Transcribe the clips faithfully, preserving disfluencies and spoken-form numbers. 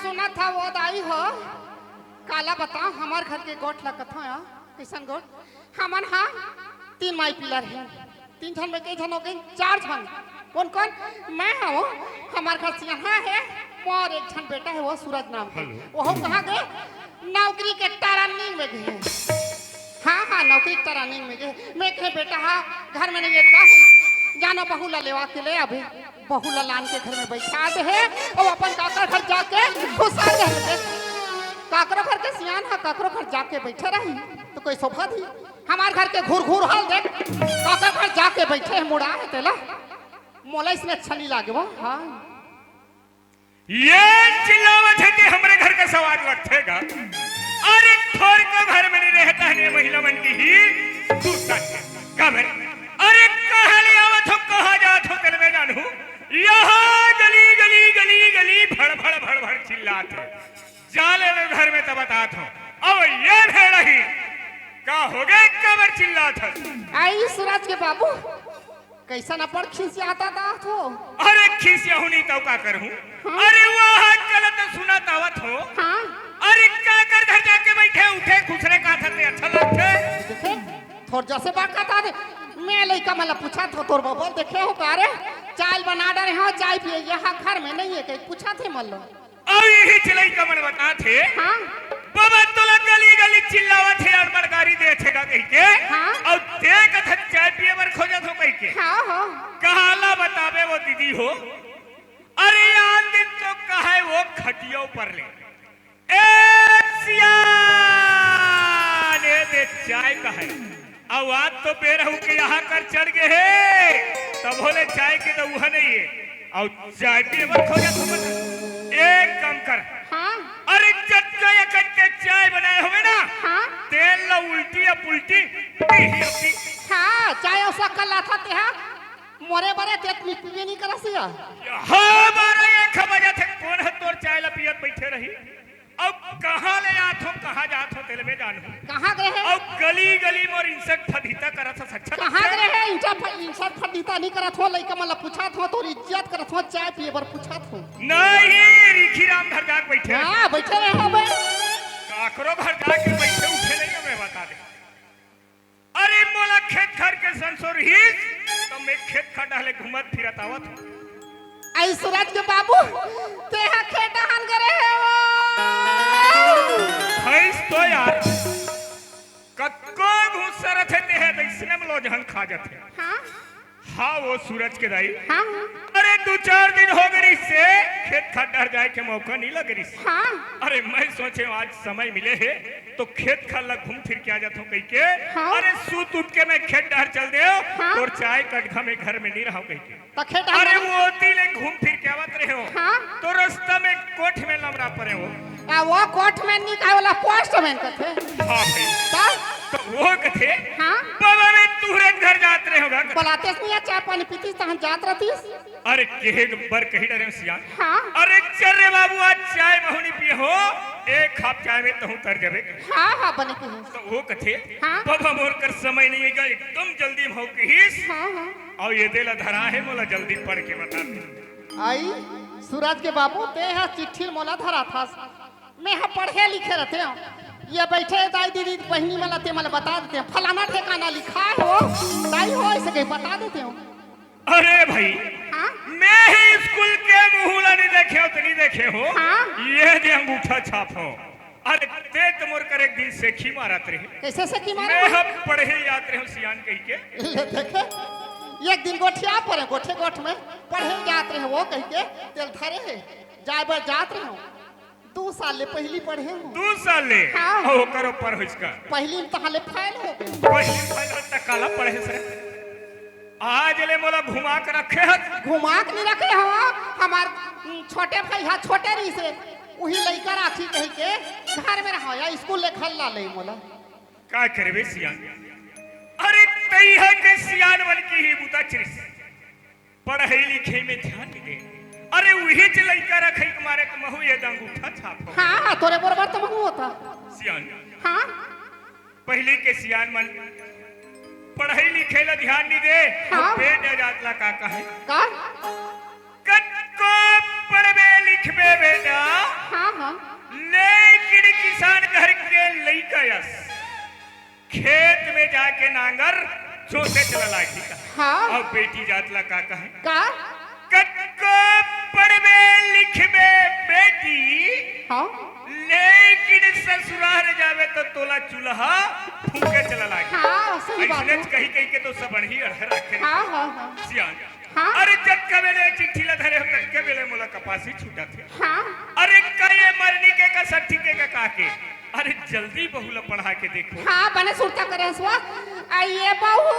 सुनत हव वो दाई हो, काला बताओ, हमर घर के गोठ ल कथों या, कइसन गोठ? हमन हा तीन माई पिला रहे, तीन झन में कई झन हो गए, चार झन। कौन कौन? मैं हूँ, हमर घर सियान हा हे, मोर एक झन बेटा हे, वो सूरज नाम के। हेलो। वो कहाँ गए? नौकरी के training में गए। हाँ, हाँ, नौकरी training में गए। मैं कहे, "बेटा, हाँ, घर में नहीं है, का है? जानो, बहू ला लेवा के ले आबे।" बहू ला लान के घर में बैठा दे हे, अउ अपन काकर घर जाके घुसा दे हे। काकरो घर के सियान हा, काकरो घर जाके बैठे रही, त कोई शोभा दी? हमर घर के घुर घुर हाल देख, काकर घर जाके बैठे हे, मुड़ा हे तेला। मोला इसने अच्छा नहीं लागे वो, हाँ। ये चिल्लावत हे कि हमरे घर का सवाद लगथे गा। अरे, थोर को घर में नहीं रहता है, ये महिला मन की ही दूसरा है। का भाई? अरे, कहाँ ले आवत हो, कहाँ जात हो, तेल में जानू। यहाँ गली, गली, गली, गली, भड़, भड़, भड़, भड़ चिल्लात हे। जा ले ले घर में तब बतात हो। अब ये भेड़ ही, का हो गए, काबर चिल्लात हो? आई सूरज के बाबू, कइसन अब्बड़ खिसियात हो? अरे खिसियाहूँ नहीं तउ का करहूँ? हाँ? अरे वो हाथ चलत सुनत आवत हो। हाँ? अरे काकर घर जाके बैठे उठे खुसरे का थते अच्छा लगथे? देखे, थोर जैसे बात करता थे, मैं लइका मन ला पूछत हों, तोर बबल देखे हो का रे? चाय बना डरे हो, चाय पिए, यहाँ घर में नहीं है, कहीं पूछत हे मन ला। अउ इही चिलई का मन बतात हे। हाँ। बाबा तोला गली गली चिल्लावत हे अउ बड़कारी देत हे का कहिके। हाँ। अउ ते कथन चाय पिए बर खोजत हो कहिके। हाँ, हाँ। कहाँ ला बताबे वो दीदी हो। अरे यार दिन तो कहे वो खटिया ऊपर ले। ए सियान, ए दे चाय कहे। अउ आज तो बेरहू के यहाँ कर चढ़ गए हे, तब होले चाय के तो उहा नहीं है। अउ चाय पीए बर खोजत हो बता। एक काम कर। हाँ। अरे जतका एकट्ठे चाय बनाए होवे ना, हाँ। तेल ला उल्टी या पुल्टी पी ही अपी। हाँ, चाय अउ शक्कर लाथा ते हा, मोरे बरे तेत मी पीबे नहीं करस या। हाँ, बारह एक बजे थे, कौन है तोर चाय ला पियत बैठे रही? अब कहाँ ले आत हो, कहाँ जात हो, तेल में जानू। कहाँ गए हैं? अब गली गली मोर इंसठ फदीता करत हो, सच्चा कहाँ गए हैं? इंसठ फ-, इंसठ फदीता नहीं करत हो, लइका मन ला पूछत हो, तोर इज्जत करत हो, चाय पिए बर पूछत हो। नहीं, रिखी राम घर जाके बैठे। हाँ, बैठे रहे हो बे। काकरो घर जाके बैठे उठे नहीं हो, मैं बता दे। अरे मोला खेत खार के संसो रहिस, त मैं खेत खार डहले घूमत फिरत आवत हूँ। आई सूरज के बाबू, तेहा खेत डहन करे हे वो। भैंस तो यार, कतको घूस सरत हे, तेहा त इसने में लोजहन खा जाथे। हाँ? हाँ, वो सूरज के दाई। हाँ, हाँ। अरे दू चार दिन हो गए से खेत खार डहर जाए के मौका नहीं लग रही। हाँ। अरे मैं सोचे आज समय मिले हे, तो खेत खार ला घूम फिर के आ जात हूँ कहिके। हाँ। अरे सूत उठ के मैं खेत डहर चल देव, हाँ। तोर चाय कटघा में घर में नहीं रहो कहिके। तो खेत अरे डहर वो ओती ले घूम फिर के आवत रहे हो। हाँ। तो रास्ता में कोठ में लमरा पड़े हो। आ, वो कोठ में नहीं कहे वाला पोस्ट में कथे। हाँ भाई। तो? तो वो कथे। हाँ। बाबा मैं तुहरे घर जात रहे होगा। बलातेस नहीं या चाय पानी पीतीस तहन जात रहतीस। अरे केहे बर कही डरे सियान। हाँ। अरे चल रे बाबू, आज चाय महू नी पिए हो, एक खाप चाय में तहूँ तर जबे। हाँ, हाँ, बने कहे। तो वो कथे, हाँ। बाबा मोर कर समय नहीं है, एकदम जल्दी में हो कहिस। हाँ, हाँ। अउ ये दे ला धरा हे, मोला जल्दी पढ़ के बता दे। आई, सूरज के बाबू, ते हा चिट्ठी मोला धरा थास। मैं हा पढ़े लिखे रहते हो। ये बैठे दाई दीदी बहिनी मन ला ते मन ला बता देते हो, फलाना ठिकाना लिखा है वो, दाई हो ऐसे कहीं बता देते हो। अरे भाई, हाँ? मैं ही स्कूल के मुहूला नहीं देखे हो, तो नहीं देखे हो। हाँ? ये दे अंगूठा छाप हो। अरे ते तो मोर कर एक दिन सेखी मारत रहे। कैसे सेखी मारे? मैं हम पढ़े जात रहे हो सियान कहिके। ले देखे, एक दिन गोठिया पड़े, गोठे गोठ में पढ़े जात रहे वो कहिके तेल धरे हे, जाए बर जात रहे हो। दू साल ले पहली पढ़े हो। दू साल ले? हाँ। ओ, करो पर हो इसका। पहली में तहाँ ले फेल हो गए। पहली में फेल हो त काला पढ़े से? आज ले मोला घुमा के रखे हस। घुमा के नहीं रखे हो, हमार, उम, छोटे भाई हा, छोटे रही से, वही लइका राखी कहिके घर में रहो या स्कूल ले घर ला ले मोला। का करबे सियान? अरे तैहा के सियान मन की ही बुता चिरिस। पढ़ाई लिखाई में ध्यान नहीं दे। अरे वही च लइका रखे के मारे के महू ये दे अंगूठा छाप हो। हाँ, हाँ, तोरे बरोबर तो महू होता। सियान। हाँ। पहली के सियान मन पढ़ाई लिखाई ला ध्यान नहीं दे। हाँ। बेटा जात ला का कहे? का? कतको पढ़बे लिखबे बेटा, हाँ, हाँ। खेत में जाके नांगर जोते चला लागी का। हाँ। अब बेटी जात ला का कहे? का? कतको पढ़बे लिखबे बेटी, हाँ। लेकिन ससुरार जाबे तो तोला चूल्हा फूके चला लागी। हाँ, सही बात अइसने है। कही कही के तो सब अड़ही अड़हर रखे। हाँ, हाँ, हाँ। सियान। हाँ। अरे जतका बेले चिट्ठी ला धरे हो, ततका बेले मोला कपासी छूटत हे। हाँ। अरे का ये मरनी के का सट्ठी के का काके? अरे जल्दी बहू ला पढ़ा के देखो। हाँ, बने सुरता करे हसवा। आइए बहू।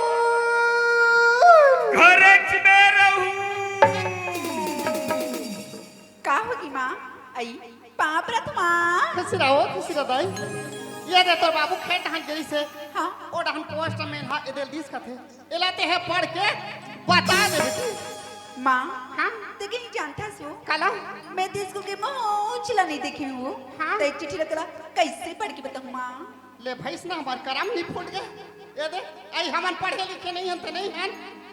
घरच में रहू। का होगी माँ? आई, पाँव परत हँव माँ। खुशी रहो, खुशी रहो दाई। ये दे तोर बाबू खेत डहन गेलिस हे। हाँ। ओ डहन पोस्ट में हा एदे ल दिस कथे। एला तें ह पढ़ के बता दे बेटी। माँ, हाँ? तें कहीं जानथस वो? काला? मैं तो स्कूल के मुँह ला नइ देखे हँव। हाँ? त ए चिट्ठी ला तोला कइसे पढ़ के बताहूँ माँ? ले भइँस ना, हमर करम नइ फूट गे। ए दे, अई हमन पढ़े लिखे नइ हन त नइ हन,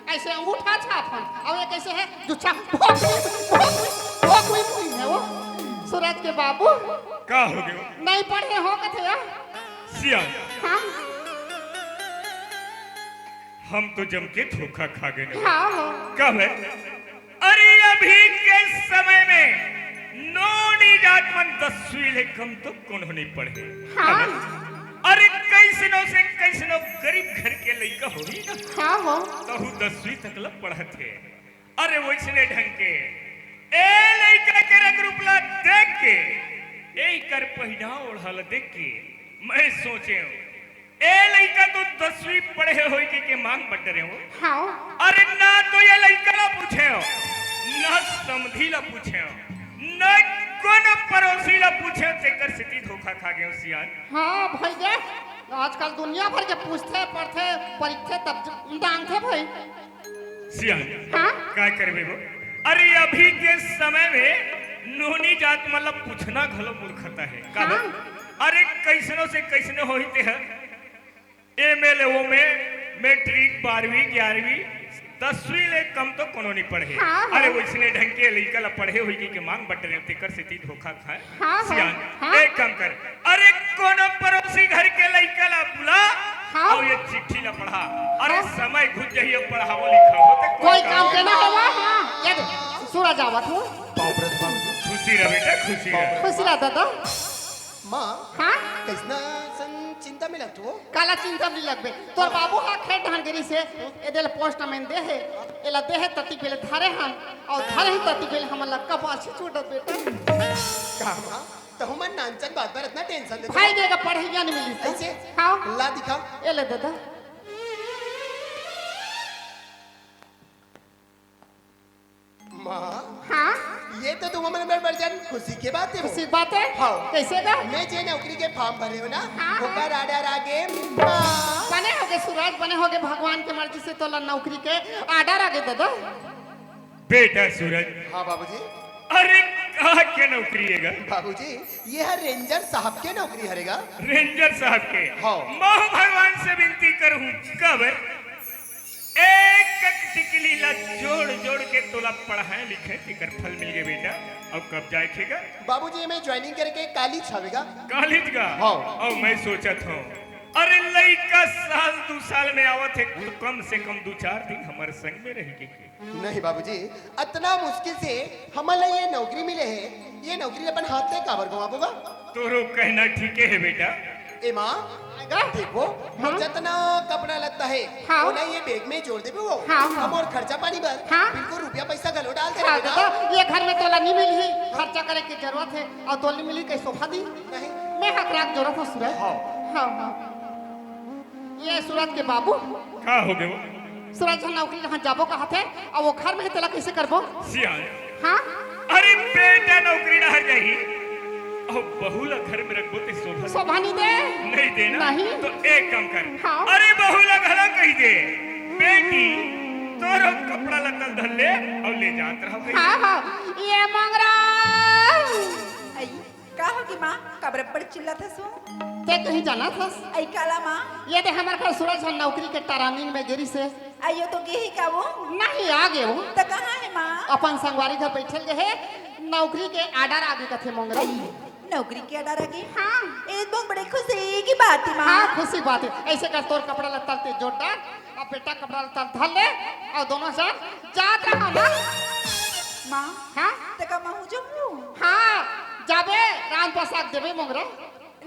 अइसे अंगूठा छाप हन। अउ ए कइसे हे? जुच्छा भोकवी, भोकवी, भोकवी मुही हे वो। सूरज के बाबू। का होगे वो? नइ पढ़े हँव कथे या। सियान। हाँ। हम तो जम के धोखा खा गेन। हाँ, हाँ। कब हे? अरे अभी के समय में नोनी जात मन दसवीं ले कम तो कोनो नइ पढ़े। हाँ। अरे कइसनो से कइसनो गरीब घर के लइका होही ना। हाँ हो। तहू दसवीं तक ला पढ़त हे। अरे वइसने ढंग के ए लइका के रंग रूप ला देख के, एकर पहिनाव ओढ़ा ला देख के मैं सोचेंव, ए लइका तो दसवीं पढ़े होही कहिके मांग बटरेंव। हाँ। अरे ना तो ए लइका ला पूछेंव, ना समधी ला पूछेंव, ना कोनो पड़ोसी ला पूछेंव, तेकर सेती धोखा खा गेंव सियान। हाँ भइया, आजकल दुनिया भर के पूछथे, पढ़थे, परखथे, तब ज-, जानथे भई। सियान, हाँ? का करबे वो? अरे अभी के समय में नोनी जात मन ला पूछना घलो मूर्खता हे। काबर? हाँ। अरे कइसनो से कइसनो होही तेह। एमे ले ओमे, मैट्रिक, बारहवीं, ग्यारहवीं, दसवीं ले कम तो कोनो नइ पढ़े। हाँ, हाँ। अरे वइसने ढंग के लइका ला पढ़े होही कहिके मांग बटरेंव, तेकर सेती धोखा खाय। हाँ, हाँ, सियान, हाँ। एक काम कर, अरे कोनो पड़ोसी घर के लइका ला बुला, हाँ। अउ ए चिट्ठी ला पढ़ा। अरे हाँ। समय घुच जाही, अब पढ़ावो लिखावो ते कोई काम के ना हवय। हाँ, ये दे, सूरज आवत हे। पाँव परत बाबू। खुशी रह बेटा, खुशी रह। खुशी रह दादा। माँ, हाँ? कइसना असन चिंता में लगथो? काला चिंता में नइ लगबे। तोर बाबू हा खेत डहन गेरिस हे, एदे ल पोस्ट में दे हे, एला दे हे ततिक बेले धरे हन, अउ धरे हन ततिक बेले हमन ला कपासी छूटत बेटा। का माँ? तहूँ मन नानचन बात बर अतना टेंशन लेथो? भाई देगा पढ़इया नइ मिलिस हे। अइसे? हाँ। ला दिखा। ए ले दादा। माँ, हाँ? ये तो तुमन बर बड़ जान खुशी के बात हे। खुशी के बात हे? हाँ। कइसे गा? मैं जे नौकरी के form भरे हँव ना, हाँ, हाँ। ओकर order आगे, माँ। बने होगे सूरज, बने होगे, भगवान के मर्जी से तोला नौकरी के order आगे दादा। बेटा सूरज। हाँ बाबूजी। अरे, कहाँ के नौकरी हे गा? बाबूजी, ये हर ranger साहब के नौकरी हरे गा। Ranger साहब के? हाँ। महूँ भगवान से बिनती करहूँ, कब एक एक टिकली ला जोड़ जोड़ के तोला पढ़ाय लिखाय, तेकर फल मिल गे बेटा। अउ कब जाय के हे गा? बाबूजी, मैं joining करे के कालीच हवे गा। कालीच गा? हाँ। अउ मैं सोचत हँव, अरे लइका साल दू साल में आवत हे, तो कम से कम दू चार दिन हमर संग में रही के। नहीं बाबूजी, अतना मुश्किल से हमन ला ये नौकरी मिले हे, ये नौकरी ला अपन हाथ ले काबर गंवाबो गा? तोरो कहना ठीके हे बेटा। ए माँ, आएगा? देखो, मोर हाँ। जतना कपड़ा लत्ता हे, हाँ। ओला ये bag में जोड़ देबे वो। हाँ, हाँ। अउ मोर खर्चा पानी बर हाँ। बिल्कुल रुपया पैसा घलो डाल देबे हाँ, बेटा। दादा, ये घर में तोला नइ मिलही, खर्चा करे के जरूरत हे, अउ तोला नइ मिलही कहीं सोफा दी? नहीं। मैं हकराक जरूरत हँव सूरज। हाँ। हाँ, हाँ। ये सूरज के बाबू। का होगे वो? सूरज ह नौकरी डहन जाबो कहत हे, अउ वो घर में हे, तेला कइसे करबो? सियान। हाँ? अरे बेटा नौकरी डहर जाही, अउ बहू ला घर में रखबो ते शोभा? शोभा नइ दे। नइ दे ना? नहीं। तो एक काम कर। हाँ। अरे बहू ला घला कहि दे, बेटी, तोरो कपड़ा लत्ता धर ले अउ ले जात रह कहि दे। हाँ, हाँ। ये मंगरा। आई। का होगे माँ, काबर अब्बड़ चिल्लात हस वो? तें कहीं जानत हस? अई काला माँ? ये दे हमर घर सूरज ह नौकरी के training में गेरिस हे। अई ओ तो गेही का वो? नहीं, आ गे वो। त कहाँ हे माँ? अपन संगवारी घर बइठे ल गे हे, नौकरी के order आगे कथे मोंगरा। अई, नौकरी के order आगे? हाँ। ए तो बहुत बड़े खुशी की बात हे माँ। हाँ, खुशी बात हे। ऐसे कर, तोर कपड़ा लत्ता ल जोर डार, अब बेटा कपड़ा लत्ता ल धर ले, अउ दोनों झन जात रहा ना। माँ, हाँ? तका माँ हो जाऊँ? हाँ, जाबे, रांध बसा के देबे मोंगरा।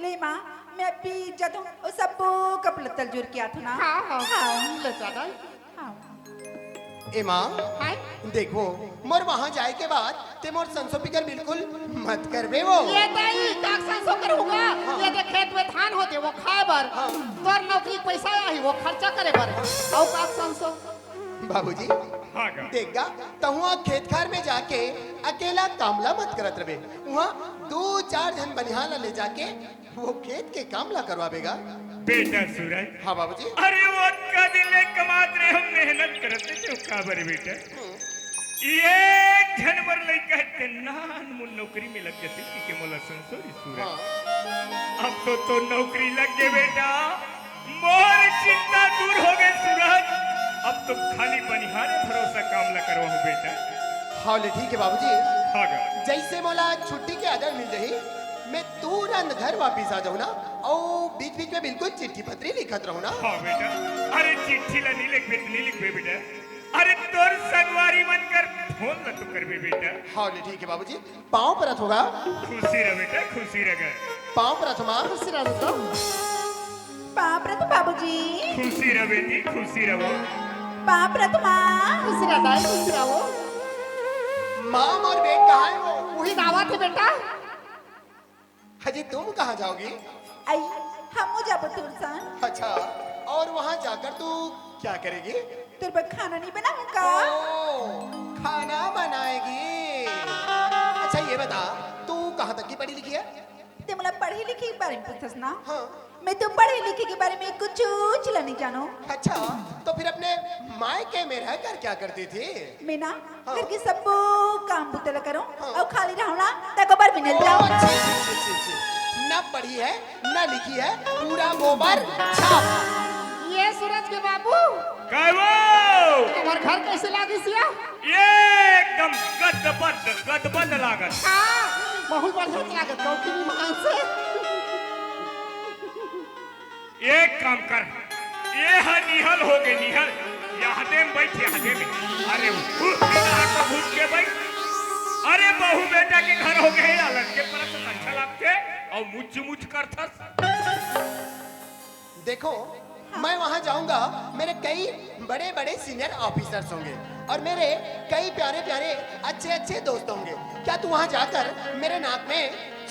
ले माँ, मैं अभी जाता हूँ, वो सब कपड़ा लत्ता ल जोर के आत हूँ ना। हाँ, हाँ। हाँ। ले जा दाई। हाँ। ए माँ, हाय। देखो, मोर वहाँ जाए के बाद ते मोर संसो फिकर बिल्कुल मत करबे वो। ये दाई, काक संसो करूँगा? हाँ। ये देख, खेत में धान होथे, वो खाए बर। हाँ। तोर नौकरी के पैसा आही, वो खर्चा करे बर। अउ काक संसो? बाबूजी, हाँ गा। देख गा, तहुआ खेत खार में जाके अकेला काम ला मत करत रहे। वहाँ दो चार झन बनिहार ला ले जाके वो खेत के काम ला करवाबे गा। बेटा सूरज। हाँ बाबूजी। अरे वो अतका दिन ले कमात रहे, हम मेहनत करत रहे, तें काबर बेटा? हम्म। एक झन बर लइका हे, तें नान मुन नौकरी में लग जाते, कि के मोला संसो रे सूरज। हाँ। अब तो तोर नौकरी लग गे बेटा, मोर चिंता दूर हो गे सूरज। अब तो खाली बनिहार भरोसा काम ला करवाहूँ बेटा। हाँ ले ठीक हे बाबूजी। हाँ गा। जैसे मोला छुट्टी के order मिल जाही, मैं तुरंत घर वापिस आ जाहूँ ना, अउ बीच-बीच में बिल्कुल चिट्ठी पत्री लिखत रहूँ ना। हाँ बेटा, अरे चिट्ठी ला नी लिखबे त नी लिखबे बेटा, अरे तोर संगवारी मन कर फोन ला तो करबे बेटा। हाँ ले ठीक हे बाबूजी, पाँव परत हँव गा। खुशी रह बेटा, खुशी रह। पाँव परत हँव माँ। खुशी रह बेटा। पाँव परत हँव बाबूजी। खुशी रह बेटी, खुशी रह। पाँव परत हँव माँ। खुशी रह दाई, खुशी रह। माँ, मोर bag कहाँ हे वो? उही आवत हे बेटा। अजी, तुम कहाँ जाओगी? अई, हमू जाबो तोर संग। अच्छा, और वहाँ जाकर तू क्या करेगी? तोर बर खाना नहीं बनाऊँ का? ओ, खाना बनाएगी। अच्छा, ये बता, तू कहाँ तक की पढ़ी लिखी है? तें मोला पढ़े लिखे के बारे में पूछथस ना? हाँ। मैं तो पढ़े लिखे के बारे में कुछू ल नहीं जानों। अच्छा, तो फिर अपने मायके में रहकर क्या करती थी? मैं ना, हाँ। घर के सबो काम बुता ला करों, हाँ। अउ खाली रहूँ ना, त गोबर भी नहीं ओ, जाओ। अच्छी, अच्छी, अच्छी, अच्छी। ना पढ़ी है, ना लिखी है, पूरा गोबर छाप। ये सूरज के बाबू। काय वो? तुम्हार घर कैसे लागिस या? ये एकदम गदबद, गदबद लागत। हाँ, बहुत बढ़िया लागत, गौतमी महान से। एक काम कर, ये ह निहल हो गे, निहल। यहदे में बैठ, यहदे में। अरे, उठ, यहाँ तो घुस के बैठ। अरे, बहू बेटा के घर हो गे, अलग के परत अच्छा लागथे, अउ मुच मुच करथस। देखो, मैं वहाँ जाऊँगा, मेरे कई बड़े-बड़े senior officers होंगे और मेरे कई प्यारे-प्यारे, अच्छे-अच्छे दोस्त होंगे। क्या तू वहाँ जाकर मेरे नाक में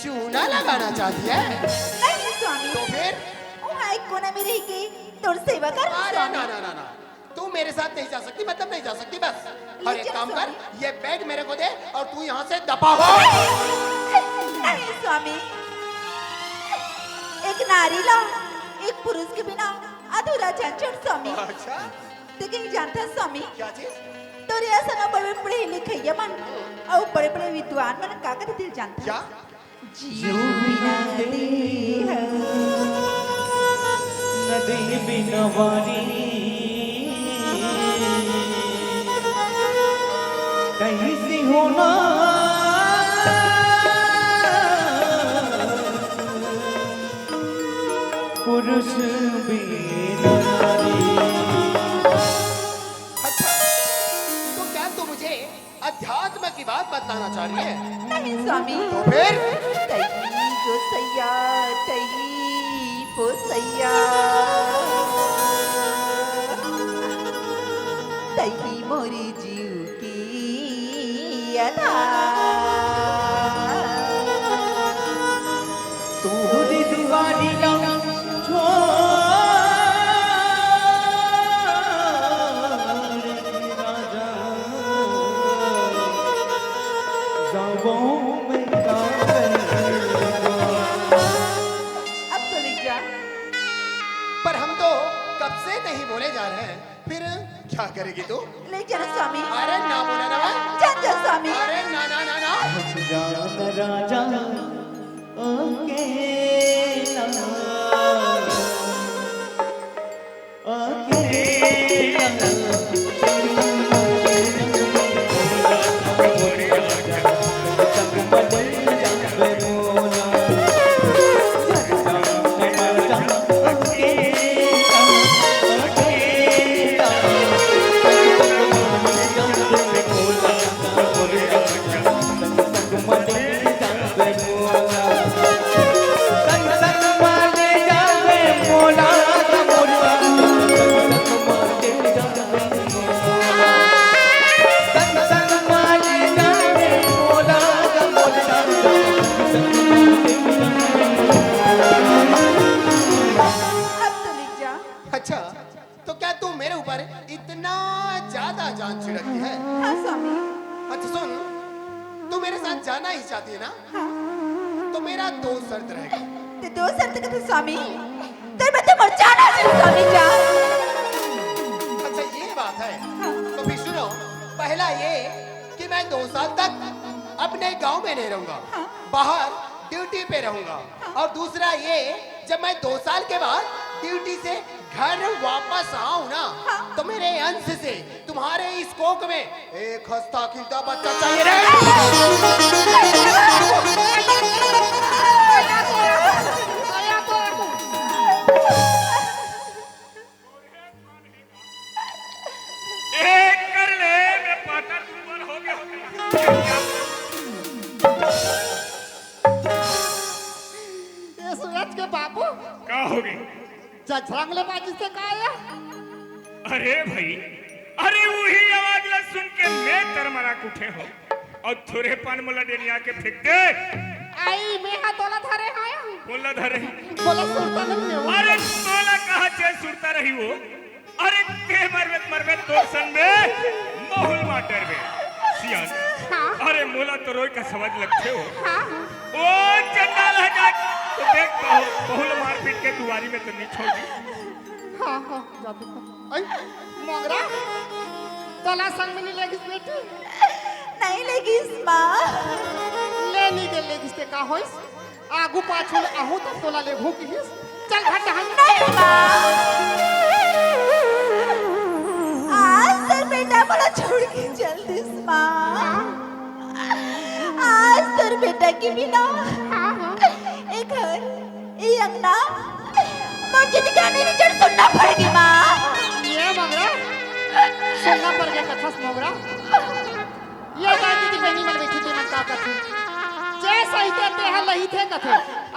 चूना लगाना चाहती है? नहीं स्वामी। तो फिर? वहाँ एक कोना में रह के तोर सेवा कर अरे स्वामी। ना, ना, ना, ना, तू मेरे साथ नहीं जा सकती, मतलब नहीं जा सकती, बस। और एक लेकिन काम कर, स्वामी। ये bag मेरे को दे और तू यहाँ से दफा हो। नहीं स्वामी, एक नारी ला एक पुरुष के बिना अधूरा झंझट स्वामी। अच्छा। ते कहीं जानथस स्वामी? क्या चीज? तोरे असन बड़े बड़े पढ़े लिखइया मन अउ बड़े बड़े विद्वान मन का कथे जानथस? क्या? जीव बिना देह, नदी बिना वारी, कहीं से होना पुरुष बिना नारी। अच्छा, तो क्या तू मुझे अध्यात्म की बात बताना चाह रही है? नहीं स्वामी। तो फिर? तही गोसैया, तही पोसैया, तही मोरी जीव की आधार। तोहरी दुआरी ला छोड़ के राजा, जावो मैं का करबा। अब तो लिख जा। पर हम तो कब से नहीं बोले जा रहे हैं, फिर क्या करेगी तू? ले चलो स्वामी। अरे ना बोला ना। चल जा स्वामी। अरे ना, ना, ना, ना। जान राजा अकेला, अकेला। जाना ही चाहती है ना, तो मेरा दो शर्त रहेगा। ते दो शर्त कथे स्वामी, ते मैं तो मर जाना चाहिए स्वामी जान। अच्छा, ये बात है। हाँ। तो फिर सुनो, पहला ये कि मैं दो साल तक अपने गांव में नहीं रहूंगा, हाँ। बाहर ड्यूटी पे रहूंगा। हाँ। और दूसरा ये, जब मैं दो साल के बाद ड्यूटी से घर वापस आऊं ना, हाँ। तो मेरे अंश से तुम्हारे इस कोख में एक हस्ता खिलता बच्चा चाहिए रे। एक कर ले, मैं पाता ऊपर हो गया। ये सूरज के बाबू। का हो गई? जझरंग ले बाजी से का आया? अरे भाई, अरे वही आवाज ला सुन के मैं तरमरा उठे हो। अउ थोरे पान मोला डेनिया के फेंक दे। आई, मैं हा तोला धरे हाया। बोला धरे। बोला सुरता नहीं है वो। अरे तोला कहा चे सुरता रही वो। अरे ते मरबे त मरबे तोर सन में महुल मार डरबे। सियान। हाँ। अरे मोला तो रोय का समझ लगथे हो। हाँ। ओ चंडाल ह जात। तो देख बहु-, बहुल मारपीट के दुआरी में तो नहीं छोड़ दी। हाँ, हाँ, जादू का। आई, मोंगरा, तोला संग में नहीं लेगिस बेटी? नहीं लेगिस, माँ। ले नहीं दे लेगिस ते का होइस? आगू पाछू ले आहू तक तोला लेगू किहिस। चल घट हन। नहीं, माँ। आज तोर बेटा मोला छोड़ के चल दिस, माँ। आज तोर बेटा के बिना हाँ, हाँ। ए घर, ए अंगना, मोर जिंदगानी निचर सुन्ना पड़ गे, माँ। ये मोंगरा, सुन्ना पड़ गे कथस मोंगरा। ये दादी की बहनी मन बैठी थी, मन का कथे। जे सही थे, ते हा लही थे कथे।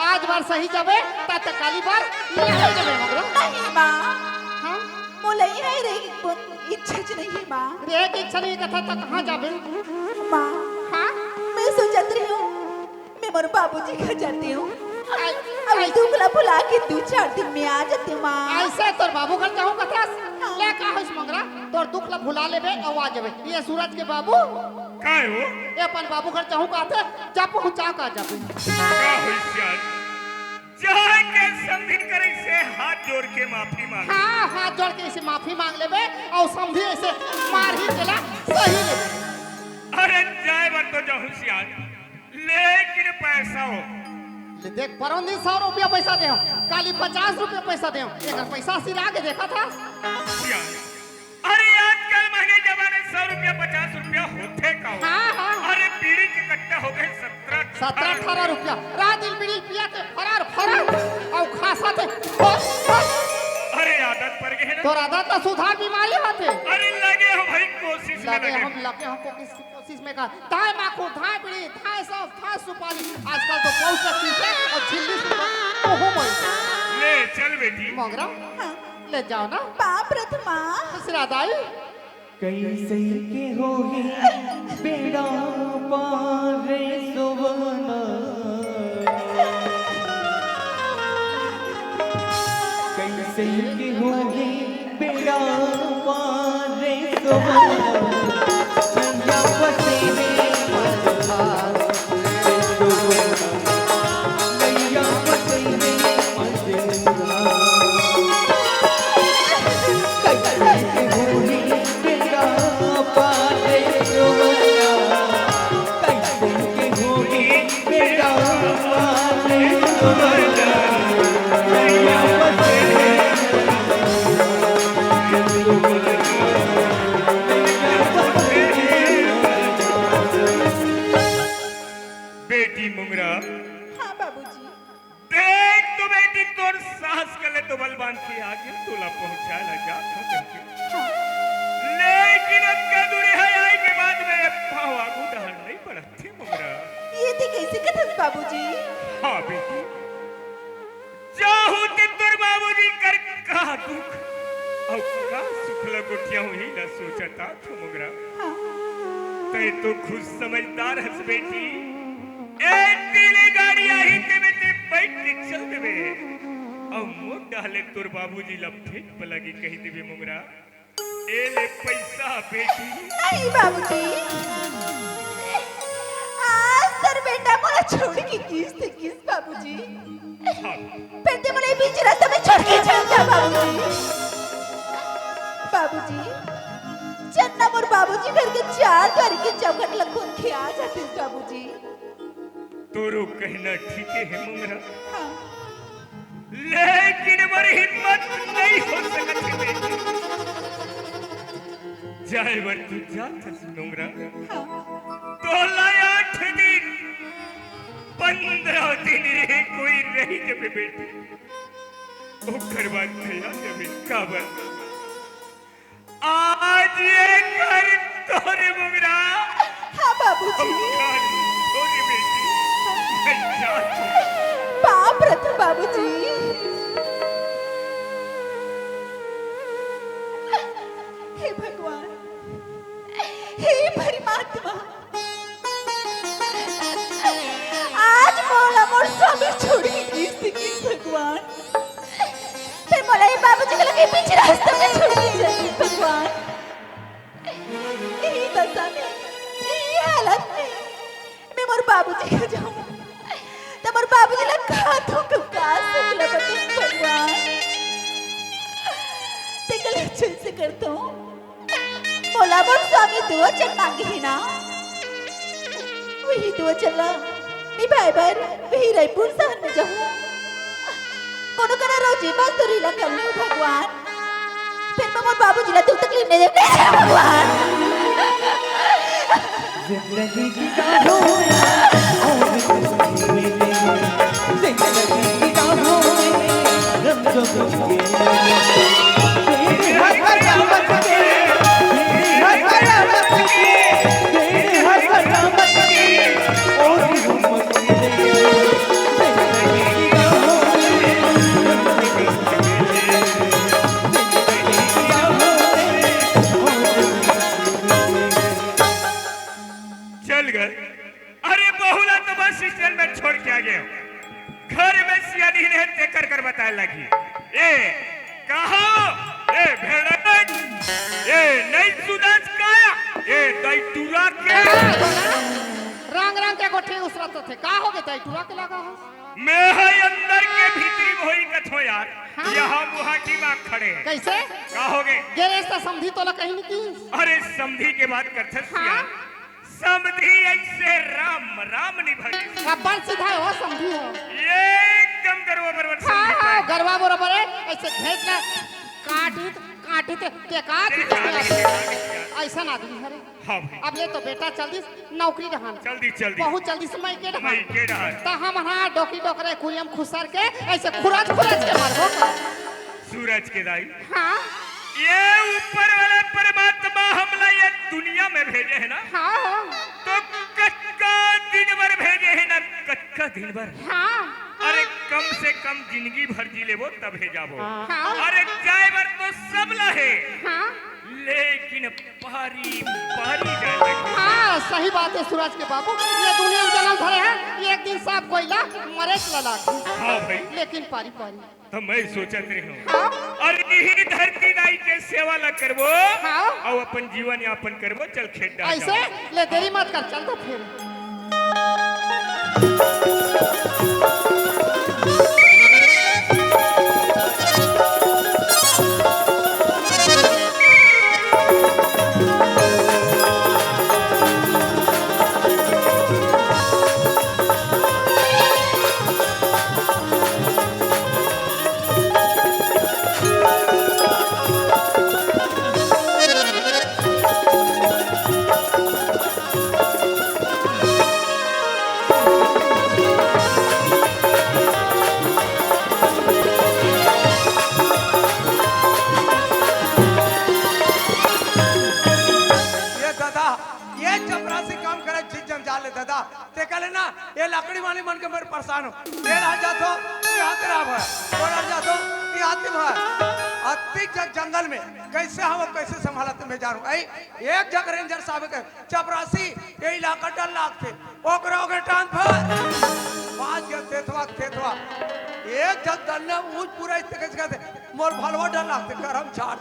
आज बार सही जाबे, ता तक काली बार लही जाबे मोंगरा। नहीं, माँ। हाँ? मोला इहाँ रहे के इच्छा च नहीं, माँ। रहे के इच्छा नहीं कथा, ता कहाँ जाबे? माँ। हाँ? मैं सोचत रही हूँ, मैं मोर बाबूजी घर जाती हूँ। आई, अब आई। दुख ला भुला के दू चार दिन में आ जाती हूँ, माँ। ऐसे तोर बाबू घर जाहूँ कथस? हाँ। ले का होइस मोंगरा? तोर दुख ला भुला लेबे अउ आ जाबे। ये सूरज के बाबू। काय हो? ये अपन बाबू घर जाहूँ कथे, जा पहुँचा का जाबे। का होइस यार? जाके समधी करे से हाथ जोड़ के माफी मांग। हाँ, हाथ जोड़ के इसे माफी मांग लेबे अउ समधी इसे मार ही देला, सही लेबे। अरे जाए बर तो जाहूँ सियान, लेकिन पैसा हो। ले देख, परौन दिन सौ रुपया पैसा दे हो, काली पचास रुपया पैसा दे हो, एकर पैसा सिरा के देखा था। सियान, अरे आजकल महंगे जमाने सौ रुपया, पचास रुपया होथे का हो? हाँ, हाँ। अरे बीड़ी के कट्टा हो गए सत्रह, सत्रह अठारह रुपया। रात दिन बीड़ी पिया थे, फरार, फरार। अउ खासा थे, फस, फस। अरे आदत पड़ गए ना। तोर आदत ला सुधार, बीमारी होथे। अरे लगे हो भाई कोशिश में लगे लगे। हम लगे हो कोशिश, कोशिश में का। धाय माखुर, धाय बीड़ी, धाय सौंफ, धाय सुपारी। आजकल तो बहुत सा चीज है अउ झिल्ली सुपारी। ओहो मोई। ले चल बेटी। मोंगरा। हाँ। ले जाओ ना। बाप रथ माँ। खुश रह दाई। कइसे के होही बेड़ा पार रे सोवना। कइसे के होही बेड़ा पार रे सोवना। नैया फंसे हे मझधार रे सोवना। नैया फंसे हे मझधार। बेटी मुंगरा। हाँ बाबूजी। देख तो बेटी, तोर सास कले तो बल बांध के आगे तोला पहुंचाए ला जात हो करके। हाँ। लेकिन अतका दूरी है आई के बाद में पाँव आगू डहर नहीं बढ़त हे मोंगरा। ये ते कइसे कथस बाबूजी? हाँ बेटी, जाहूं ते तोर बाबूजी कर का दुख अउ का सुख ल गोठियाहूं, इही ल सोचत आथों मोंगरा। हाँ। तैं तो खुद समझदार हस बेटी। ए तीले गाड़ी आही ते में ते बैठ के चल देबे। अउ मोर डाले तोर बाबूजी ल फेंक पलागी कहि देबे मोंगरा। ए ले पैसा बेटी। नहीं बाबूजी, आज छोड़ के गिस ते गिस बाबूजी। फेर ते मोला ए बीच रस्ता में छोड़ के चल जा बाबूजी। बाबूजी, चन्ना मोर बाबूजी घर के चार द्वारी के चौखट ल खोल के आ जातिस बाबूजी। तोरो कहना ठीके हे मोंगरा। हाँ। लेकिन मोर हिम्मत नहीं हो सकत हे बेटी। जाए बर तू जात हस मोंगरा। हाँ। तोला आठ दिन, पंद्रह दिन रे कोई रही जबे बेटी। ओकर बाद भैया जबे काबर? आज ये घर तोरे मोंगरा। हाँ बाबूजी। हम घर तोरे बेटी। मैं जात हूँ। पाप रत बाबूजी। हे भगवान, हे परमात्मा, आज मोला मोर स्वामी छोड़ के गिस ते गिस भगवान। फेर मोला ए बाबूजी के लगे बीच रास्ता में छोड़ के चल गिस भगवान। यही दशा में, यही हालत में मैं मोर बाबूजी के जाऊं, त मोर बाबूजी ला का दुख का सुख ला बताऊं भगवान। ते कल चल से करता हूँ। मोला मोर स्वामी दू वचन मांगे हे ना, वही दू वचन ला निभाए बर वही रायपुर शहर में जाहूं। कोनो करा रोजी मजदूरी ला कर लूं भगवान। फेर मैं मोर बाबूजी ला दुख तकलीफ नहीं देवं भगवान। जिंदगी की राहों में और कुछ भी नहीं। जिंदगी की राहों में रंग गुल के तेरी हर कयामत के, तेरी हर कयामत के, तेरी हर कयामत के और भी उम्मत के। जिंदगी की राहों में, जिंदगी की राहों में और चल गए। अरे बहू ला तो बस स्टैंड में छोड़ के आ गए। घर में सियानी नहीं है, तेकर कर बताए लगी। ए, कहा? ए, भेड़न! ए, नहीं सुदास काया? ए, दई टूरा के? रंग रंग के गोठे उसरत होथे। का होगे दई टूरा के लगा हो? मैं है अंदर के भीतरी में होई कथो यार। हाँ। यहाँ मुहा की बात खड़े हैं। कैसे? का होगे? गे रेस त समधी तोला कहीं नहीं की। अरे समधी के बात करथस हाँ। यार। समधी ऐसे राम, राम नहीं भरी। अब्बड़ सीधा हो समधी हो। एकदम गरवा बरोबर हाँ, समधी हाँ, पाए। गरवा बरोबर है, ऐसे घेंच ला, काटित, काटित, बेकार देखा, देखा, देखा। ऐसा आदमी हरे। हाँ भाई। अब ले तो बेटा चल दिस नौकरी डहान। चल दिस, चल दिस। बहुत चल दिस मइके डहान। मइके डहान। त हम हाँ डोकी डोकरे कुरियम खुसर के ऐसे खुरच खुरच के मरबो। सूरज के दाई। हाँ। ये ऊपर वाला परमात्मा हमला ये दुनिया में भेजे है ना? हाँ। तो कतका दिन बर भेजे है ना, कतका दिन बर? हाँ। अरे कम से कम जिंदगी भर जी लेबो तभे जाबो। हाँ। अरे जाए बर तो सब ला हे। हाँ। लेकिन पारी, पारी जाए बर। हाँ, सही बात है सूरज के बाबू, ये दुनिया में जन्म धरे हैं, एक दिन सब कोई ला मरे ला लाग। हाँ भाई। लेकिन पारी, पारी। त मैं सोचत रहे हूँ, हाँ? अरे इही धरती दाई के सेवा ला करबो, हाँ? अउ अपन जीवन यापन करबो। चल खेत डार ऐसे जाओ। ले देरी मत कर, चल तो फिर। ये दादा, ये चपरासी काम करे, झिझक जाले दादा। ते कहले ना, ये लकड़ी वाली मन के मेर परेशान हो। ये राह जातो, ये हाथ राह है। वो राह जातो, ये हाथ में है। अति ज-, जंगल में कैसे हम, कैसे संभालत में जा रहूं। ऐ, एक जग रेंजर साहब के चपरासी, ये इलाका डर लागथे। ओकरा ओकरे टांग फर। बाज गया थेथवा, थेथवा। एक जग दन्ने ऊंच पूरा इस तरह से कहते, मोर भलवा डर लागथे, करम छाड़।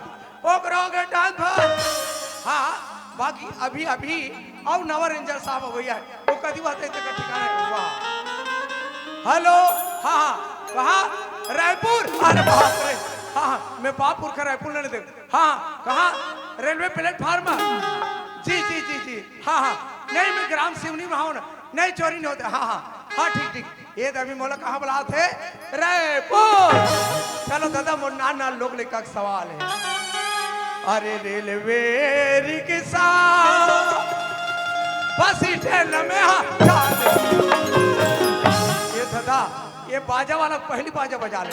ओकरा ओकरे टांग फर। हाँ, बाकी अभी, अभी अउ नवा रेंजर साहब हो गया है। वो कदी बात है, तेरा ठिकाना है। वाह। हेलो। हाँ, हाँ। कहाँ? रायपुर। अरे बाप रे। हाँ, हाँ, मैं बाप पुरखा रायपुर नइ देख। हाँ, हाँ। कहाँ? Railway platform. जी, जी, जी, जी। हाँ, हाँ। नहीं, मैं ग्राम सिवनी में हूँ ना। नहीं, चोरी नहीं होता। हाँ, हाँ। हाँ, ठीक, ठीक। ये तो अभी मोला कहाँ बुलात हे? रायपुर। चलो दादा, मोर नान नान लोग लइका के सवाल हे। अरे रेलवे रिक्शा, बस स्टैंड में, हाँ, चाल। ये दादा, ये बाजा वाला पहली बाजा बजा ले।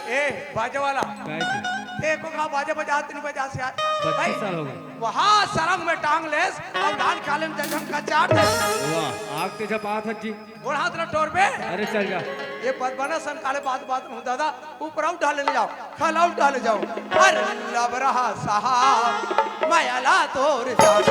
ए, बाजा वाला। काय जी? देखो कहाँ बाजा बजा, तीन बजा से यार। पच्चीस भाई, साल हो गए। वहाँ सरंग में टांग लेस, अब लाल काले में जगह का चाट है। वाह, आग तेज बात है जी। गोड़ हाथ ना टोर बे। अरे चल जा। ये बदबना सन काले बात बात में दादा, ऊपर आउट डाले ले जाओ, खल आउट डाले जाओ। अरे लब रहा साहब, मैं अला तोर जान।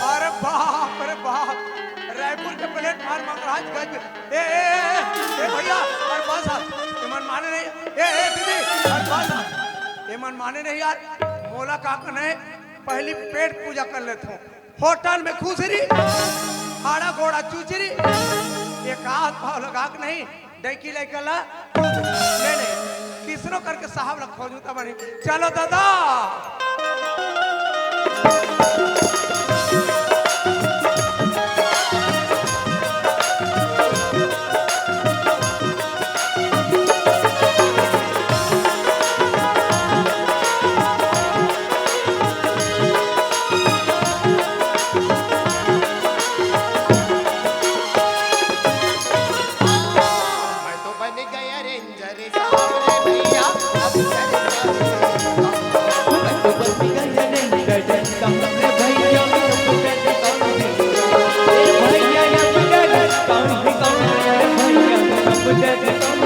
अरे बाप रे बाप, रायपुर के प्लेटफार्म महाराजगंज। ए, ए, ए, ए भैया, अरे बस आ, एमन माने नहीं। ए, ए दीदी, अरे बस आ, एमन माने नहीं यार। मोला का करना है, पहली पेट पूजा कर लेता हूँ। होटल में खुसरी, हाड़ा गोड़ा चुचरी, एक हाथ पाँव लगा के नहीं, डैकी लैका ला, नहीं, नहीं, किसनो करके साहब ला खोजू तब नहीं। चलो दादा। मैं तो बन गया रेंजर साहब रे भैया, अब डर क्या है? मैं तो बन गया रेंजर साहब रे भैया, अब डर कौन है? ए भैया, अब डर कौन है, कौन है? भैया, अब डर कौन है? ए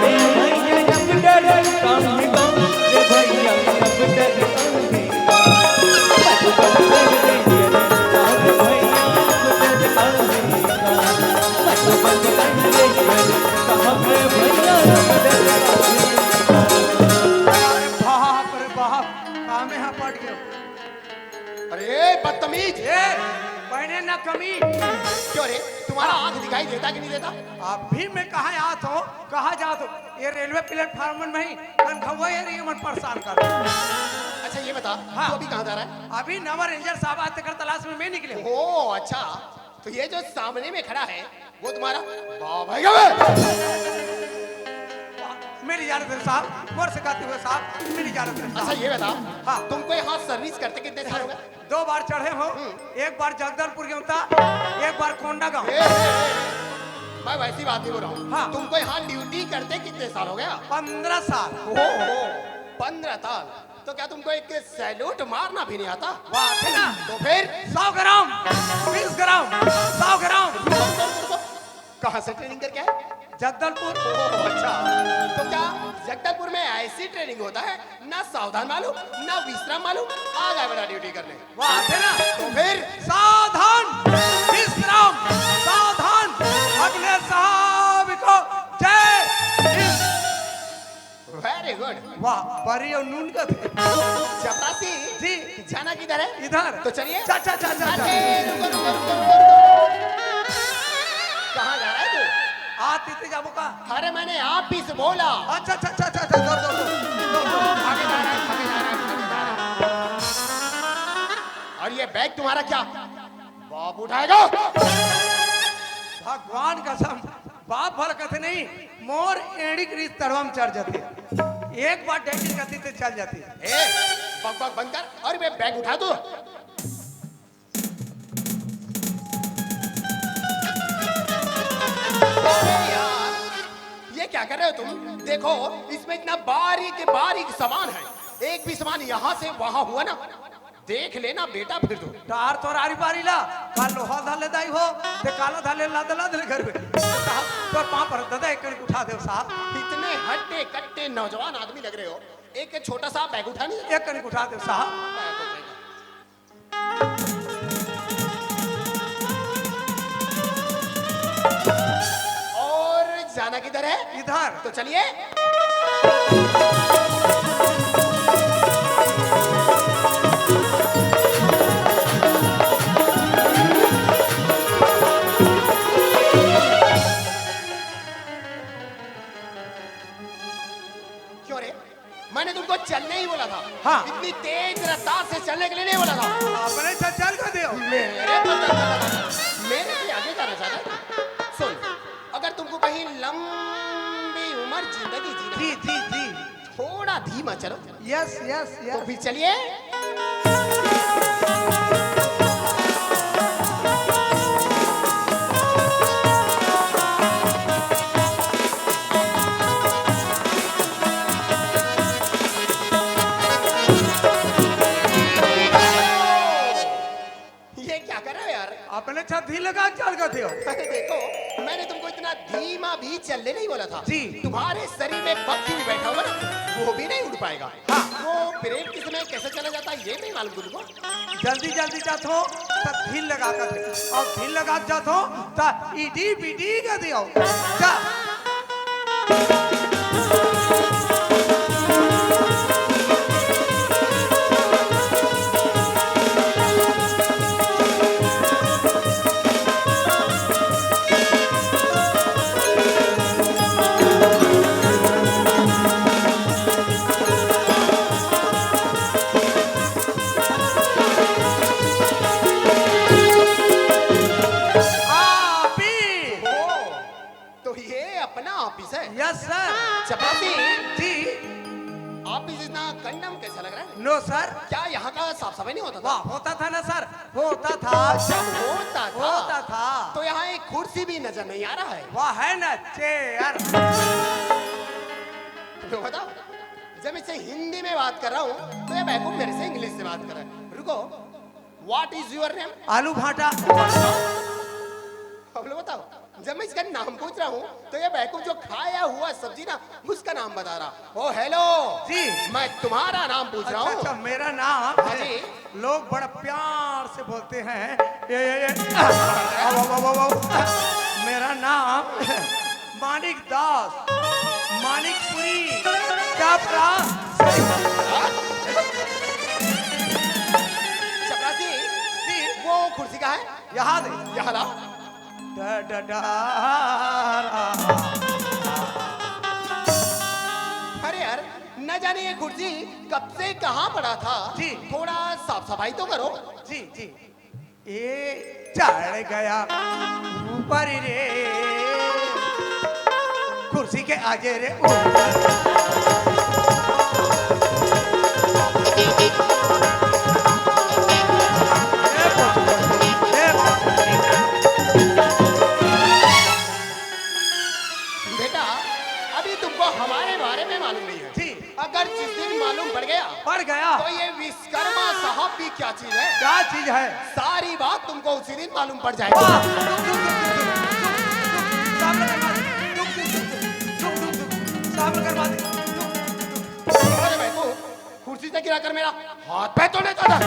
भैया, अब डर कौन है, कौन है? भैया, अब डर कौन है? अरे बाप रे बाप, कामे हा पड़ गयो। अरे बदतमीज। ए, पहने ना कमी। क्यों रे, तुम्हारा आंख दिखाई देता कि नहीं देता? अभी मैं कहाँ आत हूँ, कहाँ जात हूँ? ये रेलवे प्लेटफार्म में ही तनखवा ये रही, मन परेशान कर। अच्छा ये बता, हाँ। तू अभी कहाँ जा रहा है? अभी नवा रेंजर साहब आते कर तलाश में मैं निकले हूँ। ओ अच्छा, तो ये जो सामने में खड़ा है वो तुम्हारा बाप है क्या बे? मेरी इजाजत है साहब, मोर से कहते हुए साहब, मेरी इजाजत है साहब। अच्छा ये बता, हाँ। तुमको यहाँ सर्विस करते कितने साल हो गए? दो बार चढ़े हो, हम्म। एक बार जगदलपुर गया था, एक बार कोंडागांव। ए, ए, ए, मैं वैसी बात नहीं बोल रहा हूँ। हाँ। तुमको यहाँ ड्यूटी करते कितने साल हो गया? पंद्रह साल। ओहो, पंद्रह साल। तो क्या तुमको एक सैल्यूट मारना भी नहीं आता? वाह, है ना? तो फिर? सौ ग्राम, बीस ग्राम, सौ ग्राम। रुको, रुको, रुको, रुको। कहाँ से ट्रेनिंग करके आए? जगदलपुर। ओह, अच्छा। तो क्या जगदलपुर में ऐसी ट्रेनिंग होता है? ना सावधान मालूम, ना विश्राम मालूम, आ जाए बेटा ड्यूटी करने। वाह, है ना? तो फिर? सावधान, विश्राम, सावधान, अपने साहब को जय हिंद। Very good। वाह, बरी और नून का थे। चपरासी, जी। जाना किधर है? इधर। तो चलिए। चा, चा, चा, चा, चा। अरे, रुको, रुको, रुको, रुको, रुको। कहाँ जा रहा है तू? आप इतने जाबो का? अरे, मैंने आप ही से बोला। अच्छा, अच्छा, अच्छा, अच्छा, अच्छा, दो, दो, दो, दो, दो। भागे जा रहा है, भागे जा रहा है, भागे जा रहा है। और ये बैग तुम्हारा क्या? बाप उठाएगा। भगवान कसम, बाप भर कथे नहीं, मोर एड़ी के रीस तड़वा में चढ़ जाती है। एक बार डैडी गति से चल जाती है। ए, बक बक बंद कर और मैं बैग उठा दो। अरे यार, ये क्या क्या कर रहे हो तुम? देखो, इसमें इतना बारीक बारीक सामान है, एक भी सामान यहाँ से वहाँ हुआ ना, देख लेना बेटा फिर तो। डार तोर आरी बारी ला, का लोहा धर ले दाई हो, ते काला धर ले लाद लाद ले घर में। साहब, तोर पाँव पर दादा एक कनिक उठा दे साहब। इतने हट्टे कट्टे नौजवान आदमी लग रहे हो, एक छोटा सा बैग उठा नहीं सकते? एक कनिक उठा दे साहब। और जाना किधर है? इधर। तो चलिए। क्यों रे? मैंने तुमको चलने ही बोला था। हाँ। इतनी तेज रफ्तार से चलने के लिए नहीं बोला था। अपने से चल के दियो। मेरे पता चला था। मेरे से आगे जाना चाहता है। सुन, अगर तुमको कहीं लंबी उम्र जिंदगी जीना जी, है, जी, जी। थोड़ा धीमा चलो। यस, यस, तो यस। फिर चलिए। ये क्या कर रहे हो यार? अपने छत ही लगा चल गए थे। अरे देखो, मैंने तुमको इतना धीमा भी चलने नहीं बोला था। जी। तुम्हारे शरीर में पक्षी भी बैठा हुआ ना, वो भी नहीं उड़ पाएगा। हाँ। वो ब्रेक किस में कैसे चला जाता है, ये नहीं मालूम तुमको? जल्दी जल्दी जात हो, तो धीर लगा कर दे। और धीर लगा जात हो, तो ईडी बीडी कर दियो। जा। आप ही। तो ये अपना ऑफिस है? Yes sir. चपरासी जी। ऑफिस इतना कंडम कैसा लग रहा है? नो सर। क्या यहाँ का साफ सफाई नहीं होता था? वाह, होता था ना सर, होता था। अच्छा, होता था। होता था। तो यहाँ एक कुर्सी भी नजर नहीं आ रहा है। वाह, है ना चेयर। तो बताओ, जब इससे हिंदी में बात कर रहा हूँ तो ये बेवकूफ मेरे से इंग्लिश से बात कर रहा है। रुको, what is your name? आलू भाटा। अब लो बताओ, जब मैं इसका नाम पूछ रहा हूँ तो ये बेवकूफ जो खाया हुआ सब्जी ना, उसका नाम बता रहा। ओ हेलो जी। मैं तुम्हारा नाम पूछ रहा अच्छा, हूँ। अच्छा, मेरा नाम हाँ जी। लोग बड़ा प्यार से बोलते हैं, ये, ये, ये। आओ, आओ, आओ, आओ, आओ। मेरा नाम मानिक दास, मानिकपुरी, चपरासी। चपरासी, जी। वो कुर्सी कहाँ है? यहाँ दे। यहाँ ला। डा, डा, डा, रा। अरे यार, न जाने ये कुर्सी कब से कहाँ पड़ा था। जी। थोड़ा साफ सफाई तो करो। जी, जी। ए चढ़ गया ऊपर रे, कुर्सी के आगे रे ऊपर। बेटा, अभी तुमको हमारे बारे में मालूम नहीं है। जी। अगर जिस दिन मालूम पड़ गया, पड़ गया। तो ये विश्वकर्मा साहब भी क्या चीज है? क्या चीज है? सारी बात तुमको उसी दिन मालूम पड़ जाएगी। वाह! अरे भाई, वो कुर्सी से गिराकर मेरा हाथ पैर तोड़ने का था।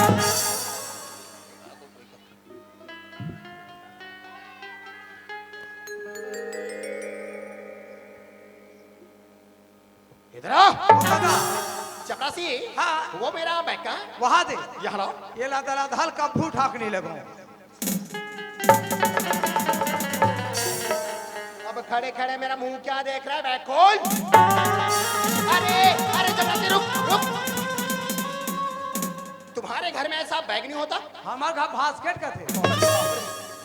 इधर आ। चपरासी, हाँ। वो मेरा बैग कहाँ है? वहाँ दे। यहाँ लाओ। ये लादा लादा हल्का फूट हाँकने लगो। अब खड़े खड़े मेरा मुंह क्या देख रहा है, बैग खोल। अरे, अरे, चपरासी, रुक, रुक। तुम्हारे घर में ऐसा बैग नहीं होता? हमारे घर बास्केट का थे।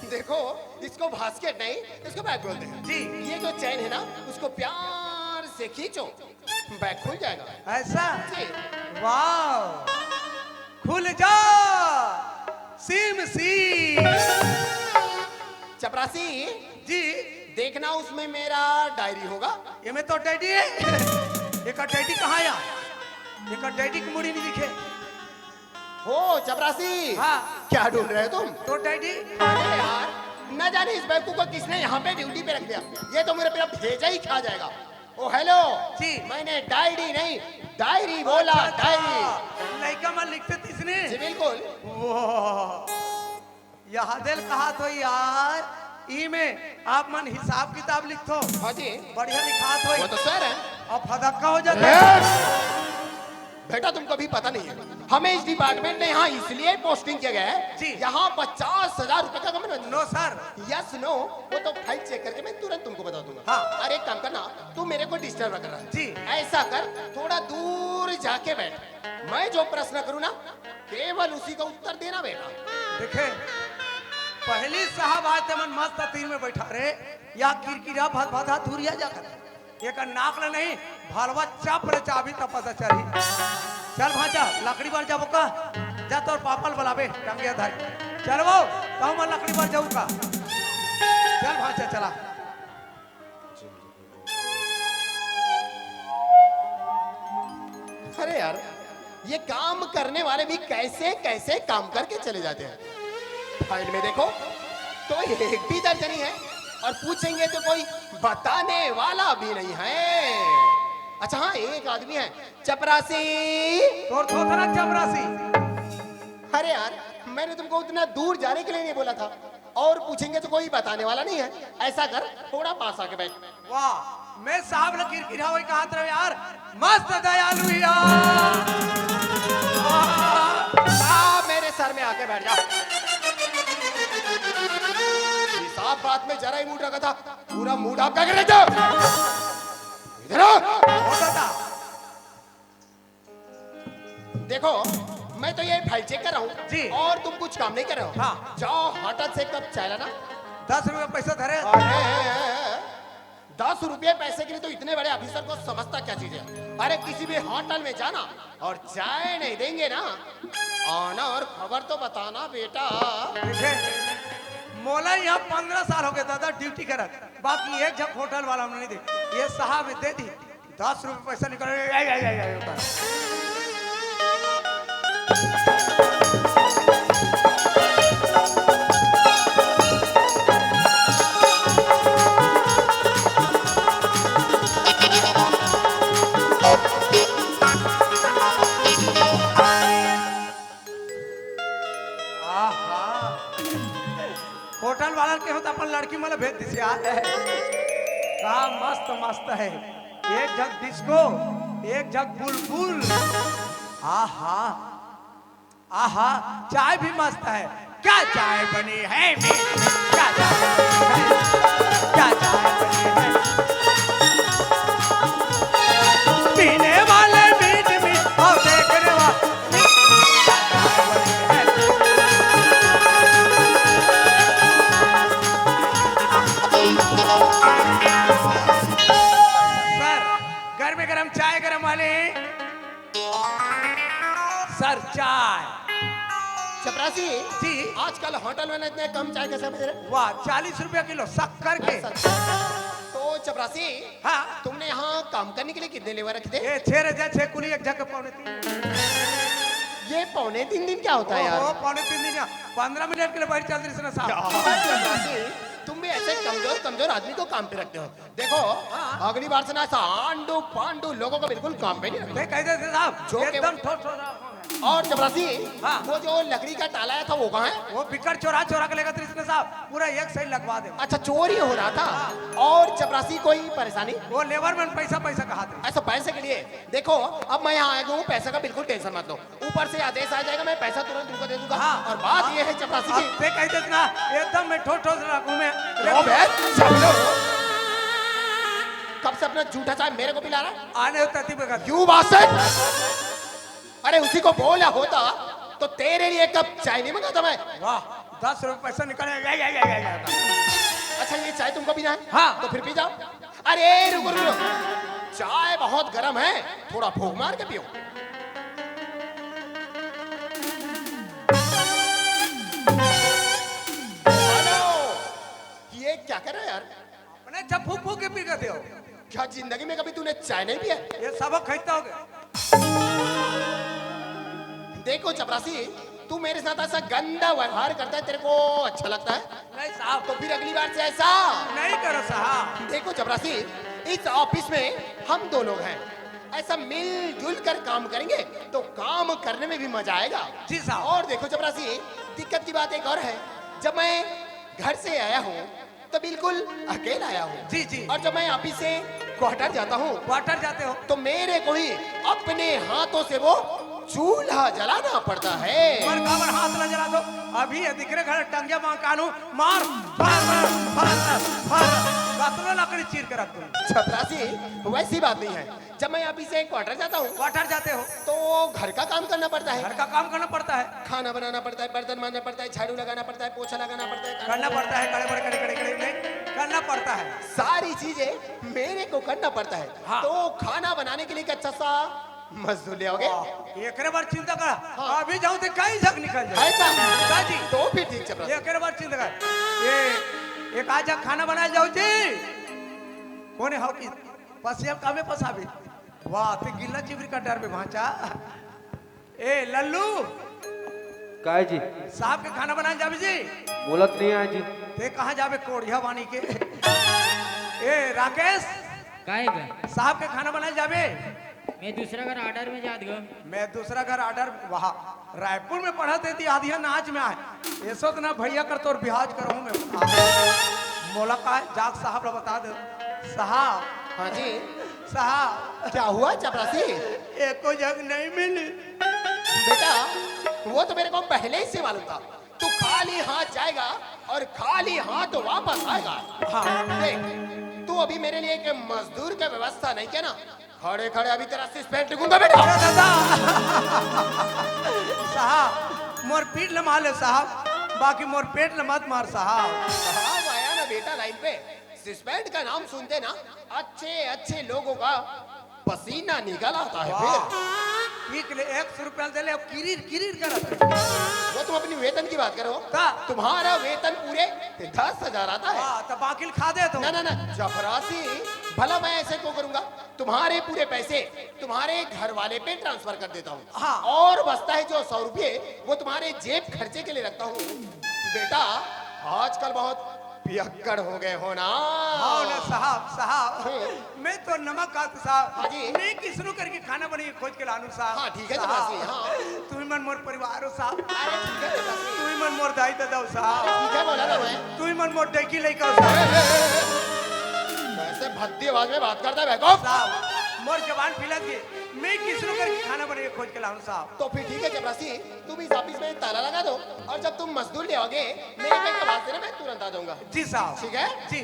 देखो, इसको बास्केट नहीं, इसको बैग बोलते हैं। जी। ये जो चेन है ना, उसको प्यार से खींचो, बैग खुल जाएगा। ऐसा? जी। वाह! खुल जा, सीम सीम। चपरासी। जी। देखना, उसमें मेरा डायरी होगा। ये में तो डैडी है। एकर डैडी कहाँ या? एकर डैडी के मुड़ी नहीं दिखे। हो चपरासी, हाँ। क्या ढूंढ रहे हो तुम? तो डैडी। अरे यार, न जाने इस बेवकूफ को किसने यहाँ पे ड्यूटी पे रख दिया। ये तो मेरा पूरा भेजा ही खा जाएगा। ओ हेलो। जी। मैंने डायरी नहीं, डायरी बोला, अच्छा, अच्छा। डायरी। लइका में लिखते तिसने? जी बिल्कुल। वाह। यह दिल कहा तो यार, ई में आप मन हिसाब किताब लिखथो। हाँ जी। बढ़िया लिखात हो। वो तो सर है। अब फदक्का हो जाता है। ए! बेटा, तुमको भी पता नहीं है, हमें इस डिपार्टमेंट में यहाँ इसलिए पोस्टिंग किया गया है, जी। यहाँ पचास हजार रुपए का कमीशन। नो सर। यस नो, वो तो फाइल चेक करके मैं तुरंत तुमको बता दूंगा। हाँ। अरे एक काम करना, तू मेरे को डिस्टर्ब कर रहा है। जी। ऐसा कर, थोड़ा दूर जाके बैठ, मैं जो प्रश्न करूँ ना, केवल उसी का उत्तर देना बेटा। देखे, पहली साहब आज ते मन मस्त तीर में बैठा रे, या किरकिरा भदभदा धुरिया जाकर। एकर नाक ले नहीं, भलवा चाप ले चाबी त पता चलही। चल भांचा, लकड़ी बर जाबो का? जा तोर पापा ल बलाबे, टंगिया धारी। चल वो, कहूँ मैं लकड़ी बर जाऊँ का? चल भांचा, चला। अरे यार, ये काम करने वाले भी कैसे कैसे काम करके चले जाते हैं। फाइल में देखो तो एक भी दर्ज नहीं है, और पूछेंगे तो कोई बताने वाला भी नहीं है। अच्छा हाँ, एक आदमी है, चपरासी। तोर थोथना चपरासी। अरे यार, मैंने तुमको उतना दूर जाने के लिए नहीं बोला था, और पूछेंगे तो कोई बताने वाला नहीं है। ऐसा कर, थोड़ा पास आके बैठ। वाह, मैं साहब ल किरकिरा होई कहत रहे यार, मस्त दयालु यार। वाह, आ, मेरे सर में आके बैठ जा। ये साफ बात में जरा ही मूड रखा था, पूरा मूड आपका कर देता। इधर आ। होता था। देखो, मैं तो ये फाइल चेक कर रहा हूँ जी। और तुम कुछ काम नहीं कर रहे हो। हाँ। जाओ, होटल से कप चाय लाना। दस रुपये पैसा धरे। अरे, दस रुपये पैसे के लिए तो इतने बड़े ऑफिसर को समझता क्या चीज है? अरे, किसी भी होटल में जाना और चाय नहीं देंगे ना, आना और खबर तो बताना बेटा। देखे, मोला यहाँ पंद्रह साल हो गए दादा ड्यूटी करत, बाकी एक झक होटल वाला नहीं दे। ये साहब दे दी, दस रुपये पैसा निकल, या, या, या, या, या, आहा। होटल वाला के हो तो अपन लड़की मन भेज दिस यार। का मस्त मस्त है, एक झक डिस्को, एक झक बुलबुल। आहा, आहा, चाय भी मस्त है। क्या चाय बनी है मीठ मीठ, क्या चाय बनी है, क्या चाय बनी है। पीने वाले मीठ मीठ और देखने वाले सर, गर्म गर्म चाय, गर्म वाले। सर, चाय। चपरासी जी। आजकल होटल में इतने कम चाय कैसे बेच रहे? वाह, चालीस रुपया किलो शक्कर के। अच्छा, अच्छा। तो चपरासी, हाँ। तुमने यहाँ काम करने के लिए कितने लेबर रखे थे? ये छह रजा, छह कुली, एक झक पौने तीन। ये पौने तीन दिन क्या होता है यार? ओहो, पौने तीन दिन क्या? पंद्रह मिनट के लिए बाहर चल रही ना साहब। यार, चपरासी, तुम भी ऐसे कमजोर कमजोर आदमी को काम पे रखते हो। देखो, हाँ। अगली बार से ना ऐसा आंडू पांडू लोगों को बिल्कुल काम पे नहीं रखना। मैं कह देते साहब, जो एकदम केवल ठोस ठोस रखो। और चपरासी, हाँ। वो जो लकड़ी का टाला आया था, वो कहाँ है? वो बिकट चोरा चोरा के लेगा कृष्ण साहब, पूरा एक साइड लगवा दे। अच्छा, चोरी हो रहा था। हाँ। और चपरासी, कोई परेशानी? वो लेबर में पैसा पैसा कहा थे। ऐसा पैसे के लिए? देखो, अब मैं यहाँ आया हूँ, पैसे का बिल्कुल टेंशन मत लो। ऊपर से आदेश आ जाएगा, मैं पैसा तुरंत तुमको दे दूंगा। हाँ। और बात ये है चपरासी की। अब ते कह देत ना, एकदम मैं ठोस ठोस रखूं मैं। ओ बे, सब लोग। कब से अपना जूठा चाय मेरे को पिला रहा है? आने हो तती बगत। You bastard! अरे उसी को बोला होता तो तेरे लिए कप चाय नहीं मंगाता मैं। वाह, दस रुपये पैसा निकाले। या, या, या, या, या। अच्छा, ये चाय तुमको पीना है? हाँ। तो फिर पी जाओ। अरे रुको, रुको, रुको। चाय बहुत गर्म है, थोड़ा फूंक मार के पियो। हेलो, ये क्या कर रहे हो यार? अपने जब फूंक फूंक के पी गए हो। क्या जिंदगी में कभी तूने चाय नहीं पिया? ये सबक खरीदता हो गया। देखो चपरासी, तू मेरे साथ ऐसा गंदा व्यवहार करता है, तेरे को अच्छा लगता है? नहीं साहब। तो फिर अगली बार से ऐसा नहीं करो साहब। देखो चपरासी, इस ऑफिस में हम दो लोग हैं, ऐसा मिलजुल कर काम करेंगे तो काम करने में भी मजा आएगा। जी साहब। और देखो चपरासी, दिक्कत की बात एक और है, जब मैं घर से आया हूँ तो बिल्कुल अकेला आया हूँ। जी, जी। और जब मैं ऑफिस से क्वार्टर जाता हूँ, क्वार्टर जाते हो? तो मेरे को ही अपने हाथों से वो चूल्हा जलाना पड़ता है। और काबर हाथ ला जला दो? अभी ये दिख रहे घर टंगिया मां कानू मार, मार, मार, मार, मार, कतनो लकड़ी चीर के रख दूं। चपरासी, वैसी बात नहीं है। जब मैं ऑफिस से क्वार्टर जाता हूँ, क्वार्टर जाते हो? तो घर का काम करना पड़ता है। घर का काम करना पड़ता है। खाना बनाना पड़ता है, बर्तन मांजना पड़ता है, झाड़ू लगाना पड़ता है, पोछा लगाना पड़ता है, करना पड़ता है, कड़े बड़े, कड़े, कड़े, कड़े, कड़े, करना पड़ता है। सारी चीजें मेरे को करना पड़ता है। हाँ। तो खाना बनाने के लिए एक अच्छा सा मजदूर ले आओगे? वाह, एकरे बार चिंता करा। हाँ। अभी जाऊं तो कहीं झक निकल जाए। ऐसा? हाँ जी। तो फिर ठीक चपरासी। एकरे बार चिंता कर। ये एक आज खाना बनाए जाओ जी। कोने हो कि पसिया कामे पसाबे? वाह, ते गिल्ला चिबरी का डर में भांचा। ए लल्लू, काय जी? साहब के खाना बनाए जाबे जी। बोलत नहीं आय जी। ते कहाँ जाबे कोढ़िया बानी के? ए राकेश, काय गा? साहब के खाना बनाए जाबे। मैं दूसरा घर ऑर्डर में जात गो। मैं दूसरा घर ऑर्डर, वहाँ रायपुर में पढ़त हे ती आधिया नाच में आए। एसो तो ना भैया कर तोर बिहाज करहूँ मैं। मोला का जाग साहब ला बता दे। साहब। हाँ जी। साहब। क्या हुआ चपरासी? एको जग नहीं मिली। बेटा, वो तो मेरे को पहले ही से मालूम था, तू खाली हाथ जाएगा और खाली हाथ वापस आएगा। हाँ। देख, तू अभी मेरे लिए एक मजदूर का व्यवस्था नहीं किया ना, खड़े खड़े अभी तेरा सिस पैंट टूंगा बेटा। अरे दादा। साहब, मोर पीठ ल मार ले साहब, बाकी मोर पेट ल मत मार साहब। साहब आया ना बेटा लाइन पे, सिस पैंट का नाम सुनते ना अच्छे अच्छे लोगों का पसीना निकल आता है। वाह। फिर पीक ले एक सौ रुपया दे ले, अब किरीर किरीर करत। वो तुम अपनी वेतन की बात करो। का? तुम्हारा वेतन पूरे दस हजार आता है। हाँ, तो बाकिल खा दे तो। ना, ना, ना, चपरासी, भला मैं ऐसे क्यों करूंगा? तुम्हारे पूरे पैसे तुम्हारे घर वाले पे ट्रांसफर कर देता हूँ। हाँ। और बचता है जो सौ रुपये, वो तुम्हारे जेब खर्चे के लिए रखता हूँ। बेटा, आजकल बहुत पियक्कड़ हो गए हो ना। हाँ ना साहब, साहब। हम्म। मैं तो नमक खात साहब। हाँ जी। मैं किसनों करके खाना बना के खोज के लानू साहब। हाँ, ठीक है, साहब। चपरासी, हाँ। तुम ही मन मोर परिवार हो साहब। अरे, ठीक है, चपरासी। तुम ही मन मोर दाई दादा हो साहब। अरे, ठीक है, बोला ना मैं। तुम ही मन मोर डेकी लइका हो साहब। ए, ए, ए, ए। ऐसे भद्दी आवाज में बात करता है, बेवकूफ। साहब, मोर जबान फिलत गई। मैं किसनों करके खाना बना के खोज के लाऊं साहब। तो फिर ठीक है, चपरासी, तुम इस ऑफिस में ताला लगा दो और जब तुम मजदूर ले आओगे, मैं एक एक आवाज देना, मैं तुरंत आ जाऊंगा। जी साहब। ठीक है? जी।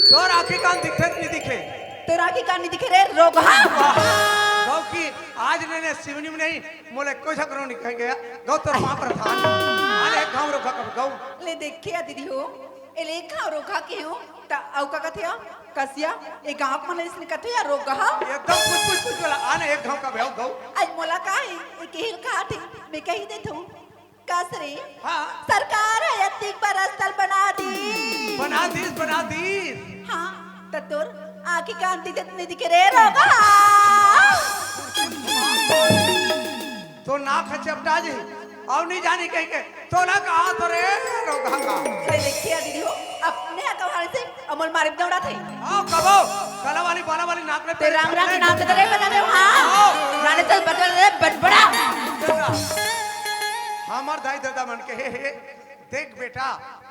तोर आँखी कान दिखथे त नहीं दिखे? तोर आँखी कान नहीं दिखे रे रोगहा। वाह, गौ की आज नइ नइ सिवनी में नहीं, मोला कोई झगड़ो नहीं कह गया। गौ तोर माँ प्रधान। आने एक घांव रोगहा कब गौ। ले देखे या दीदी हो, एले एक घांव रोगहा के हो, त अउ का कथे या? कसिया, ए गाँव के मन इसने कथे या रोगहा? एकदम कुछ, कुछ, कुछ बोला, आने एक घांव कब गौ। आज मोला का है, ए केहिल कहा थे, मैं कही देत हूँ। कस रे? हाँ। सरकार ह अतिक बरस तल बना दी। बना दीस, बना दीस। हाँ, त तोर आँखी कान दिखत नहीं दिखे रे रोगहा। तो नाक ह चपटा जी, अउ नहीं जानी कहीं के, तो ना कहा तो रे रोगहा का। ले देखिए दीदी हो, अपने हक हवाले से अमल मारे दौड़ा थे। आओ कबो, कला वाली, बाला वाली नाक में ते राम राम के नाम से तो नहीं बता दे, हाँ। आओ। रानी तो बता दे, बटबड़ा। हमार दाई दादा मन के हे, हे, देख बेटा,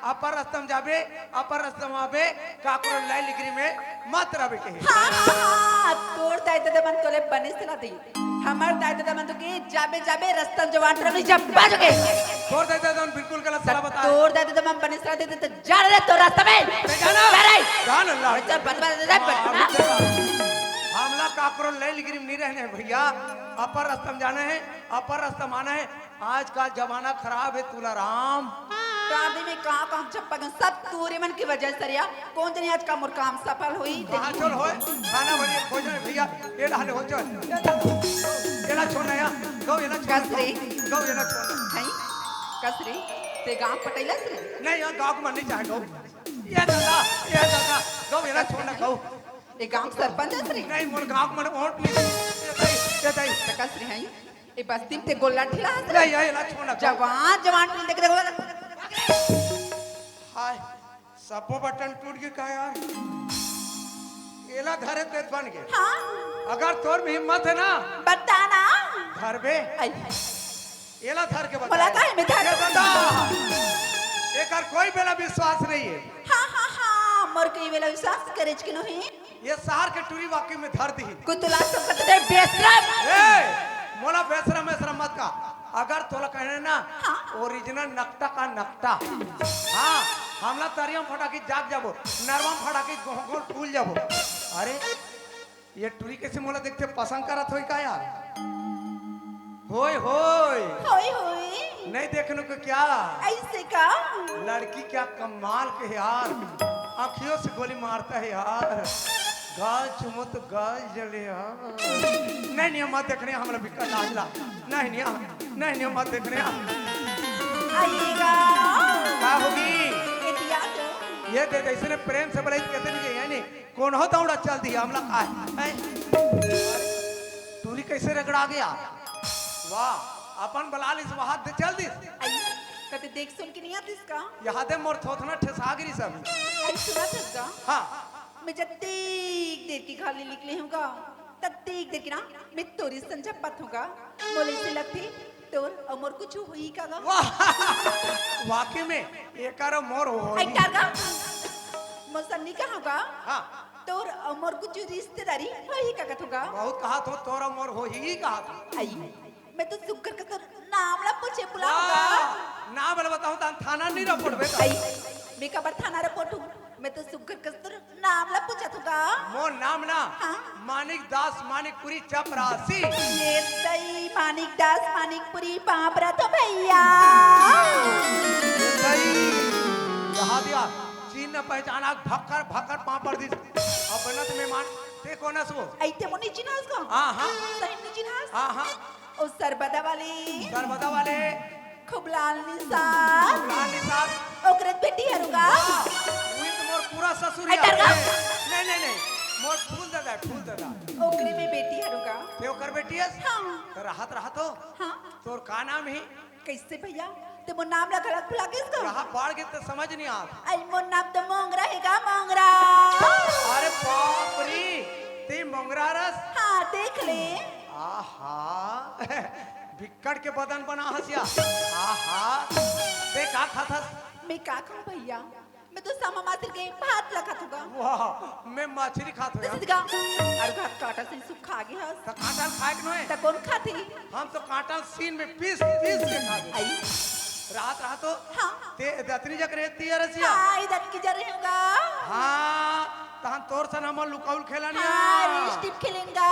अपर रस्ता म जाबे, अपर रस्ता म आबे, काकरो लय लिगरी में मत रबे के। हाँ, हाँ, हाँ, तोर दाई ददा मन तोले बने सलाह दी। हमर दाई ददा मन तो के जाबे, जाबे, रस्ता म जवान टोरा नहीं जब्बा जो के। तोर दाई ददा मन बिल्कुल गलत सलाह बता। तोर दाई ददा मन बने सलाह दे, तो जा रे तोर रस्ता में। ते जाना। जा रे। जान अल्लाह। चल, बन, बन, बन, बन, हाँ, बन। हमला काकरो लय लिगरी में नहीं रहने हैं भैया, अपर रस्ता म जाना है, अपर रस्ता म आना है। आजकल जमाना खराब है तुलाराम। शादी में कहाँ कहाँ चप्पा गन, सब तोरे मन की वजह से रिया। कौन जने आज का मोर काम सफल होई? कहाँ चल होए? खाना बनिए, भोजन है भैया, ये डाले हो चल। ये ला छोड़ना या, गौ ये ला छोड़ना, कस रे। गौ ये ला छोड़ना। हैं? कस रे, ते गाँव पटैलस रे? नहीं, यहाँ गाँव को मन नहीं चाहे गौ। ये दादा, ये दादा, गौ ये ला छोड़ना गौ। ये गाँव सरपंच हस रे? नहीं, मोर गाँव को मन वोट नहीं। ये दाई, ये दाई। त कस रे हैं? ए बस्ती म ते गोल्ला ठिला हस रे? नहीं, ये ला छोड़ना गौ। जवान, जवान टूरी देख, देख, देख। हाय, सबो बटन टूट गए का यार? एला धरे तेत बन गए। हाँ। अगर तोर में हिम्मत है ना, बता ना। धरबे। आई। एला धर के बता। मोला काहे में धर? ये बता। एकर कोई बेला विश्वास नहीं है। हाँ, हाँ, हाँ, मोर कोई बेला विश्वास करेच के नहीं। ये शहर के टूरी वाकई में धर दी। कुतुला सब कतरे बेशरम। ए, मोला बेशरम, बेशरम मत का। अगर तोला कहने ना, हाँ। Original नकटा का नकटा। हाँ, हमला तरियम फटाकी जाग जाबो, नरवम फटाकी गोह गोह फूल जाबो। अरे, ये टूरी कैसे मोला देखते पसंद करत होई का यार? होय, होय। होय, होय। नहीं देखने को क्या? ऐसे का? लड़की क्या कमाल के है यार। आँखियों से गोली मारता है यार। गाल चुमो तो गाल जले यार। नहीं, नहीं, मत देखने, हमरा बिक्का लाज ला। नहीं, नहीं, नहीं, नहीं, मत देखने। आइएगा। का होगी? ये दिया तो। ये दे दे, इसने प्रेम से बोला, कहते नहीं, ये नहीं। कोन हो दौड़ा चल दिया, हमला काय? हैं? टूरी कैसे रगड़ा गया? वाह, अपन बला लिस, वहां दे चल दिस। आई, कते देख सुन के नहीं आतिस का? यहाँ दे मोर थोथना ठेसा गिरी सब। आई, सुना था का? हाँ। मैं जब देख देर की घर ले निकले हूँ का, तब देख देर की ना, मैं तोरी संझा पत हूँ का। मोले से लगती, तोर अउ मोर कुछ होही का गा? वाह! वाकई में, एकर अउ मोर होही। ऐ टारगा, मोर सन्नी कहाँ गा? हाँ। तोर अउ मोर कुछ रिश्तेदारी होही का कथों गा? बहुत कहा थो, तोर अउ मोर होही कहा थो। आई, मैं तो सुग्घर कस तोर नाम ला पूछे बुलाऊंगा। वाह! नाम ला बताऊं तो थाना नहीं रिपोर्ट बेटा। आई, मैं काबर थाना रिपोर्ट हूँ? मैं तो सुग्घर कस तोर नाम ला पूछत हूँ गा। मोर नाम ना हाँ। मानिक दास मानिकपुरी चपरासी। ये सही मानिक दास मानिकपुरी पाँव परत हों भैया। ये सही। कहा दिया, चिन्ह पहचान आग भक्कर भक्कर पाँव पर दिस। अब बनत मेहमान, ते कोन हस वो? ऐते मो नी चिन्हास का? हाँ, हाँ। सही नी चिन्हास? हाँ, हाँ। ओ सरबदा वाले। सरबदा वाले। खूब लाल निसार। लाल निसार। ओकरे बेटी हरू गा। वाह, वही तो मोर पूरा ससुर ऐ यार। डर गा। नहीं, नहीं, नहीं। मोर फूल दादा, फूल दादा। ओकरे में बेटी हरू गा। ते ओकर बेटी हस? हाँ। तो रहत, रहत हो। हाँ। तोर का नाम ही? कैसे भैया? ते मोर नाम ला घलक भुला गेस का? यहाँ बाढ़ के तो समझ नहीं आत। आई मोर नाम तो मोंगरा हे गा, मोंगरा। अरे बाप रे, ते मोंगरा रस? हाँ, देख ले। आहा, बिक्कट के बदन बना हस या। आहा, ते का खात हस? मैं का खाऊं भैया? मैं तो सामा मासिर के भात ला खात हूँ गा। वाह, मैं मछली खात हूँ यार। जैसे गा, अरे भात कांटा से सुखा गे हस। तो कांटा खाए के नोहे। तो कौन खाथे? हम तो कांटा सीन में पीस, पीस के खाते। आई। रात, रात हो। हाँ। ते दतनी जक रहती है रसिया। हाँ, इधर की जा रहे होगा। हाँ। तहन तोर सन हमन लुकाउल खेला नहीं हाँ, है। रिस्टिप खेलेंगा।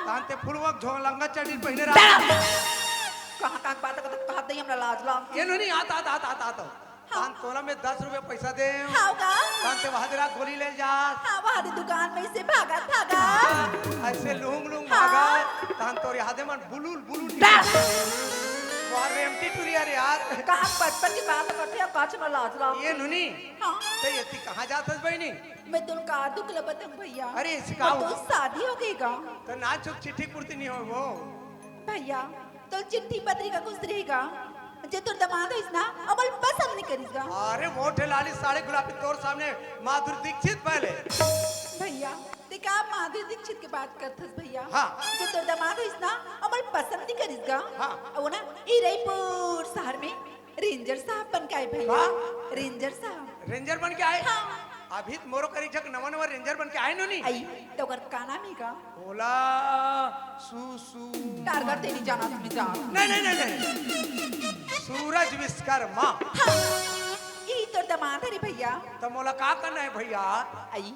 तहन ते फुलवा झोलंगा चड्डी पहिने रहा। कहाँ कहाँ बात करत, कहा दे हमरा लाज लाग। ये नो नहीं, आता, आता, आता, आता, आता। हाँ। तहन तोला मैं दस रुपया पैसा दे। हाँ का? तहन ते वहां जरा गोली ले जा। हाँ, वहां दे दुकान में से भागा, भागा। हाँ, ऐसे लूंग लूंग हाँ। भागा। तहन तोर यादे मन बुलुल, बुलुल। वाह, रेमटी टुरी यार, यार। कहाँ बचपन की बात करते हैं, काच में लाज लाग। ये नो नहीं। हाँ। ते ये ती कहाँ जात हस बहिनी? मैं तुमका दुख ल बताऊं भैया। अरे, इसका मोर तो शादी हो गई गा। तो ना चुप चिट्ठी पूर्ति नहीं हो वो। भैया, तो चिट्ठी पत्री का कुछ रहेगा। जे तोर दामाद होइस ना, अमल पसंद नहीं करिस गा। अरे, मोटे लाली साड़ी गुलाबी तोर सामने माधुरी दीक्षित पहले। भैया, ते का माधुरी दीक्षित के बात करथस भैया? हाँ। जे तोर दामाद होइस ना, अमल पसंद नहीं करिस गा। हाँ। वो ना, ई रईपुर शहर में रेंजर साहब बन के आए भैया। का? रेंजर साहब। रेंजर बन के आए? हाँ। अभी तो मोरो करी झक नवा नवा रेंजर बन के आए नो नी। आई, तो ओकर का नाम ही का? ओला सु, सु। टारगर तेरी जाना तुम्हें जान। नहीं, नहीं, नहीं, नहीं। सूरज विश्वकर्मा। हाँ, ई तोर दामाद है रे भैया। तो मोला का करना है भैया? आई,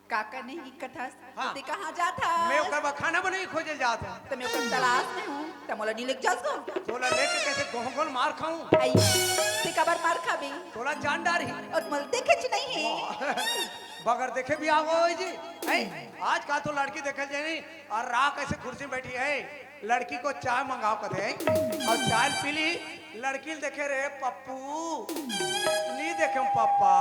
का करने ही कथस? हाँ। ते कहाँ जात हस? मैं ओकर बर खाना बनाई खोजे जात हूँ। तो मैं ओकर तलाश में हूँ। तो मोला नहीं लेके जास को? तोला लेके कैसे गोह गोल मार खाऊं? आई, ते काबर मार खाबे? तोला जान डार ही। और मोला देखे च नहीं है। वाह। बगर देखे भी आओ जी। ऐ, आज का तो लड़की देखे जाए नहीं। और राह कैसे कुर्सी में बैठी है, लड़की को चाय मंगाओ कथे, और चाय पी ली, लड़की देखे रे पप्पू, नहीं देखे पप्पा,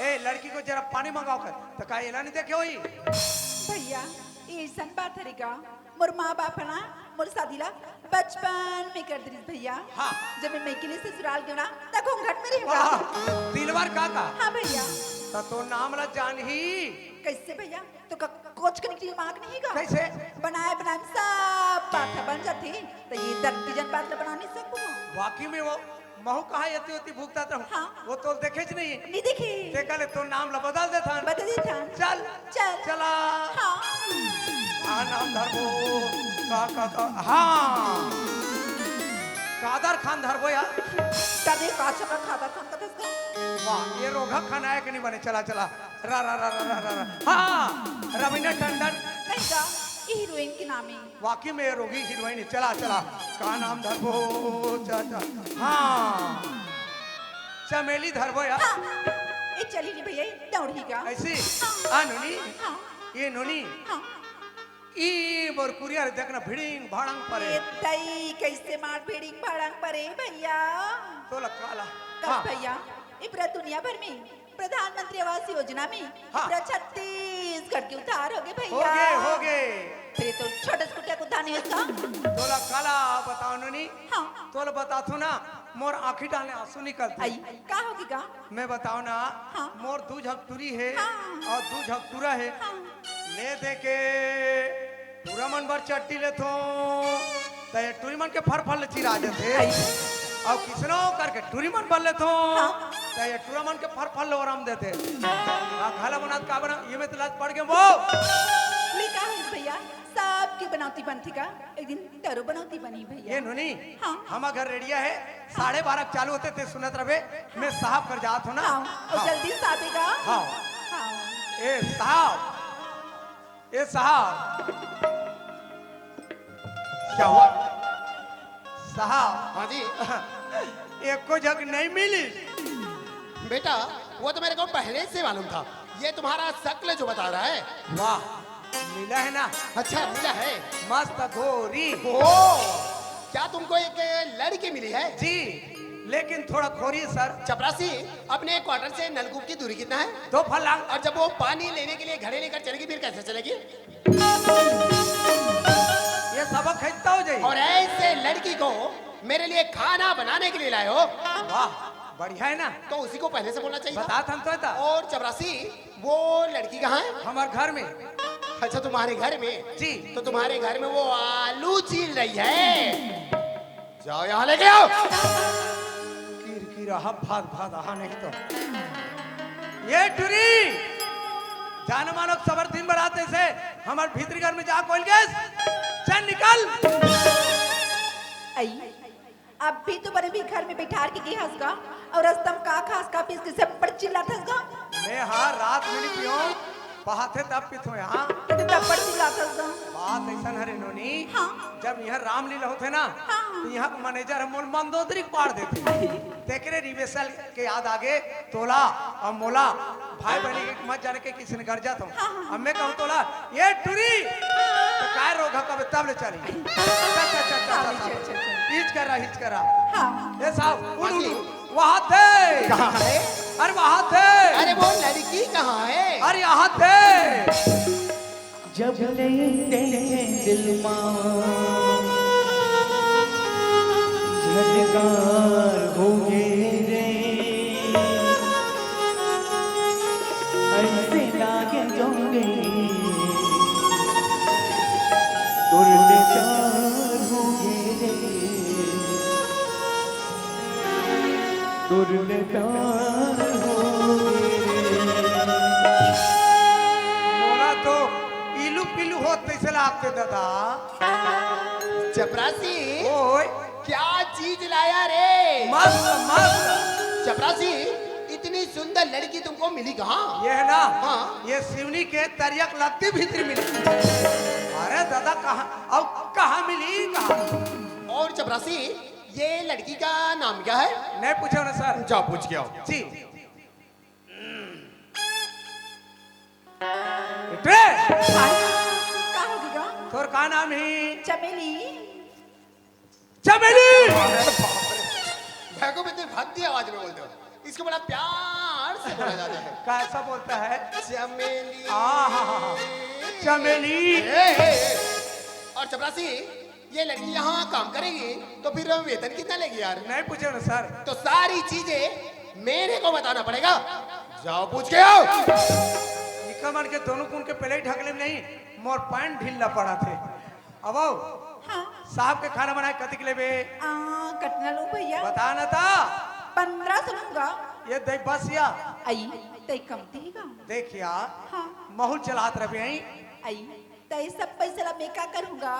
ए लड़की को जरा पानी मंगाओ कर, तो का एला नहीं देखे होई? भैया, ये ऐसन बात हरे का? मोर माँ बाप है ना, मोर शादी ला बचपन में कर दिस भैया। हाँ। जब मैं मइके ले ससुराल गयो ना, तब घूंघट में रहे वाह, दिलवर काका। हाँ भैया। तो तो नाम ला जान ही। कैसे भैया? तो क-, कोच के निकली मांग नहीं का? कैसे? बनाए बनाए में सब बात ह बन जाथे, तो ये दर्द की जन बात ला बना नहीं सकूं। वाकई में वो महू कहा एती ओती भुगतात रहूं। हाँ। वो तो देखे च नहीं। नहीं देखे। ते कहले तो नाम ला बदल देथन। बदल देथन। चल। चल। चला। हाँ। का नाम धरबो? का, का, का? हाँ। कादर खान धरबो यार। तदे का छपरा खादर खान का धस का? वाह, ये रोघा खान आए कि नहीं बने? चला, चला। रा, रा, रा। हाँ, रवीना टंडन। नहीं का, ये हीरोइन के नाम है। वाकई में ये रोगी हीरोइन है। चला, चला। का नाम धरबो? चा, चा। हाँ। चमेली धरबो यार। हाँ। ये चली नहीं भैया, ये दौड़ी का। ऐसी? हाँ। आ नोनी? हाँ। ये नोनी? हाँ। ई मोर कुरिया रे, देखना भिड़िंग भाड़ंग परे। ये दई कैसे मार भिड़िंग भाड़ंग परे भैया? तोला काला। कब हाँ। भैया? ये पूरा दुनिया भर में प्रधानमंत्री आवास योजना में हाँ। पूरा छत्तीसगढ़ के उद्धार हो गए भैया। हो गए, हो गए। फिर तो छोटे से कुटिया को उद्धार नहीं होता। तोला काला बताओ नोनी। हाँ। तोला बताथो ना, मोर आँखी डाले आंसू निकलथे। आई, का होगे गा? मैं बताओ ना, हाँ। मोर दू झक टुरी हे हाँ। और दू झक टुरा हे। हाँ। ले दे के टुरा मन बर चट्टी लेथो, त ये टुरी मन के फर फर ले चिरा देथे। आई। अउ किसनो करके टुरी मन बर लेथो, हाँ। त ये टुरा मन के फर फर ले ओरम देथे। आ घला बनात का बना, ये में तो लत पड़ गए वो। ले का होइस भैया, सबके बनौती बनथे का, एक दिन तरो बनौती बनी भैया। ये नोनी, हाँ। हमर घर रेडिया हे, साढ़े बारह के चालू होथे, ते सुनत रहे, मैं साहब कर जात हूँ ना। हाँ, और हाँ। जल्दी साहब का। हाँ। हाँ। ए साहब, ए साहब, क्या हुआ? साहब। हाँ जी। एको झक नहीं मिली। बेटा, वो तो मेरे को पहले से मालूम था, ये तुम्हारा शक्ल जो बता रहा है। वाह, मिला है ना? अच्छा, मिला है। मस्त गोरी। ओ, क्या तुमको एक लड़की मिली है? जी, लेकिन थोड़ा खोरी है, सर। चपरासी, अपने क्वार्टर से नलकूप की दूरी कितना है? दो फर्लांग। और जब वो पानी लेने के लिए घड़े लेकर चलेगी, फिर कैसे चलेगी? ये सबक खरीदता हो जाइए। और ऐसे लड़की को मेरे लिए खाना बनाने के लिए लाए हो। वाह, बढ़िया है ना? तो उसी को पहले से बोलना चाहिए था। बता था तो था। और चपरासी, वो लड़की कहाँ है? हमारे घर में। अच्छा, तुम्हारे घर में? जी। तो तुम्हारे घर में वो आलू छील रही है। जाओ, यहाँ लेके आओ। किरकिरा, भाग, भाग, हाँ, नहीं तो। ये टुरी, जान मानो सबर दिन बराते से, हमारे भीतरी घर में जा कोई गैस, चल निकल। आई, अब भी तो बने भी घर में बैठार के गे हस गा, और रस्ता म का खास का पीस के सब पर चिल्लात हस गा। मैं हा रात में नहीं पियो, पहाथे तब पीथो यहाँ। तो तब पर चिल्लाता था। बात ऐसा हरे नोनी, हाँ। जब यहाँ रामलीला होथे ना, हाँ। तो यहाँ का मैनेजर मोल मंदोदरी पाड़ देथे। तेकरे रिवेसल के याद आगे तोला अउ मोला भाई बहनी के मत जाने के किसी ने घर जात हो। हाँ, हाँ। अब मैं कहूँ तोला, "ये टुरी, तो काय रोग है, कब तब ले चली?" अच्छा, अच्छा, अच्छा, अच्छा, अच्छा, अच्छा, अच्छा। हिच करा, हिच करा। हाँ। ये साहब, उड़, उड़, उड़। वहाँ थे। कहाँ है? अरे वहाँ थे। अरे वो लड़की कहाँ है? अरे यहाँ थे। जब ले तेरे दिल मा झनकार होगे रे, ऐसे लागे जोगे तोर ले प्यार होगे रे, तोर ले प्यार होगे रे। मोला तो इलू पिलू होत तैसे लागते दादा। चपरासी, ओए। क्या चीज लाया रे? मस्त, मस्त। चपरासी, इतनी सुंदर लड़की तुमको मिली कहाँ? ये है ना? हाँ। ये सिवनी के तरियक लत्ती भीतरी मिली। अरे दादा, कहाँ, अब कहाँ मिली, कहाँ? और चपरासी, ये लड़की का नाम क्या है? नहीं पूछो ना सर। जाओ पूछ के आओ। जी। उठ रे। हाय, का हो गया? तोर का नाम ही? चमेली। चमेली। देखो बेटे, भक्ति आवाज में बोलते हो, इसको बड़ा प्यार से बोला जाता है। कैसा बोलता है? चमेली। आ, हा, हा, हा। चमेली। ए, ए, ए। और चपरासी, ये लड़की यहाँ काम करेगी तो फिर वेतन कितना लेगी यार? नहीं पूछो ना सर। तो सारी चीजें मेरे को बताना पड़ेगा। जाओ पूछ के आओ। इका मन के दोनों कुन के पहले ही ढकले में नहीं, मोर पैंट ढीला पड़ा थे। अब आओ। हाँ। साहब के खाना बनाए कतिक लेबे? आ, कतना लूं भैया? बता ना ता। पन्द्रह सौ लूंगा। ये देख बस या। आई, तई कम देगा। देख यार। हाँ। महू चलात रहे आई। आई। त ये सब पैसा ला मैं का करूँगा?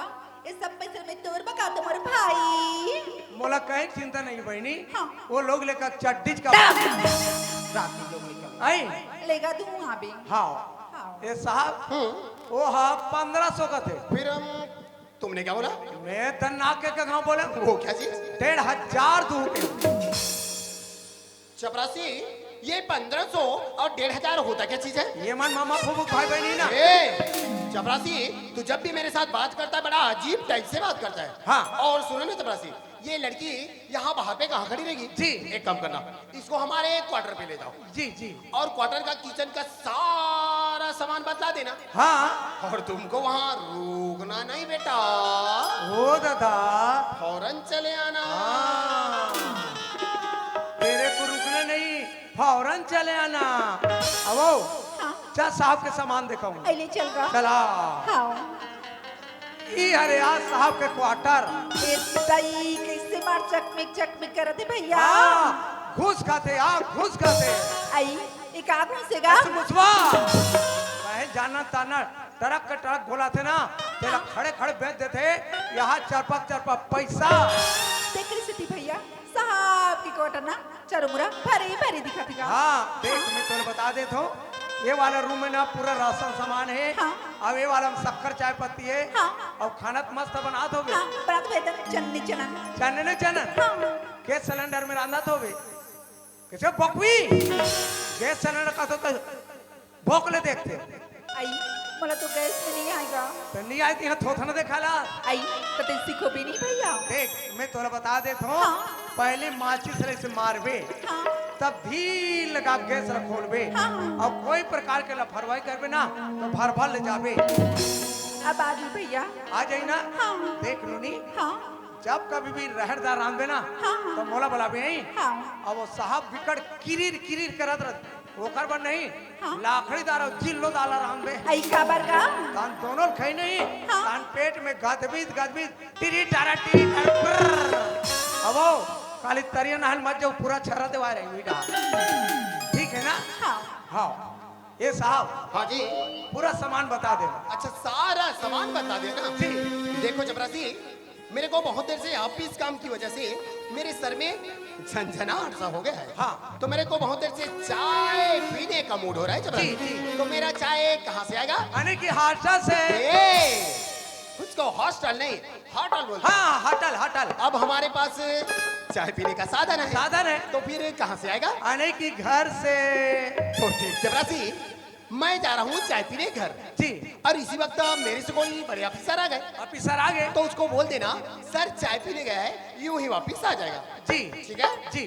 ये सब पैसा ला मैं तोर बका तो मोर भाई। मोला कहीं चिंता नहीं बहनी। हाँ। वो लोग लेकर चड्डीज का रात में लोग लेकर आई। लेगा दूँ वहाँ भी। हाँ। हाँ। ये साहब, हम्म। वो हाँ पन्द्रह सौ का थे। फिर हम, तुमने क्या बोला? मैं तन्ना के, के गाँव बोला। वो क्या चीज? डेढ़ हजार दूँ के। चपरासी, ये पन्द्रह सौ और डेढ़ हजार होता क्या चीज है? ये मन मामा फूफू भाई बहनी ना। ए, चपरासी, तू जब भी मेरे साथ बात करता है, बड़ा अजीब टाइप से बात करता है। हाँ। और सुनो ना चपरासी, ये लड़की यहाँ बाहर पे कहाँ खड़ी रहेगी? जी। एक काम करना, इसको हमारे क्वार्टर पे ले जाओ। जी, जी। और क्वार्टर का, किचन का सारा सामान बदला देना। हाँ। और तुमको वहाँ रुकना नहीं बेटा। ओ दादा। फौरन चले आना। हाँ। तेरे को रुकना नहीं, फौरन चले आना। अब आओ। हाँ। चल साहब के सामान दिखाऊं। अइले चल गा। चला। हाँ। ई हरे आज साहब के क्वार्टर। ए दाई, कैसे मार चकमिक चकमिक करत हे भैया। हाँ, घुस खाते, आ, घुस खाते। आई, ई का घुसेगा? ऐसे मुसवा। कहे जाना ताना, ट्रक के ट्रक घोलाथे ना, तेला हाँ। खड़े खड़े बेच देथे, यहाँ चरपक चरपक पैसा। देख रही सिटी भैया, साहब की क्वार्टर ना, चारों मुरा भरे भरे दिखत हे गा। हाँ, देख, हाँ। मैं तोला बता देत हूँ, ये वाला रूम में ना पूरा राशन सामान है। हाँ। अब ये वाला में शक्कर चाय पत्ती है। हाँ। अब खाना तो मस्त बनात होबे। हाँ, बनात होबे एकदम चन्नी चनन। चन्नी चनन? हाँ। गैस सिलेंडर में रांधत होबे। कैसे बकवी? गैस सिलेंडर का तो, तो भोंक ले देखते। आई, मोला तो गैस में नहीं आएगा। तो नहीं आए तो यहाँ थोथना देखा ला। आई, तो तैं सीखो भी नहीं भैया। देख, मैं तोला बता देत हूँ, हाँ। पहले माचिस ले से मारबे, हाँ। तब धीर लगा गैस ला खोलबे, हाँ। और कोई प्रकार के लापरवाही करबे ना, तो भर भर ले जाबे। अब आ जाई भैया। आ जाई ना? हाँ। देख नूनी, हाँ। जब कभी भी रहर दार रांधबे ना, हाँ, हाँ। तो मोला बुलाबे, नहीं? हाँ। अब वो साहब बिकट किरिर किरिर करत रहत, ओकर बर नहीं, हाँ। लाखड़ी दार अउ जिल्लो दार ला रांधबे। आई काबर गा? तान दोनों खाई नहीं, हाँ। तान पेट में गदबीत गदबीत, टिरी टारा टिरी टारा, ब्रर। अब वो काली तरिया नहल मत जाओ, पूरा छर्रा देवा रही हुई डाल। ठीक है ना? हाँ। हाँ। ये साहब, हाँ जी। पूरा सामान बता दे। अच्छा, सारा सामान बता देना। जी। देखो चपरासी, मेरे को बहुत देर से ऑफिस काम की वजह से मेरे सर में झनझनाहट सा हो गया है। हाँ। तो मेरे को बहुत देर से चाय पीने का मूड हो रहा है जबरन। जी, जी। तो मेरा चाय कहाँ से आएगा? अने की हॉस्टल से। ए, उसको हॉस्टल नहीं, होटल बोलते हैं। हाँ, होटल, होटल। अब हमारे पास चाय पीने का साधन है। साधन है। तो फिर कहाँ से आएगा? अने की घर से। तो ठीक चपरासी, मैं जा रहा हूँ चाय पीने घर। जी। और इसी वक्त मेरे से कोई बड़े ऑफिसर आ गए। ऑफिसर आ गए। तो उसको बोल देना, सर चाय पीने गया है, यूं ही वापस आ जाएगा। जी। ठीक है? जी।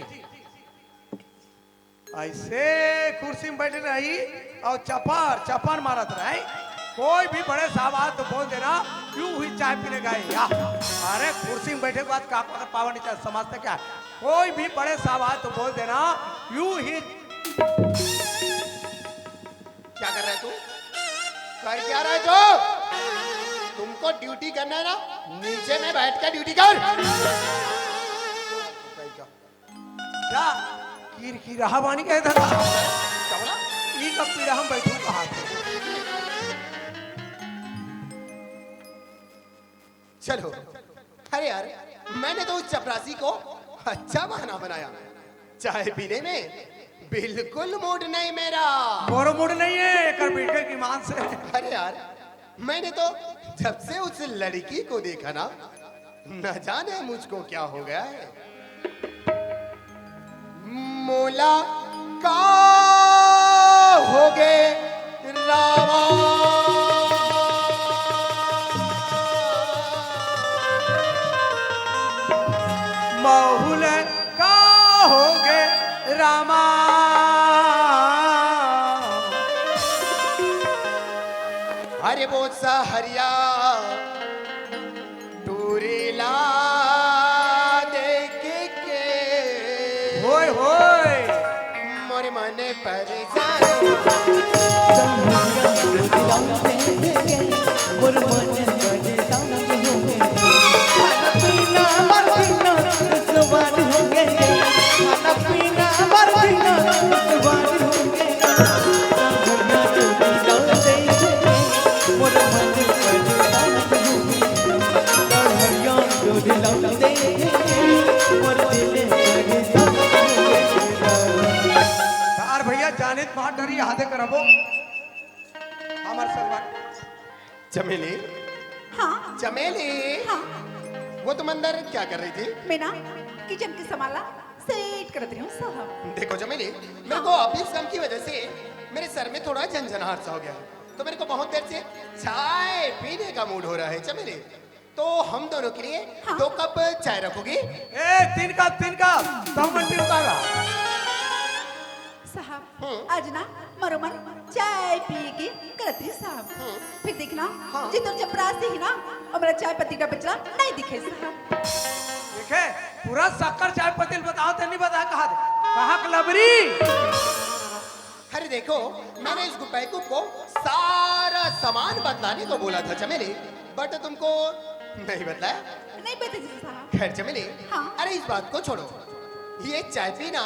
ऐसे कुर्सी में बैठे रही और चपार चपार मारत रहे। कोई भी बड़े साहब आए तो बोल देना, यूं ही चाय पीने गए या। अरे, कुर्सी में बैठे के बाद का पावर नहीं चाहिए, समझते क्या? कोई भी बड़े साहब आए तो बोल देना, यूं ही। क्या कर रहा है तू? कर क्या रहा है तू? तुमको ड्यूटी करना है ना, नीचे में बैठ के ड्यूटी कर। क्या? किरकिराहा बानी कहे था? क्या बोला? ई का पीड़ा हम बैठू कहाँ थे? चलो, अरे यार, मैंने तो उस चपरासी को अच्छा बहाना बनाया। चाय पीने में बिल्कुल मूड नहीं मेरा। मोरो मूड नहीं है, कर बैठे की मान से। अरे यार, मैंने तो जब से उस लड़की को देखा ना, न जाने मुझको क्या हो गया है। मोला का हो गए रावा। माहौल का हो गए रामा। अरे वो सहरिया टूरी ला देख के होय, होय। मोर मन परेशान। तार भैया जानित मार डरी हाथे करबो। हमार संगवारी। चमेली। हाँ। चमेली। हाँ। वो तुम अंदर क्या कर रही थी? मैं ना किचन के सामान ला सेट करत रही हूँ साहब। देखो चमेली, मेरे को ऑफिस काम की वजह से मेरे सर में थोड़ा झनझनाहट सा हो गया है, तो मेरे को बहुत देर से चाय पीने का मूड हो रहा है चमेली। तो हम दोनों के लिए हाँ। दो कप चाय रखोगी? ए, तीन कप, तीन कप, दो मिनट रुका। साहब, हम्म। आज ना मरो मन चाय पिए के करत हे साहब। हम्म। फिर देखना, हाँ। जितन चपरासी हे ना, हमला चाय पत्ती का बचला नहीं दिखे साहब। देखे, पूरा शक्कर चाय पत्ती बताओ तो नहीं बताया कहा थे। कहाँ के लबरी? अरे देखो, मैंने इस बेवकूफ को सारा सामान बतलाने को बोला था चमेली, but तुमको नहीं बताया। नहीं बताया साहब। खैर चमेली, हाँ। अरे इस बात को छोड़ो, ये चाय पीना,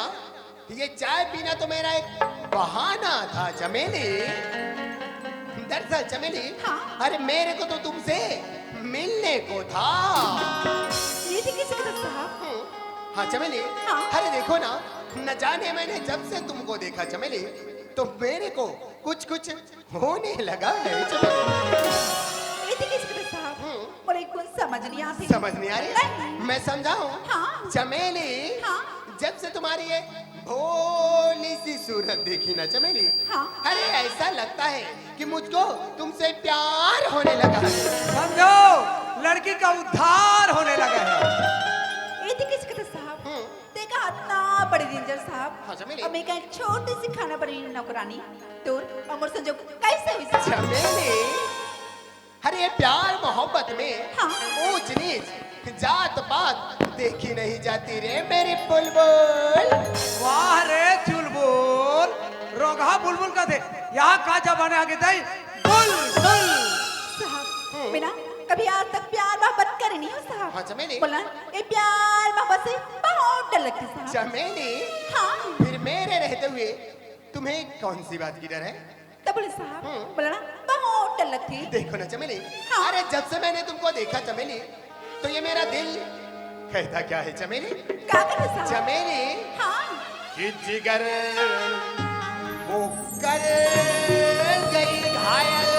ये चाय पीना तो मेरा एक बहाना था चमेली। दरअसल चमेली, हाँ। अरे मेरे को तो तुमसे मिलने को था। ये थी किसी का साहब? हम्म। हाँ चमेली, हाँ। अरे देखो ना, न जाने मैंने जब से तुमको देखा चमेली, तो मेरे को कुछ कुछ होने लगा है चमेली। ये थी किसी का साहब? हम्म। मोला कुछ समझ नहीं आती। समझ नहीं आ रही? नहीं। मैं समझाऊं? हाँ। चमेली, हाँ। जब से तुम्हारी ये भोली सी सूरत देखी ना चमेली, हाँ। अरे ऐसा लगता है कि मुझको तुमसे प्यार होने लगा है। समझो, लड़की का उद्धार होने लगा है। ये थी किसी का साहब? हम्म। देखा इतना बड़े डेंजर साहब। हाँ, चमेली। अब मैं का एक छोटी सी खाना बनी नौकरानी, तोर अमर संजोग कैसे हुई साहब? चमेली। अरे ये प्यार मोहब्बत में हाँ। ऊंच नीच जात पात देखी नहीं जाती रे मेरी बुलबुल। वाह रे चुलबुल, रोगहा बुलबुल का दे, यहाँ का जमाने आगे दई बुलबुल। साहब, हम्म। मैं ना कभी आज तक प्यार मोहब्बत करे नहीं हूँ साहब। हाँ, चमेली। बोला, ये प्यार मोहब्बत से बहुत डर लगती साहब। चमेली? हाँ। फिर मेरे रहते हुए तुम्हें कौन सी बात की डर है? तब बोले साहब, हम्म। बोला ना, बहुत डर लगती। देखो ना चमेली, हाँ। अरे जब से मैंने तुमको देखा चमेली, तो ये मेरा दिल कहता क्या है चमेली? क्या कहता साहब? चमेली, हाँ। कि जिगर वो कर गई घायल,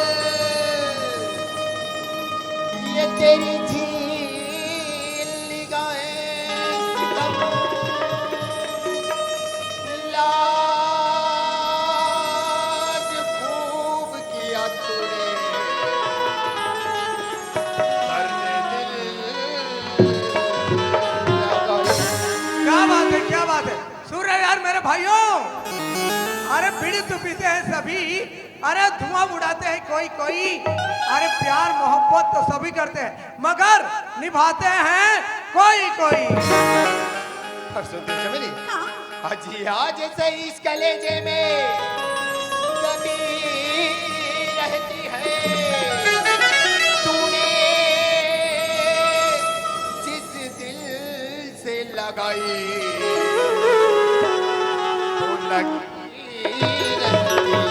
ये तेरी झील निगाहें सितम। लाज खूब किया तूने, दर्द दिल लगाई। क्या बात है, क्या बात है। सुन रहे यार मेरे भाइयों, अरे बीड़ी तो पीते हैं सभी, अरे धुआं उड़ाते हैं कोई कोई, अरे प्यार मोहब्बत तो सभी करते हैं, मगर निभाते हैं कोई कोई। और सुनते हैं चमेली, हाँ। आज ही आज से इस कलेजे में दबी रहती है तूने जिस दिल से लगाई, वो लगी रहती है।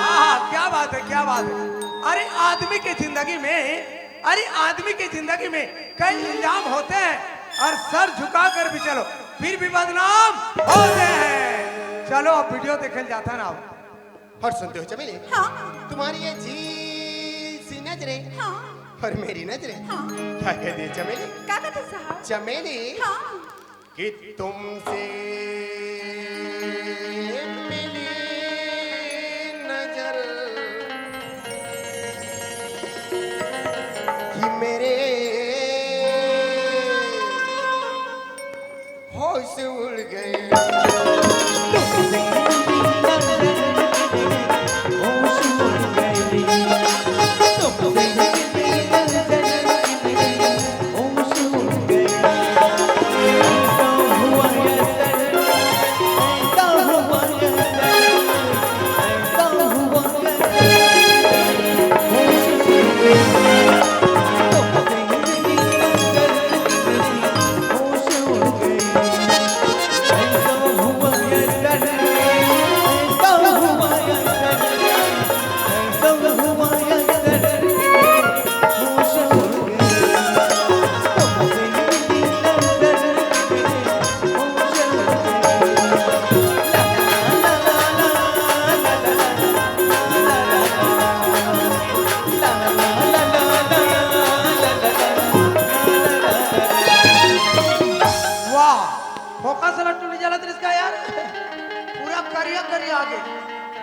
आहा, क्या बात है, क्या बात है। अरे आदमी के जिंदगी में, अरे आदमी के जिंदगी में कई इल्जाम होते हैं और सर झुका कर भी चलो, फिर भी बदनाम होते हैं। चलो अब वीडियो देखल जाता ना। और सुनते हो चमेली? हाँ। तुम्हारी ये झील सी नजरें हाँ। और मेरी नजरें हाँ। क्या कहती है चमेली? क्या कहते साहब? चमेली हाँ। कि तुमसे मिली नजर कि मेरे होश उड़ गए। वाह, फोकस ला टूटी जलत रिस का यार, पूरा करिया करिया आगे।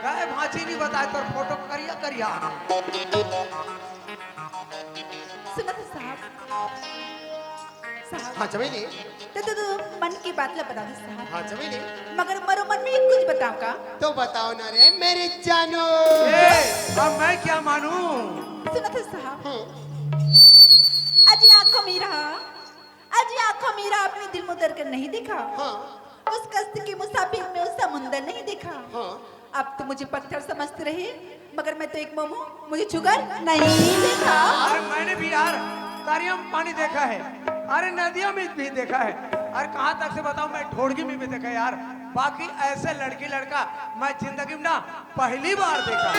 गाय भांची नहीं बताए तोर फोटो करिया करिया आगे। सुनो तो साहब, साहब। हाँ चमेली। तो, तो, तो मन की बात ला बता दो साहब। हाँ चमेली। मगर मरो मन में कुछ बताओ का? तो बताओ ना रे मेरे जानू। ए, अब मैं क्या मानूं? सुनो तो साहब। हाँ। अजी आंखों में रहा, अजी आंखों में रहा, अपने दिल में उतर कर नहीं देखा। हाँ। उस कश्ती के मुसाफिर में उस समुंदर नहीं देखा। हाँ। आप तो मुझे पत्थर समझते रहे, मगर मैं तो एक मोम हूँ, मुझे छूकर नहीं देखा। अरे मैंने भी यार दरिया में पानी देखा है, अरे नदियों में भी देखा है, अरे कहाँ तक से बताऊं, मैं ढोड़गी में भी देखा है यार। बाकी ऐसे लड़की लड़का मैं जिंदगी में ना पहली बार देखा।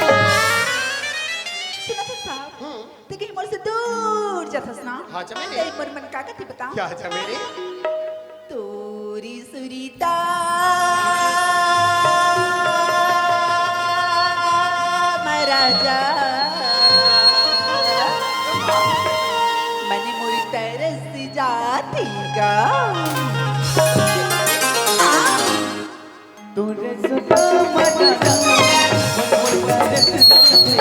सुनो तो साहब, हम्म। ते कहीं मोर से दूर जाथस ना? हाँ, चमेली। ते मोर मन का कथे बता? क्या चमेली? तोरी सुरीता महाराजा, मन मोर तरस जाती गा। तोरे सुरता मना, मन मोर तरस जाथे।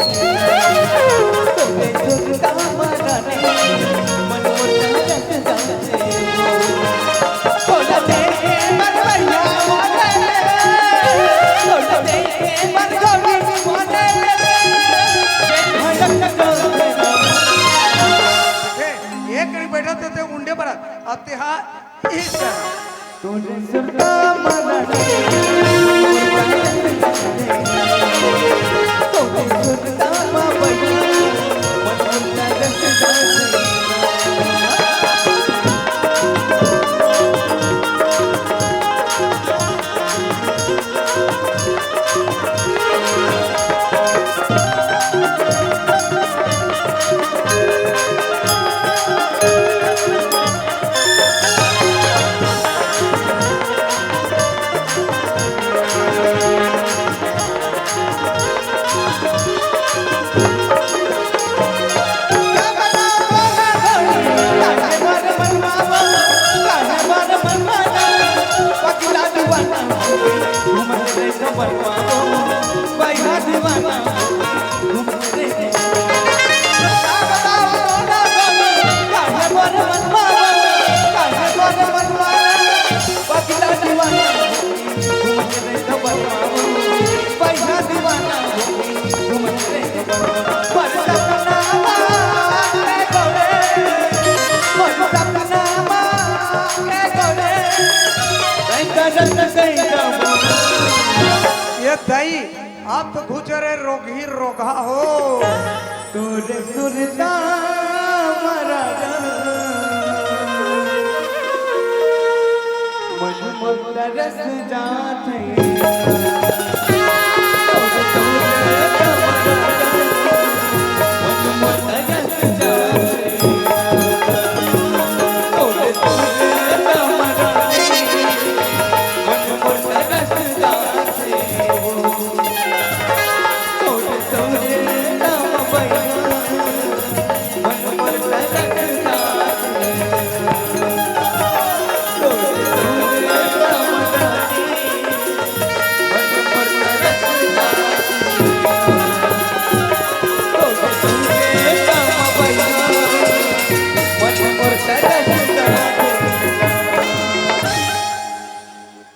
तोरे सुरता मना, मन मोर तरस जाथे। बोला दे, मन भैया मोरे। बोला दे, मन गोविंद मोरे। भटक जाथे। देखे, एक करीब बैठा थे, थे उंडे पर, अब ते हा इस तरह। तोरे सुरता मना, तोरे सुरता मा बइठे, मन मुरता रस जाथे। ये दई, आप तो घुचरे रोगही रोगहा हो। तोरे सुरता मरा मन मोर तरस जाथे।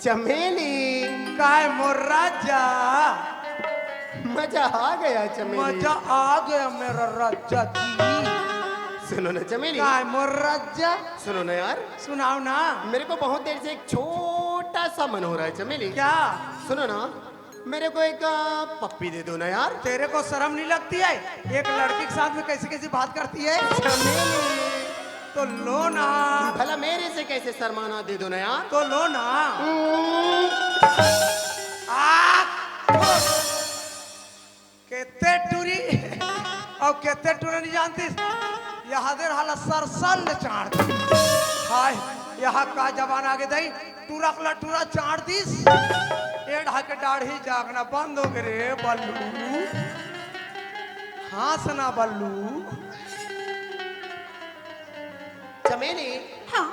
चमेली, काय मोर राजा? मजा आ गया चमेली। मजा आ गया मेरा राजा जी। सुनो ना चमेली। काय मोर राजा? सुनो ना यार। सुनाओ ना। मेरे को बहुत देर से एक छोटा सा मन हो रहा है चमेली। क्या? सुनो ना, मेरे को एक, अ, पप्पी दे दो ना यार। तेरे को शर्म नहीं लगती है? एक लड़की के साथ में कैसी कैसी बात करती है? चमेली। तो लो ना। भला मेरे से कैसे शर्माना, दे दो ना यार। तो लो ना। हम्म। आ, थो। केते टूरी अउ केते टूरा नहीं जानतीस। यहाँ देर हाला सर सर ले चाड़ दी। हाय, यहाँ का जमाना आगे दई, टूरा कला टूरा चाड़ दीस। ए ढाके दाढ़ी जागना बंद हो गए रे बल्लू। हाँस ना बल्लू। चमेली, हाँ।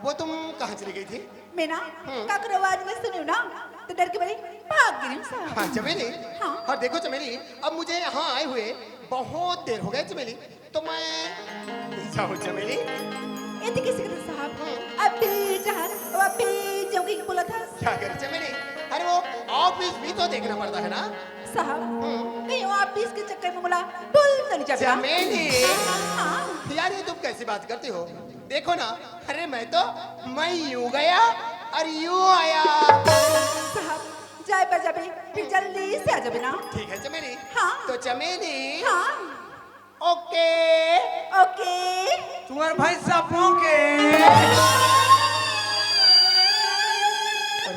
वो तुम कहाँ चली गई थी? मैं ना हम्म। काकरो आवाज में सुनी ना, तो डर के मारी भाग गई साहब। हाँ चमेली। हाँ। और देखो चमेली, अब मुझे यहाँ आए हुए बहुत देर हो गए चमेली, तो मैं जाऊँ चमेली? ये तो किसी के साहब। हम्म। अभी जहाँ, अब अभी जाऊँगी बोला था। क्या करे चमेली? अरे वो ऑफिस भी तो देखना पड़ता है ना। साहब, हम्म। कहीं ऑफिस के चक्कर में बोला भूल तो नहीं जाता। चमेली। हाँ। यार ये तुम कैसी बात करती हो? देखो ना, अरे मैं तो, मैं यूं गया और यूं आया। साहब, जाए बा जाबे, फिर जल्दी से आ जाबे ना। ठीक है चमेली। हाँ। तो चमेली। हाँ। ओके। ओके। तुम्हार भाई सब के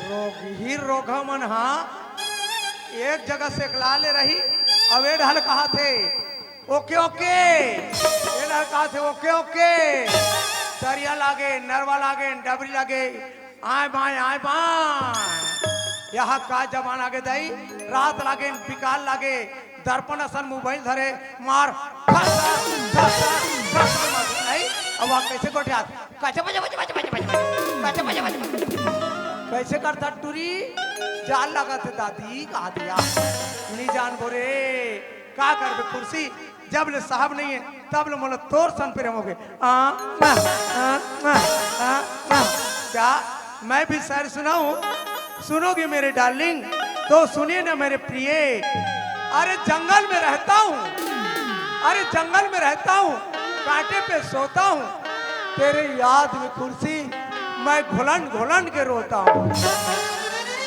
रोगही रोगहा मन हा एक जगह से एकला ले रही, अब ए ढाल कहा थे ओके, ओके। ए ढाल कहा थे ओके, ओके। दरिया लागे, नरवा लागे, डबरी लागे, आय बाय, आय बाय। यहाँ का जमाना आगे दई, रात लागे, बिकाल लागे, दर्पण असन मोबाइल धरे, मार, फसा, फसा, फसा, मार, नहीं? अब वहाँ कैसे गोठियात? कचे बजे, बजे, बजे, बजे, बजे, बजे। कचे बजे, बजे, बजे। कैसे करता टूरी? जाल लगा थे दादी, कहा दिया। नहीं जान बोरे, का करबे कुर्सी? जब ले साहब नहीं है, तब ले मोला तोर सन प्रेम हो गए। आ, आ, आ, आ, आ, आ। क्या मैं भी शायरी सुनाऊं? सुनोगे मेरे डार्लिंग, तो सुनिए ना मेरे प्रिय। अरे जंगल में रहता हूँ, अरे जंगल में रहता हूँ, कांटे पे सोता हूँ, तेरे याद में कुर्सी मैं घुलन घुलन के रोता हूँ।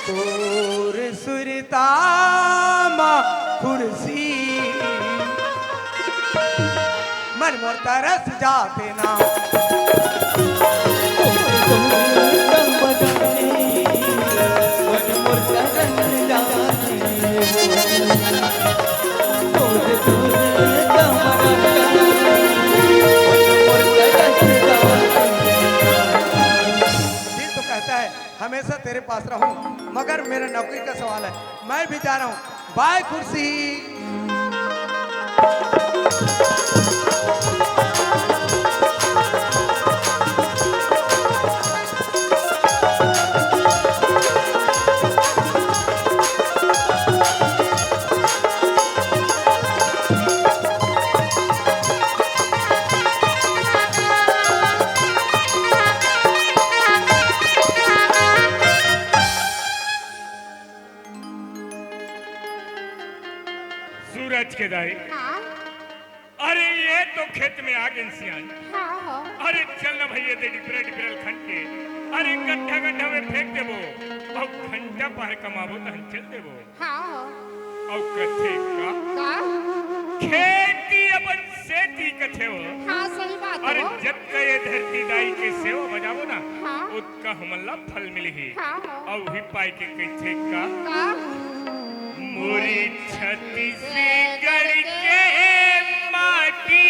तोर सुरता मा कुर्सी मन मोर तरस जाते ना। दिल तो कहता है हमेशा तेरे पास रहूं, मगर मेरा नौकरी का सवाल है। मैं भी जा रहा हूँ। बाय कुर्सी। सूरज के दाई। हाँ। अरे ये तो खेत में आ गए सियान। हाँ, हाँ। अरे चल ना भैया, दे डिपरा डिपरा ल खन के, अरे गड्ढा गड्ढा में फेंक देबो, अउ घंटा पहर कमाबो तहन चल देबो। हाँ। अउ कथे का? का? खेती अपन सेती कथे हो। हाँ, सही बात अरे हो। जतका ये धरती दाई के सेवा बजाबो ना, हाँ। ओतका हमन ला फल मिलही। हाँ, हाँ। अउ उही पाए के कहिथे का? का? मोरी छत्तीसगढ़ के माटी।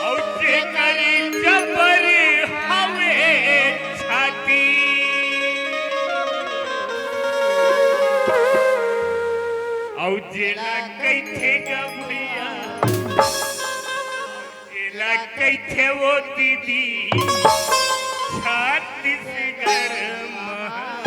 अउ जेकर जबर हवे छाती। अउ जेला कहिथे गा भैया, जेला कहिथे वो दीदी, छत्तीसगढ़ महा-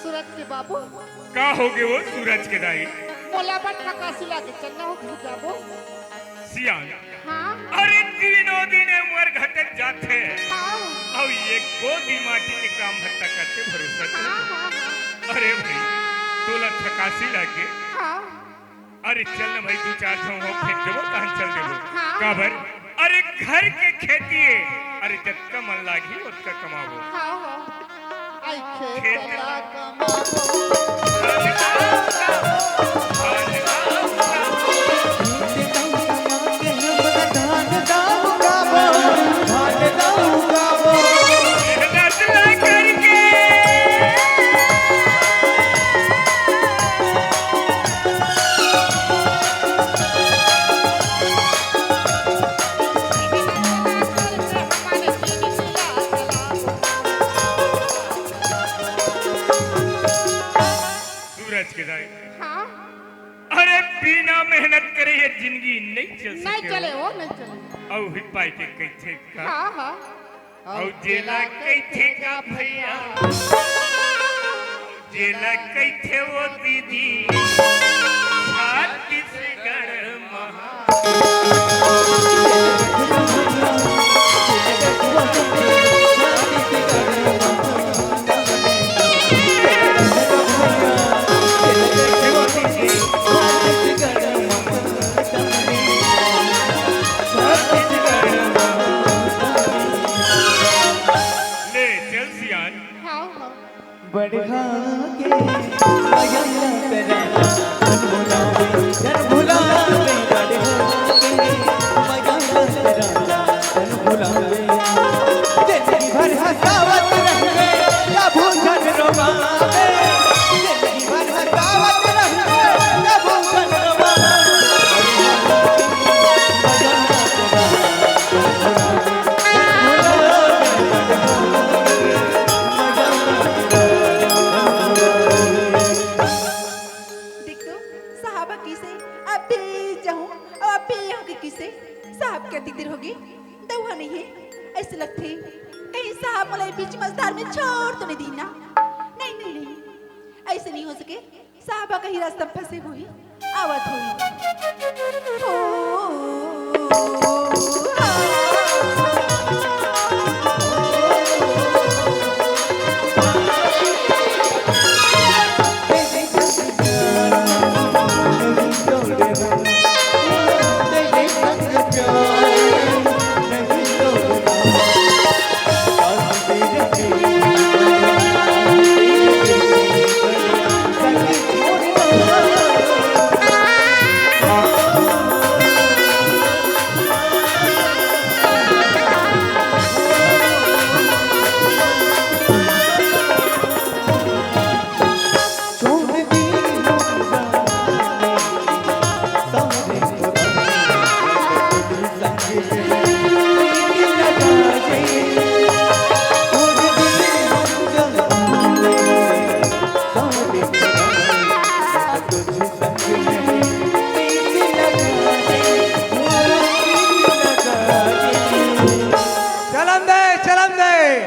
सूरज के बाबू। का होगे वो सूरज के दाई? मोला बर थकासी लागे, चलना हो घर जाबो। सियान। हाँ। अरे दिनों दिन उमर घटत जाथे। हाँ। अउ ये गोदी माटी के काम भत्ता करते भरोसा हाँ, हाँ, हाँ। अरे भाई, तोला थकासी लागे। हाँ। अरे चल ना भाई, दू चार ठो हो फेंक देबो, तहन चल देबो। हाँ। काबर? अरे घर के खेती हे, अरे जतका मन लागही ओतका कमाबो। हाँ, हाँ। आई खेत खेत ला ला कमाबो। सूरज के दाई। हाँ। अरे बिना मेहनत करे ये जिंदगी नहीं चल नहीं सके चले हो। वो, नहीं चले। अउ ही पाई के कहिथे का? हाँ, हाँ। अउ जेला कहिथे का भैया? जेला कहिथे वो दीदी, छत्तीसगढ़ महा- ले चल सियान। हाँ, हाँ। बढ़ा के मया तेरा तन भुलावे, तन भुलावे, बढ़ा के मया तेरा तन भुलावे। जिंदगी भर हंसावत रहवे, कभू झन रोवावे। जिंदगी भर हंसावत रहवे, कभू झन रोवावे। देख तो, साहब ह किसे, अभी जाहूं, अभी यहां के किसे, साहब के दिगदिर होगे, दउहा नहीं है, ऐसे लगथे, कहीं साहब मोला बीच मझधार में छोड़ तो नहीं दी ना? नहीं, नहीं, नहीं, ऐसे नहीं हो सके, साहब ह कहीं रास्ता में फंसे होही, आवत होही। ओ, आ। चलन दे,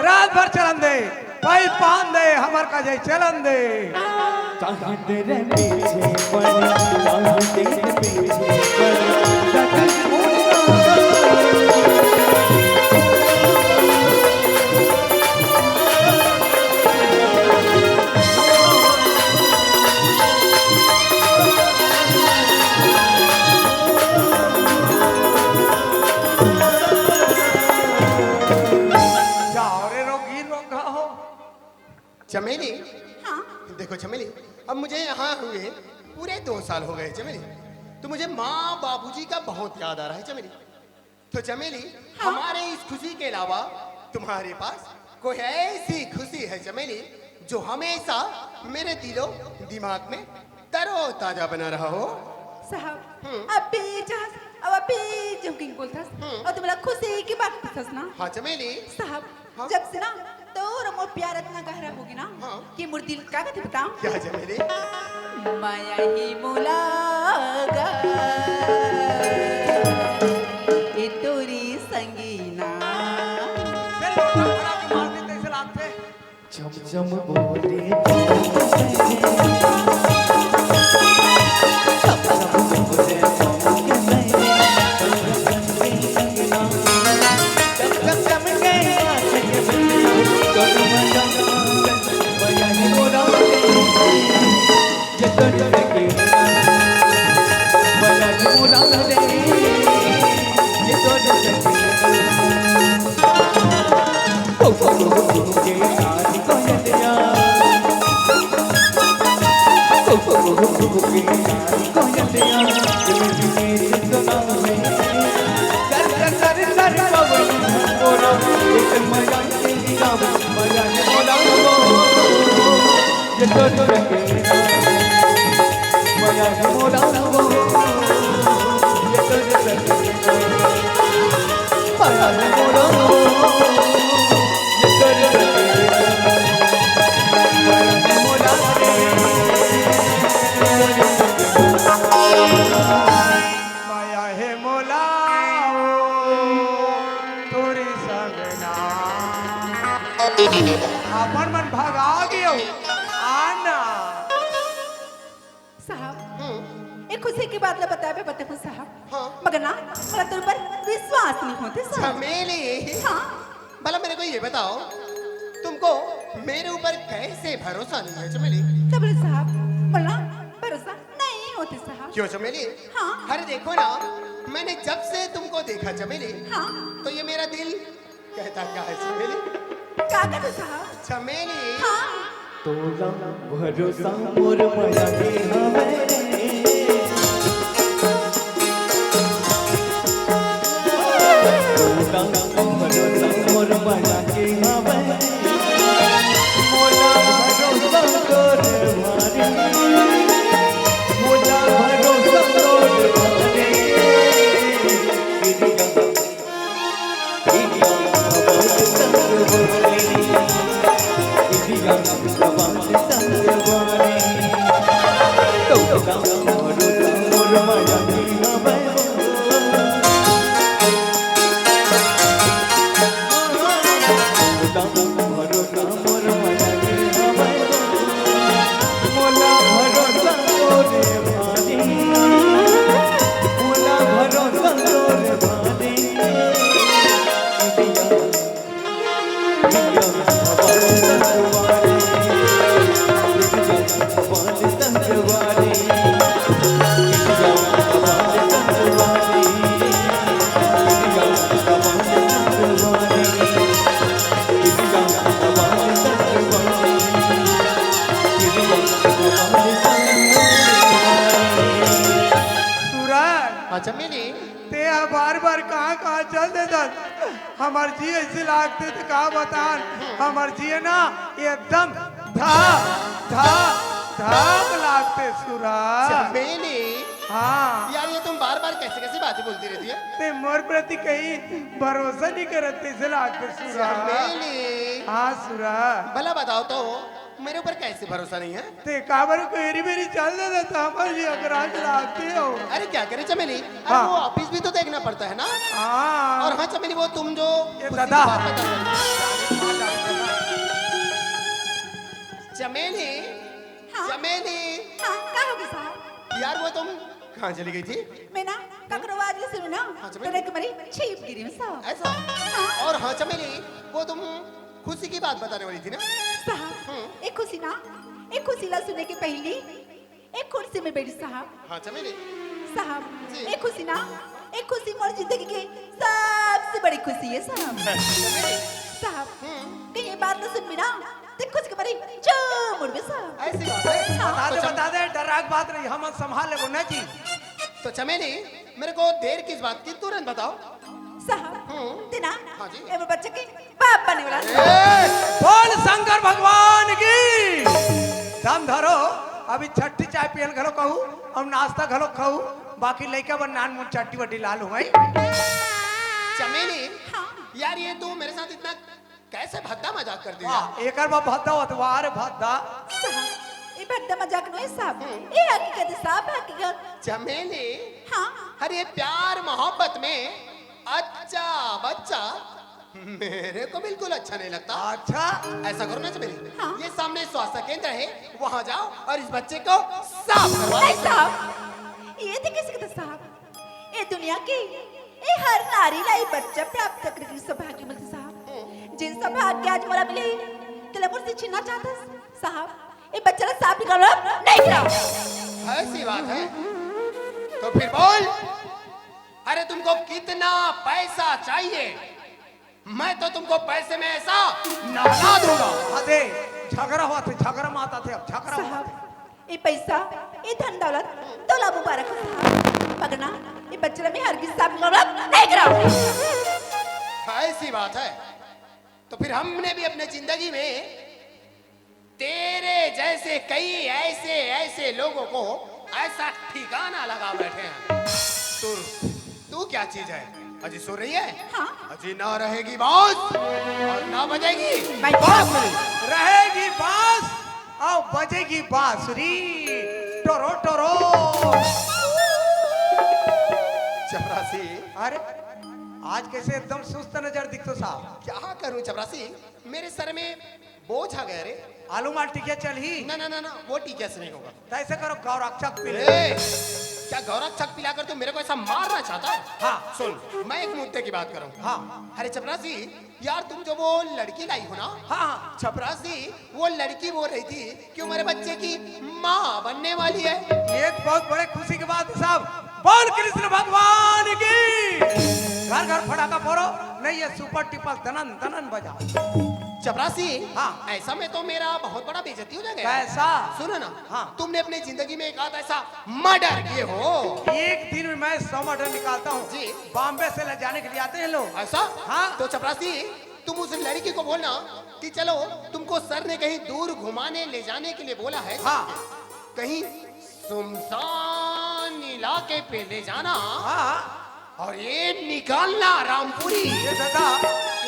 रात भर चलन दे, पहली पान दे, हमर का जाय चलन दे। कहाँ तेरे पीछे पड़ी, कहाँ तेरे पीछे पड़ी, सखी। जाओ रे रोगी रोगा हो। चमेली, हाँ। देखो चमेली, अब मुझे यहाँ हुए पूरे दो साल हो गए चमेली। तो मुझे माँ बाबूजी का बहुत याद आ रहा है चमेली। तो चमेली, हाँ। हमारे इस खुशी के अलावा तुम्हारे पास कोई ऐसी खुशी है चमेली, जो हमेशा मेरे दिलो दिमाग में तरोताजा बना रहा हो? साहब, हम्म। अभी जहाँ, अब अभी जंकिंग बोलथस, हम्म। अउ तुमला खुशी की बात पूछस ना? हाँ चमेली। साहब, हाँ। जब से ना तोर मोर प्यार इतना गहरा होगे ना, हाँ। कि मोर दिल का कथे बताओ? क्या चमेली? माया ही मोला गा, ए तोरी संगीना। से लोटा भरा के मार दे, तैसे लागथे। चम चम बोले माया हे मोला ओ तोरी संग ना। अपन मन भगा गेव, आना। साहब, हम्म। एक खुशी की बात ला बताबे बतेहूँ साहब। हाँ। मगर ना, मोला तोर ऊपर विश्वास नहीं होथे साहब। चमेली। हाँ। भला मेरे को ये बताओ, तुमको मेरे ऊपर कैसे भरोसा नहीं है चमेली? तब ले साहब, मोला भरोसा नहीं होथे साहब। क्यों चमेली? हाँ। अरे देखो ना, मैंने जब से तुमको देखा चमेली, हाँ। तो ये मेरा दिल कहता क्या है चमेली? का कहथे साहब? चमेली। हाँ। तोला भरोसा मोर मया के हवे। तोला भरोसा मोर मया के हवे। मोला भरोसा तोर भारी। मोला भरोसा तोर भारी। सूरज, हाँ चमेली। तें ह बार-बार कहाँ-कहाँ चल देथस। हमर जी अइसे लागथे त का बतान, हमर जी ना एकदम धक, धक, धक लागथे सूरज। चमेली। हाँ। यार, ये तुम बार-बार कैसी-कैसी बातें बोलती रहती है? तें मोर प्रति कहीं भरोसा नहीं करत, तइसे लागथे सूरज। चमेली। हाँ सूरज। भला बताओ तो, मेरे ऊपर कैसे भरोसा नहीं है? ते काबर को एरी मेरी चल दे देता, हमर भी अकराज लागते हो। अरे क्या करे चमेली, अरे हाँ। वो ऑफिस भी तो देखना पड़ता है ना। हाँ। और हाँ चमेली, वो तुम जो ये खुशी दादा। की बात बता रहे हो। चमेली, हाँ। चमेली। हाँ, का होगे साहब? यार वो तुम कहाँ चली गई थी? मैं ना ककरो आवाज ले सुनू ना, हाँ, चमेली। तो देख मरी छीप गिरी हूँ साहब। ऐसा? हाँ। और हाँ चमेली, वो तुम खुशी की बात बताने वाली थी ना? साहब, हम्म। एक खुशी ना, एक खुशी ला सुने के पहली एक कुर्सी में बैठी साहब। हाँ चमेली। साहब, जी। एक खुशी ना, एक खुशी मोर जिंदगी की सबसे बड़ी खुशी है साहब। चमेली। साहब, हम्म। कहीं ये बात ना सुनबी ना, ते खुशी के मारे चूम उड़बे साहब। ऐसी बात है? हाँ। बता दे, तो चम- बता दे, डराक बात नहीं, हम संभाल लेबो ना जी। तो चमेली, मेरे को देर किस बात की, तुरंत बताओ। साहब, हम्म। ते ना, हाँ जी। ए बच्चे के बाप बने वाला। ए, बोल शंकर भगवान की। दम धरो, अभी छट्ठी चाय पियल घलो कहू, हम नाश्ता घलो खाऊ, बाकी लइका बर नान मुन चट्टी वट्टी लाल हुई। चमेली, हाँ। यार ये तू मेरे साथ इतना कैसे भद्दा मजाक कर दिया? वाह, एकर बा भद्दा होत, वाह रे भद्दा। साहब, ये भद्दा मजाक नहीं साहब, हम्म। ये हकीकत है साहब, हकीकत। चमेली, हाँ। अरे प्यार मोहब्बत में अच्छा बच्चा मेरे को बिल्कुल अच्छा नहीं लगता। अच्छा? ऐसा करो ना चमेली, हाँ। ये सामने स्वास्थ्य केंद्र है, वहाँ जाओ और इस बच्चे को साफ करवा नहीं दो। साहब, ये तो कैसे कहते साहब? ए दुनिया के, ए हर नारी ला ए बच्चा प्राप्त करे के सौभाग्य मिलथे साहब। जिन सौभाग्य आज मोला मिले, तेला मोर से छीनना चाहथस साहब। ए बच्चा ला साफ निकालो, नहीं गिराओ। ऐसी बात है, तो फिर बोल, अरे तुमको कितना पैसा चाहिए? मैं तो तुमको पैसे में ऐसा नहला दूंगा। अरे झगड़ा होथे, झगड़ा माता थे, अब झगड़ा साहब, होथे। ए पैसा, ए धन दौलत, तोला मुबारक हो साहब। मगर ना, ए बच्चा ला मैं हरगिज साफ गलत नहीं कराऊं। ऐसी बात है, तो फिर हमने भी अपने जिंदगी में तेरे जैसे कई ऐसे ऐसे लोगों को ऐसा ठिकाना लगा बैठे हैं। तू, तू क्या चीज है? अजी सो रही है? हाँ। अजी ना रहेगी बांस और ना बजेगी बांसुरी। रहेगी बांस और बजेगी बांसुरी। Toro Toro. चपरासी। अरे, आज कैसे एकदम सुस्त नजर दिखते हो साहब? क्या करूं चपरासी, मेरे सर में बोझ आ गया रे। आलू माल टिकिया चलही? ना, ना, ना, ना, वो टिकिया से नहीं होगा। तो ऐसे करो, गौरक्षक पी ले। ए, क्या गौरक्षक पिलाकर तू मेरे को ऐसा मारना चाहता है? हाँ। सुन, मैं एक मुद्दे की बात करूँ। हाँ। अरे चपरासी, यार तुम जो वो लड़की लाई हो ना, हाँ। चपरासी, वो लड़की बोल रही थी कि वो मेरे बच्चे की माँ बनने वाली है। ये तो बहुत बड़े खुशी की बात है साहब। बोल कृष्ण भगवान की। घर घर फटाका फोड़ो, नहीं ये सुपर टिपल दनन दनन बजाओ। चपरासी, हाँ। ऐसा में तो मेरा बहुत बड़ा बेइज्जती हो जाएगा यार। कैसा? सुनो ना, हाँ। तुमने अपनी जिंदगी में एक आध ऐसा मर्डर किए हो? एक दिन में मैं सौ मर्डर निकालता हूँ। जी। बॉम्बे से ले जाने के लिए आते हैं लोग। ऐसा? हाँ। तो चपरासी, तुम उस लड़की को बोलना कि चलो, तुमको सर ने कहीं दूर घुमाने ले जाने के लिए बोला है। हाँ। कहीं सुनसान इलाके पे ले जाना। हाँ। और ये निकालना रामपुरी। ये दादा,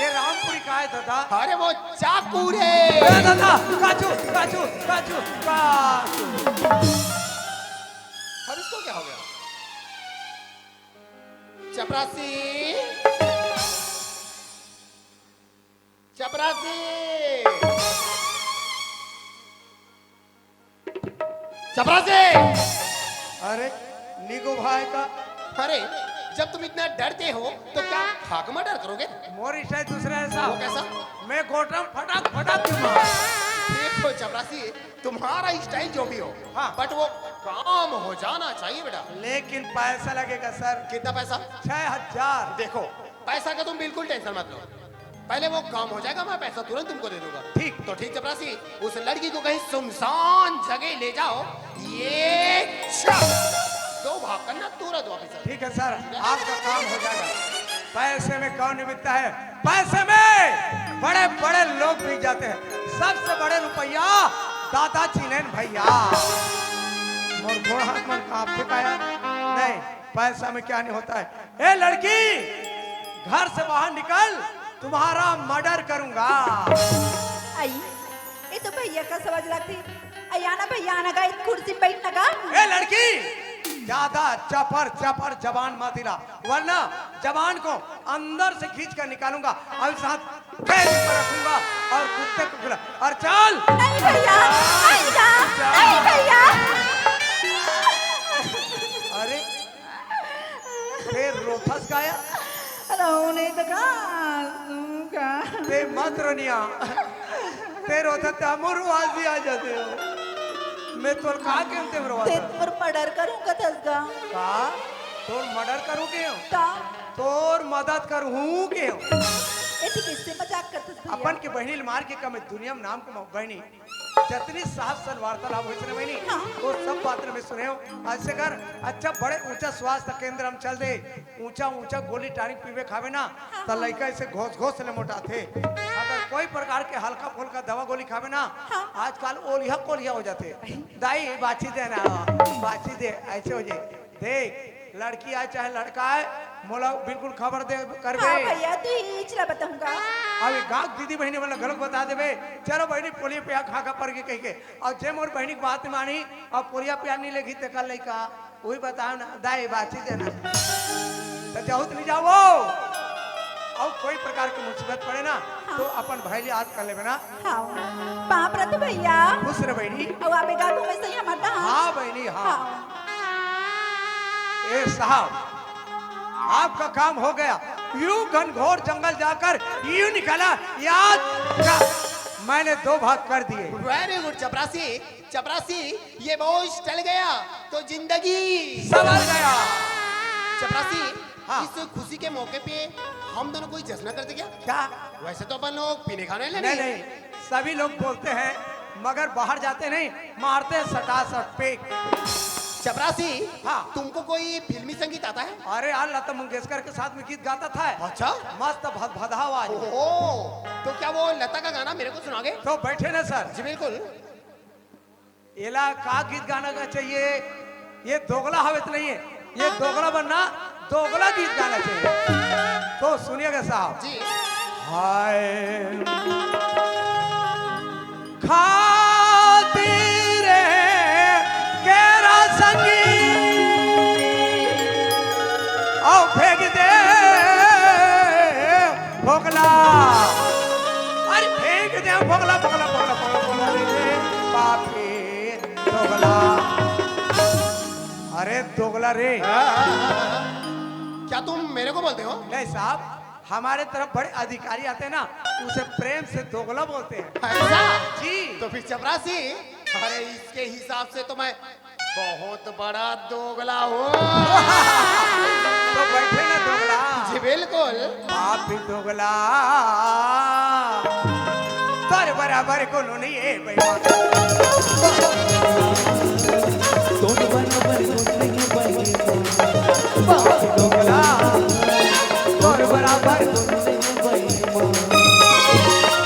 ये रामपुरी का है दादा? अरे वो चाकू रे। ए दादा, काजू, काजू, काजू, काजू। अब इसको क्या हो गया? चपरासी, चपरासी, चपरासी। अरे निगो भाई का। अरे, जब तुम इतना डरते हो तो क्या खाक में डर करोगे? मोर स्टाइल दूसरा है साहब। वो कैसा? मैं गोटम फटाक फटाक दूंगा। देखो चपरासी, तुम्हारा स्टाइल जो भी हो, हाँ। बट वो काम हो जाना चाहिए बेटा। लेकिन पैसा लगेगा सर। कितना पैसा? छह हजार। देखो, पैसा का तुम बिल्कुल टेंशन मत लो, पहले वो काम हो जाएगा, मैं पैसा तुरंत तुमको दे दूंगा। ठीक। तो ठीक चपरासी, उस लड़की को कहीं सुनसान जगह ले जाओ। ये छक। दो भाग करना, तुरंत वापस आ। ठीक है सर, आपका काम हो जाएगा। पैसे में कौन नहीं बिकता है, पैसे में बड़े बड़े लोग बिक जाते हैं। सबसे बड़े रुपया दादा चिलेन भैया। मोर गोड़ हाथ मन कांपथे का यार? नहीं, पैसा में क्या नहीं होता है। ए लड़की, घर से बाहर निकल, तुम्हारा मर्डर करूंगा। आई, ये तो भैया का समझ लगती। अयाना भैया, आना गा, एक कुर्सी पे बैठना गा। ए लड़की, ज्यादा चपर चपर जबान मत हिला, वरना जबान को अंदर से खींच कर निकालूंगा और साथ कैद पर रखूंगा और कुत्ते को खिला। और चल। नहीं भैया, नहीं गा, नहीं भैया। अरे, फेर रोथस का या? रो नहीं तो का, हंसू का? ते मत रोनिया। ते रोथस ते हमर आवाज भी आ जाते हो। मैं तोर का केहूं ते रोवा ते था? तोर मर्डर करूं का थस गा? का? तोर मर्डर करूं के हो? का? तोर मदद करूं के हो? ए, ठीक इससे मजाक करते भैया। अपन के बहिनी ल मार के कमे दुनिया में नाम कमाओ बहिनी। जतनी साफ सन वार्तालाप होइस ना बहिनी, हाँ। वो सब बात मैं सुने हो। ऐसे कर, अच्छा बड़े ऊंचा स्वास्थ्य केंद्र हम चल दे, ऊंचा ऊंचा गोली टानिक पीबे खाबे ना, हाँ, त हाँ। लइका ऐसे घोस घोस ले मोटाथे। अगर कोई प्रकार के हल्का फुल्का दवा गोली खाबे ना, हाँ। आजकल ओलिया कोलिया हो जाथे। दाई बाछी दे ना, बाछी दे, ऐसे हो जाए। देख, लड़की आए चाहे लड़का आए, मोला बिल्कुल खबर दे करबे। हाँ भैया, तू ही चला बताऊंगा। अब एक गांव दीदी बहिनी वाला गलत बता देबे, चलो बहिनी पोलिया पिया खा खा पर के कह के, और जे मोर बहिनी के बात मानी और पोलिया पिया नहीं लेगी ते कर लइका, वही बताओ ना, दाई बाछी देना। तो जाहू तो नहीं जाओ, और कोई प्रकार की मुसीबत पड़े ना, हाँ। तो अपन भाई ले याद कर लेबे ना। हाँ, पाँव परत भैया। खुश रह बहिनी। अब आबे गा घूमे से ही हमार हाँ। हाँ बहिनी, हाँ। हाँ। ए साहब, आपका काम हो गया। यूं घनघोर जंगल जाकर यूं निकला याद का, मैंने दो भाग कर दिए। Very good चपरासी। चपरासी, ये बोझ टल गया तो जिंदगी संवर गया। चपरासी, हाँ। इस खुशी के मौके पे हम दोनों कोई जश्न करते क्या? क्या? वैसे तो अपन लोग पीने खाने वाले नहीं, नहीं। नहीं, सभी लोग बोलते हैं, मगर बाहर जाते नहीं, मारते हैं सटासट पेक। चपरासी, हाँ। तुमको कोई फिल्मी संगीत आता है? अरे यार, लता मंगेशकर के साथ में गीत गाता था। अच्छा? मस्त भदभदा आवाज। ओहो, तो क्या वो लता का गाना मेरे को सुनाओगे? तो बैठे ना सर। जी बिल्कुल। एला का गीत गाना का चाहिए? ये दोगला हवे तो नहीं है, ये दोगला बनना, दोगला गीत गाना चाहिए। तो सुनिएगा साहब। जी। हाय खातिर केरा संगी, आओ फेंक दे भोगला। अरे फेंक दे भोगला, भोगला, भोगला, भोगला, भोगला रे, पापी दोगला। अरे दोगला रे। क्या तुम मेरे को बोलते हो? नहीं साहब, हमारे तरफ बड़े अधिकारी आते हैं ना, उसे प्रेम से दोगला बोलते हैं। ऐसा? जी। तो फिर चपरासी, अरे इसके हिसाब से तो मैं बहुत बड़ा दोगला हूँ। तो बैठे ना दोगला। जी बिल्कुल। आप भी दोगला। तोर बराबर कोनो नहीं है बेईमान। तोर बराबर कोनो नहीं है बेईमान। बाप दोगला। तोर बराबर कोनो नहीं है बेईमान।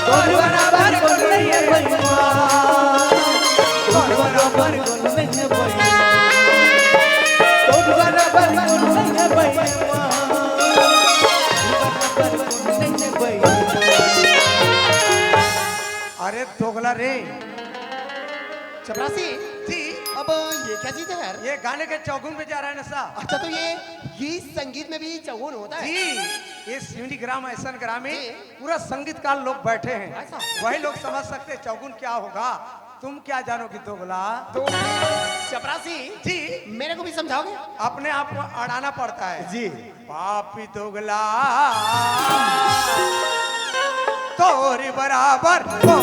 तोर बराबर कोनो नहीं है बेईमान। तोर बराबर कोनो नहीं है बेईमान। तोर बराबर कोनो नहीं है बेईमान। बराबर कोनो नहीं है बेईमान। अरे दोगला रे। चपरासी जी। अब ये क्या चीज है यार? ये गाने के चौगुन पे जा रहा है नशा। अच्छा, तो ये गीत संगीत में भी चौगुन होता है? जी, ये सिवनी ग्राम ऐसा ग्राम है, जी। पूरा संगीतकार लोग बैठे हैं, ऐसा? वही लोग समझ सकते हैं चौगुन क्या होगा। तुम क्या जानोगे दोगला? तो चपरासी जी। मेरे को भी समझाओगे? अपने आप को अड़ाना पड़ता है जी। पापी दोगला, तोरी बराबर को।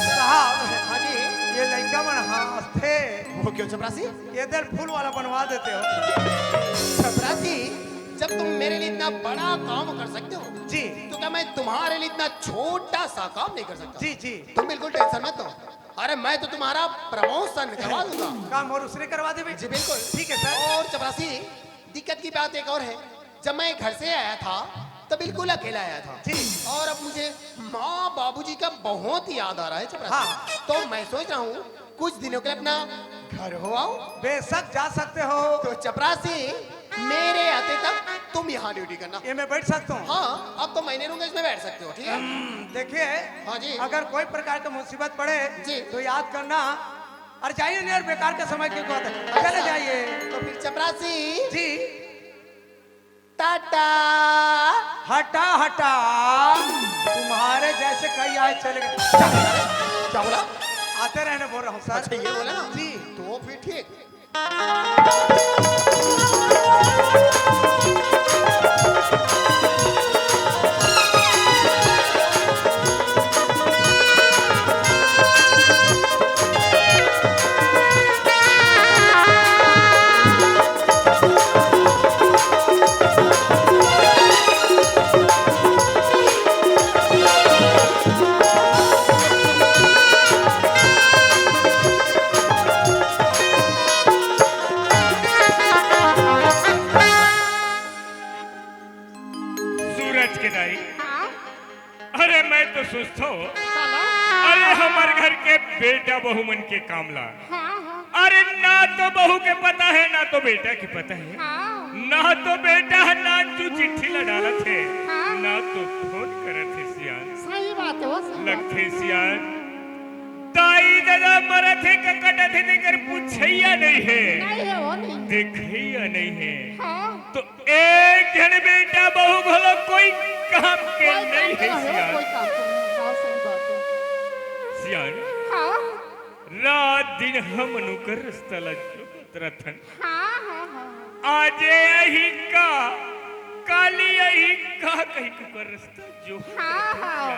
साहब, हाँ जी। ये लइका मन हाँसथे। वो क्यों चपरासी? ये दिल फूल वाला बनवा देते हो। चपरासी, जब तुम मेरे लिए इतना बड़ा काम कर सकते हो, जी। तो क्या मैं तुम्हारे लिए इतना छोटा सा काम नहीं कर सकता? जी, जी। तुम बिल्कुल टेंशन मत लो। अरे, मैं तो तुम्हारा प्रमोशन करवा दूंगा। काम और उसने करवा देबे? जी, बिल्कुल। ठीक है सर। और चपरासी, दिक्कत की बात एक और है, जब मैं घर से आया था तो बिल्कुल अकेला आया था। जी। और अब मुझे माँ बाबूजी का बहुत याद आ रहा है चपरासी। हाँ। तो मैं सोच रहा हूँ कुछ दिनों के लिए अपना घर हो आओ। बेशक जा सकते हो। तो चपरासी, मेरे आते तक तुम यहाँ ड्यूटी करना। ये मैं बैठ सकता हूँ? हाँ, अब तो मैं नहीं रहूंगा, इसमें बैठ सकते हो, ठीक है? हम्म, देखिए, हाँ जी। अगर कोई प्रकार का मुसीबत पड़े जी। तो याद करना। और जाइए नहीं, और बेकार का समय क्यों खोते? चले जाइए। तो फिर चपरासी जी। टाटा। हटा, हटा। तुम्हारे जैसे कई आए चले गए। क्या बोला? आते रहने बोल रहा हूँ सर। अच्छा, ये बोला ना? जी। तो फिर ठीक। सूरज के दाई। हाँ? अरे, मैं तो सुस्त हूँ। चलो। अरे, हमर घर के बेटा बहू मन के काम ला। हाँ, हाँ। अरे, ना तो बहू के पता है, ना तो बेटा के पता है। हाँ। ना तो बेटा ह नानचु चिट्ठी ला डालत हे, हाँ। ना तो फोन करत हे सियान। सही बात है, वो सही बात है। लगथे सियान, दाई ददा मरत हे, ककटत हे, तेकर पूछइया नहीं है। नहीं है, वो नहीं। देखइया नहीं है। हाँ। तो एक झन बेटा बहू घलो कोई काम के कोई काम नहीं के है नहीं हो, सियान। कोई काम के नहीं। हाँ, सही बात है। सियान, हाँ। रात दिन हमन उकर रस्ता ला जोहत रथन। हाँ, हाँ, हाँ। आजे अही का, काली अही का कहि के उकर रस्ता जोहत रथन हाँ।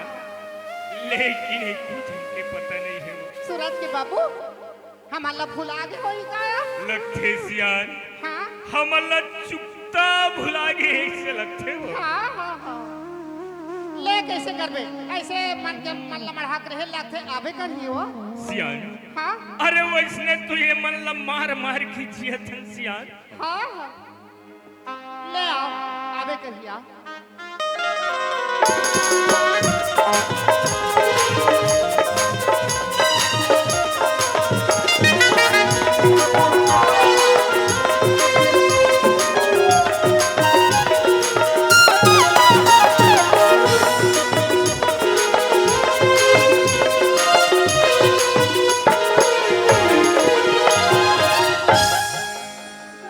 लेकिन एको झन के पता नहीं है वो। सूरज के बाबू, हमन ला भुला गे होही का? लगथे सियान, हाँ। हमन ला चुकता भुला गे हे, अइसे लगथे वो। हाँ, हाँ, हाँ। ले, कइसे करबे? अइसे मन के मन ला मढ़ा के रहे लगथे, आबे करही वो। सियान। हाँ। अरे, वइसने तो ये मन ला मार मार के जियत हन सियान। हाँ, हाँ। ले आओ, आबे करही।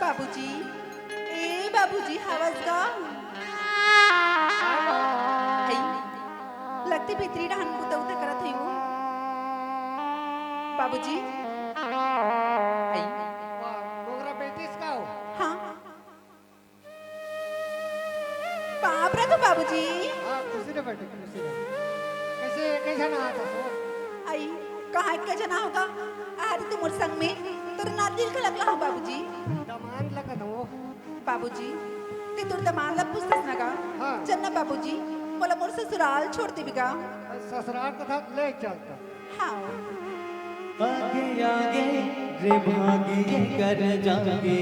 बाबूजी, ए बाबूजी, हवस गा? आई, लगथे भीतरी डहन बुता उता करत हे वो। बाबूजी, आई। मोगरा बेटिस का हो? हाँ। बाप रे तो बाबूजी। हाँ, खुशी रह बेटी, खुशी रह। कइसे, कइसे ना आता हो? आई, कहाँ के जना होगा? आज तो मोर संग में तोर नाती ल घलक लाहूँ बाबूजी। दमांद ल कदो। बाबूजी, ते तोर दमांद ल पूछतस ना गा? हाँ। चल ना बाबूजी, मोला मोर ससुराल छोड़ देबे गा। ससुराल कथा ले चलता। हाँ। आगे आगे रे भागिए कर जागे।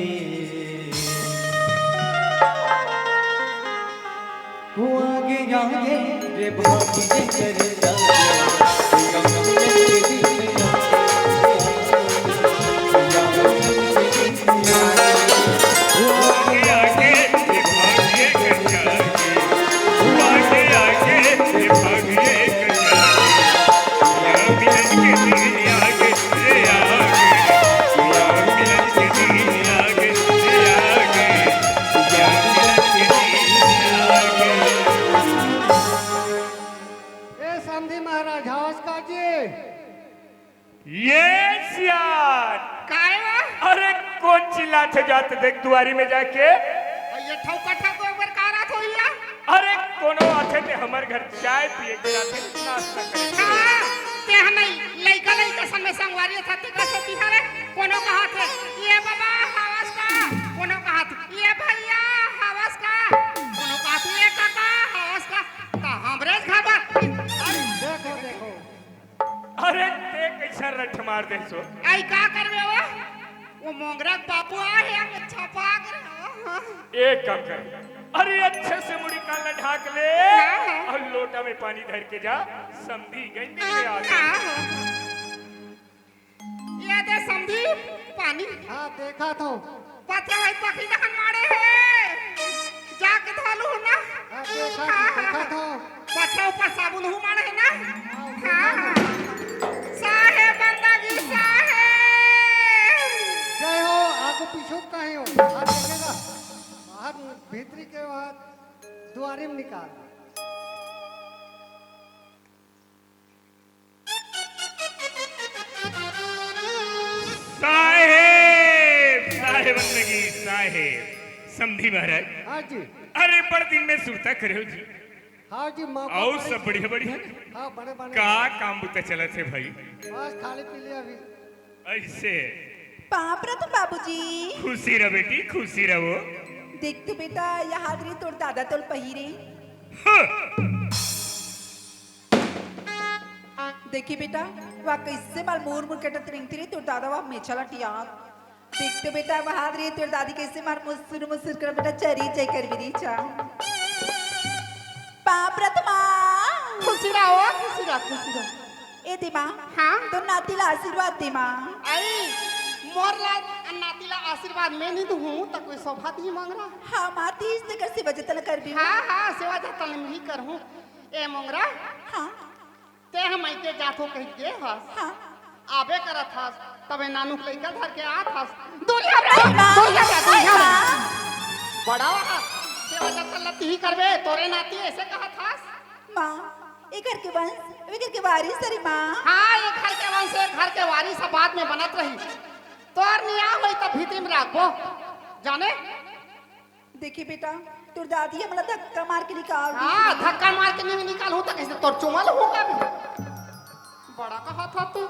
वो आगे आगे रे भागिए कर जागे। ए समधी महाराज, हवस का जी? ये सियान! काय वा? अरे, कोन चिल्लात हे जात देख दुआरी में जाके? ये ठौका ठौका ऊपर का रात होइया? अरे, कोनो आथे ते हमर घर चाय पिए के आथे, नाश्ता करे के। हाँ, ते ह नहीं, लइका लइका सन में संगवारी था, ते कसे तिहारे, कोनो कहाथे, "ये बाबा, हवस का?" कोनो कहाथे, "ये भैया, हवस का?" कोनो कहाथे, "ये काका, हवस का?" त हमरे घर बर। अरे, देखो, देखो। अरे, ते कइसन रट्ठ मार देसो। आई का करबे वो? वो मोंगरा के बापू आहे, हम छपा कर। एक काम कर, अरे अच्छे से मुड़ी कान ला ढाक ले हाँ, हाँ। अउ लोटा में पानी धर के जा, समधी गंदी में आ गई। हाँ, हाँ। ये दे समधी पानी। हाँ, देखा तो। पथे है तखी दहन मारे है। जाके धोलू ना। हाँ, देखा तो, हाँ, देखा हाँ। तो। पथे ऊपर साबुन हूँ मारे है ना। हाँ, हाँ, हाँ। साहेब बंदगी साहेब। जय हो, आगू पीछू काहे हो? हाथ देखेगा। बाहर भीतरी के बाहर दुआरे में निकाल। साहेब, साहेब बंदगी, साहेब। समधी महाराज। हाँ जी। अरे, बड़ दिन में सुरता करे हो जी। हाँ जी, माँ अउ बाप सब बढ़िया, बढ़िया? हाँ, बड़े, बड़े। का काम बुता चलत हे भाई? बस खाली पी लिया अभी। अइसे। पाँव परत हँव बाबूजी। खुशी रह बेटी, खुशी रहो। देख तो बेटा, यहाँ दे तोर दादा तोल पहिरे। हाँ। देखी बेटा, वा कइसे माल मुर मुर कटत रेंगथे रे, तोर दादा वा मेछा ल टियात। देख तो बेटा, वहाँ रे तोर दादी कइसे मार मुसुर मुसुर कर बेटा चरी जय कर बिरी चा। पाँव परत हँव माँ। खुशी रहो, खुशी रहो, खुशी रहो। ए दे माँ, हाँ? तो नाती ला आशीर्वाद दे माँ। आई, मोर ला नाती ला आशीर्वाद मैं नहीं दूँ, तो कोई शोभा दी मांग रहा। हाँ माँ, तीस तेकर सेवा जतन करबे। हाँ, हाँ, सेवा जतन मैं ही करहूँ। ए मोंगरा, हाँ। ते हम अइके जाथो कहि गे हस। हाँ। आबे करत हस, तबे नानुक लइका धर के आत हस। दूरिहा रह, नहीं, माँ। दूरिहा रह, दूरिहा रह। माँ। बड़ा हस, सेवा जतन ल तिही करबे, तोरे नाती अइसे कहत हस। माँ, ए घर के वंश, ए घर के वारिस हरे माँ। हाँ, ए घर के वंश, ए घर के वारिस ह बाद में बनत रही। तोर नियाव होई त भीतरी में राखबो। जाने? देखी बेटा, तोर दादी हमला धक्का मार के निकाल दी। हाँ, धक्का मार के नहीं निकालहूँ त कइसे तोर चुमा लहूँ का भी? बड़ा कहत हस तू।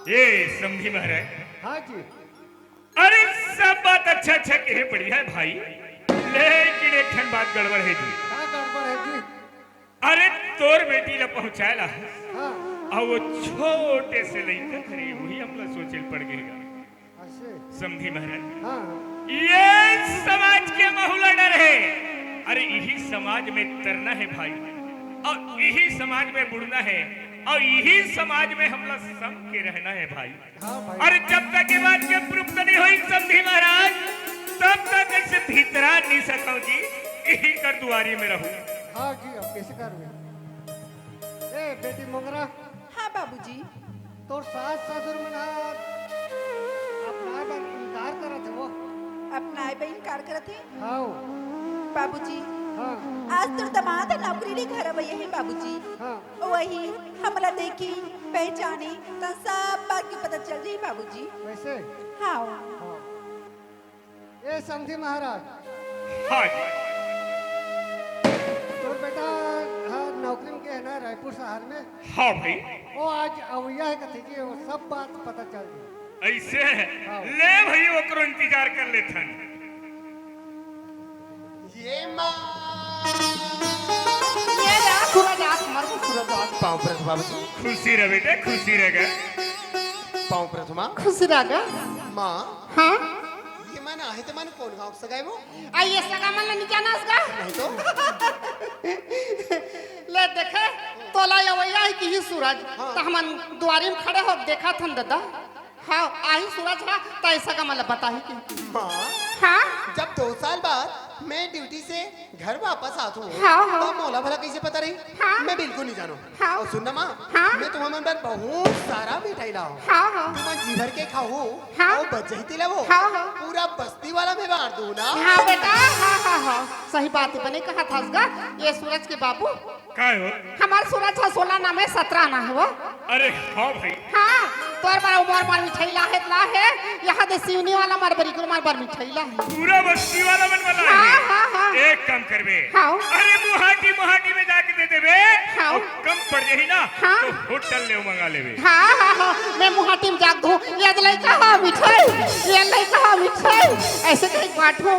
ए, समधी महाराज। हाँ जी। अरे, सब बात अच्छा अच्छा कहे, बढ़िया हे भाई, लेकिन एक ठन बात गड़बड़ हे जी। का गड़बड़ हे जी? अरे, तोर बेटी ला पहुँचाय ला हे। हाँ। अउ वो छोटे से लइका हरे, वही हमला सोचे ल पड़ गे गा। अइसे? समधी महाराज। हाँ। ये समाज के महू ल डर हे। अरे, इही समाज में तरना हे भाई, अउ इही समाज में बुड़ना हे, अउ इही समाज में हमला सम के रहना हे भाई। हाँ भाई। अरे जब तक ये बात के proof तो नहीं होई समधी महाराज, तब तक अइसे भीतरा नहीं सकव जी, इही कर दुआरी में रहू। हाँ जी, अब कइसे करबे? ए बेटी मोंगरा। हाँ बाबूजी। तोर सास ससुर मन ह अपनाय बर इनकार करत हे वो। अपनाय बर इनकार करत हे? हाँ। बाबूजी, हाँ। आज तोर दमाद ह नौकरी ले घर अवइया हे बाबूजी। हाँ। वही हमला देखी, पहचानी, त सब बात के पता चल जाही बाबूजी। वइसे? हाँ। हाँ। ए समधी महाराज। हाँ जी। तोर बेटा ह नौकरी में गे हे ना रायपुर शहर में? हाँ भाई। वो आज अवइया हे कथे जी, वो सब बात पता चल जाही। अइसे? हाँ। ले भाई, ओकरो इंतजार कर लेथन। ये माँ। ये ला, सूरज आज, हमारे को सूरज आज। पाँव परत बाबूजी। खुशी रह बेटा, खुशी रह गा। पाँव परत माँ। खुशी रह गा। माँ। हाँ? ये मन आहे ते मन कोन गाँव के सगा हे वो? आ, ये सगा मन ला नइ जानस गा? नहीं तो। ले देखे, तोला अवइया हे कि ही सूरज, हाँ। त हमन दुआरी में खड़े हो देखत हन ददा। हाँ, आही सूरज हा, त ए सगा मन ला बताही कि। माँ, हाँ? जब दो साल बाद मैं ड्यूटी से घर वापस आथों, हाँ, हाँ। त मोला भला कइसे पता रही? हाँ। मैं बिल्कुल नहीं जानों। हाँ। अउ सुन ना माँ, हाँ। मैं तुमन बर बहुत सारा मिठाई लाहों। हाँ, हाँ। तुमन जी भर के खाहू, हाँ। अउ बच जाही तेला वो। हाँ, हाँ। पूरा बस्ती वाला में बांट दूँ ना। हाँ बेटा, हाँ, हाँ, हाँ। सही बात हे, बने कहत हस गा, ए सूरज के बाबू। काय हो? हमर सूरज ह सोलह ना हे, सत्रह ना हे वो। अरे हाँ भाई। हाँ, तोर बर अउ मोर बर मिठाई लाहे, लाहे, यहाँ दे सिवनी वाला मोर बर, इकरो मोर बर मिठाई लाहे। पूरा बस्ती वाला मन वाला हाँ, हे। हाँ, हाँ। एक काम करबे। हाँ। अरे मुहाटी, मुहाटी में जाके दे देबे। हाँ। अउ कम पड़ जाही ना, हाँ। त होटल ले मंगा लेबे। हाँ, हाँ, हाँ। मैं मुहाटी में जाके दूँ, ये लइका हा मिठाई, ये लइका हा मिठाई। अइसे कहिके बांटहूँ,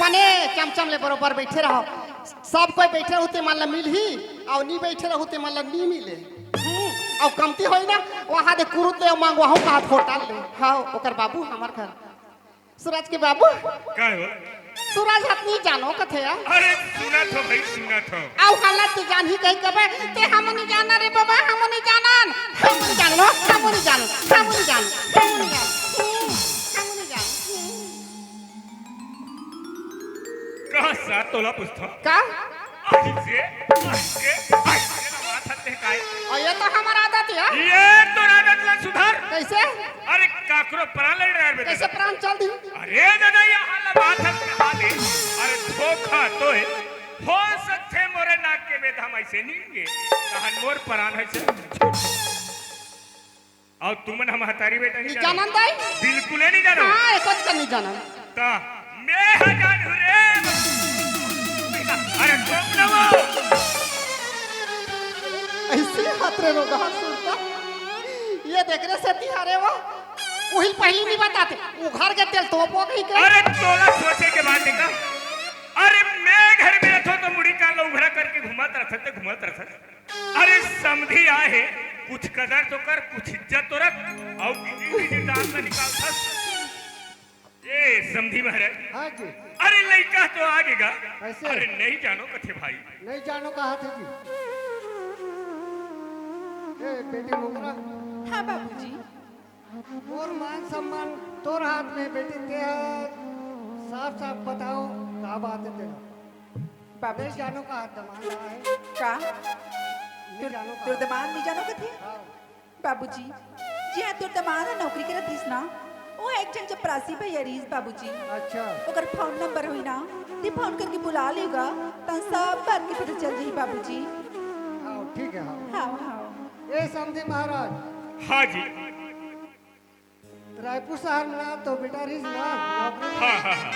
बने चमचम ले बरोबर बइठे रहो। सब कोई बइठे रहू ते मन ला मिलही, अउ नी बइठे रहू ते मन ला नी मिले। हम्म। अउ कमती होई ना, वहाँ दे कुरुद ले मांगवाहूँ कहात होटल ले। हाँ, ओकर बाबू हमर घर। सूरज के बाबू। का हो? सूरज हाथ नहीं जानो कथे यार। अरे सुनत हो भाई, सुनत हो। अउ हालत तो जान ही कही कबे, ते हम नहीं जाना रे बाबा, हम नहीं जानन। हम नहीं जानन, हम नहीं जानन, हम नहीं जानन, हम नहीं जानन। हम्म, हम नहीं जानन। हम्म। का सा तोला पूछथो? का? अइसे, अइसे, अइसे ना बात हते काय? अउ ये तो हमर आदत हे। ये तोर आदत ला सुधार। कइसे? अरे काकरो प्राण ले डराय बे। कइसे प्राण चल दी? अरे दादा, यहाँ ला बात हते कहा दे। अरे धोखा तो हे। हो सकथे मोरे नाक के बेधा म अइसे नहीं हे। तहन मोर प्राण हे से। अउ तुमन हम महतारी बेटा नहीं नहीं जानो। जानन दाई? बिल्कुल नहीं जानो। हाँ, ये सोच कर नहीं जानन। ता मैं ह जानू रे। अरे तुम ना वो। अइसे हाथ रे रोगा सुनता। ये देख रे सेती हरे वो। उही पहली नहीं बताते। उघर के तेल तो पो गई के। अरे तोला सोचे के बात हे का? अरे मैं घर में रथो तो मुड़ी कान ला उघरा करके घुमत रथस ते घुमत रथस। अरे समधी आए हे, कुछ कदर तो कर, कुछ इज्जत तो रख। अउ बीजी बीजी दांत ला निकालथस। ए समधी महाराज। हाँ जी। अरे लइका तो आगे गा। कइसे? अरे नहीं जानो कथे भाई। नहीं जानो कहाथे जी। ए बेटी मोगरा। हाँ बाबूजी। मोर मान सम्मान तोर हाथ में बेटी, ते ह साफ साफ बताओ का बात हे तेला। बाबूजी। नहीं जानो का दमांद आए। का? नहीं तोर, जानो का। तोर दमांद नहीं जानो कथे? हाँ। बाबूजी, जिहाँ तोर दमांद ह नौकरी करत रहिस ना, वो एक झन चपरासी भैया रहिस बाबूजी। अच्छा। ओकर फोन नंबर होई ना, ते फोन करके बुला लेगा, तहन सब बात के पता चल जाही बाबूजी। हाँ, ठीक हे, हाँ। हाँ, हाँ। ए समधी महाराज। हाँ जी। रायपुर शहर में ना तो बेटा रहिस ना, नौकरी में। हाँ, हाँ, हाँ।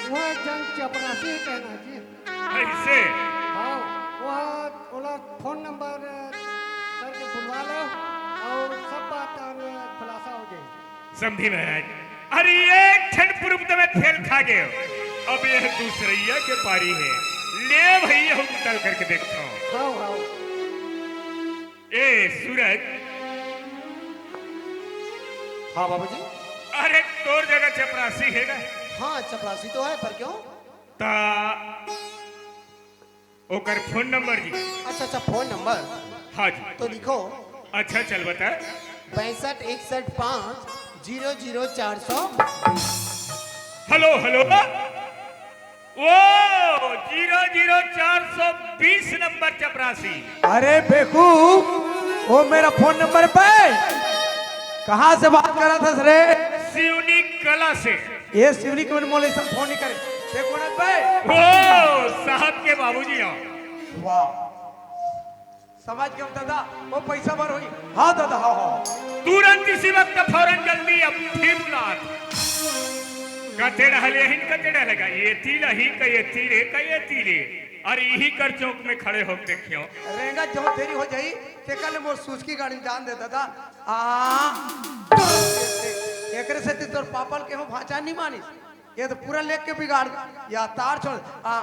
वो एक झन चपरासी हे कहना जी। अइसे? हाँ, वो ओला फोन नंबर करके बुलवा लो अउ सब बात खुलासा हो जाए। समधी महाराज, अरे एक ठन proof तो मैं फेल खा गए। अब ये दूसरैया के पारी हे। ले भैया, हम तल करके देखता हूँ। हाँ, हाँ। ए सूरज। हाँ बाबूजी। अरे तोर जगह चपरासी हे ना? हाँ, चपरासी तो हे, पर क्यों? ता ओकर फोन नंबर जी। अच्छा, अच्छा, फोन नंबर। हाँ जी। तो लिखो। अच्छा, चल बता। पैंसठ इकसठ पाँच जीरो जीरो चार सौ। Hello, hello. ओ, जीरो जीरो चार सौ बीस नंबर चपरासी। अरे बेवकूफ, वो मेरा फोन नंबर पे कहाँ से बात करत हस रे? सिवनी कला से। ये सिवनी के मन मोले सब फोन नहीं करे। ते कोन हस बे? ओ, साहब के बाबूजी हो। वाह। समझ गया दादा, वो पैसा बर होई। हाँ दादा, हाँ, हाँ। तुरंत इसी वक्त फौरन जल्दी अब फिर बुला। कते रहले हिन, कते रहले गा? ये तिल ही का ये तिले का ये तिले। अरे यही कर चौक में खड़े हो देखियो। रेंगा जो देरी हो जाई, ते कल मोर सुचकी गाड़ी जान दे दादा। आ, एकरे से ती तोर पापल के हो भांचा नहीं मानिस। ये तो पूरा लेके बिगाड़, या तार छोड़। आ,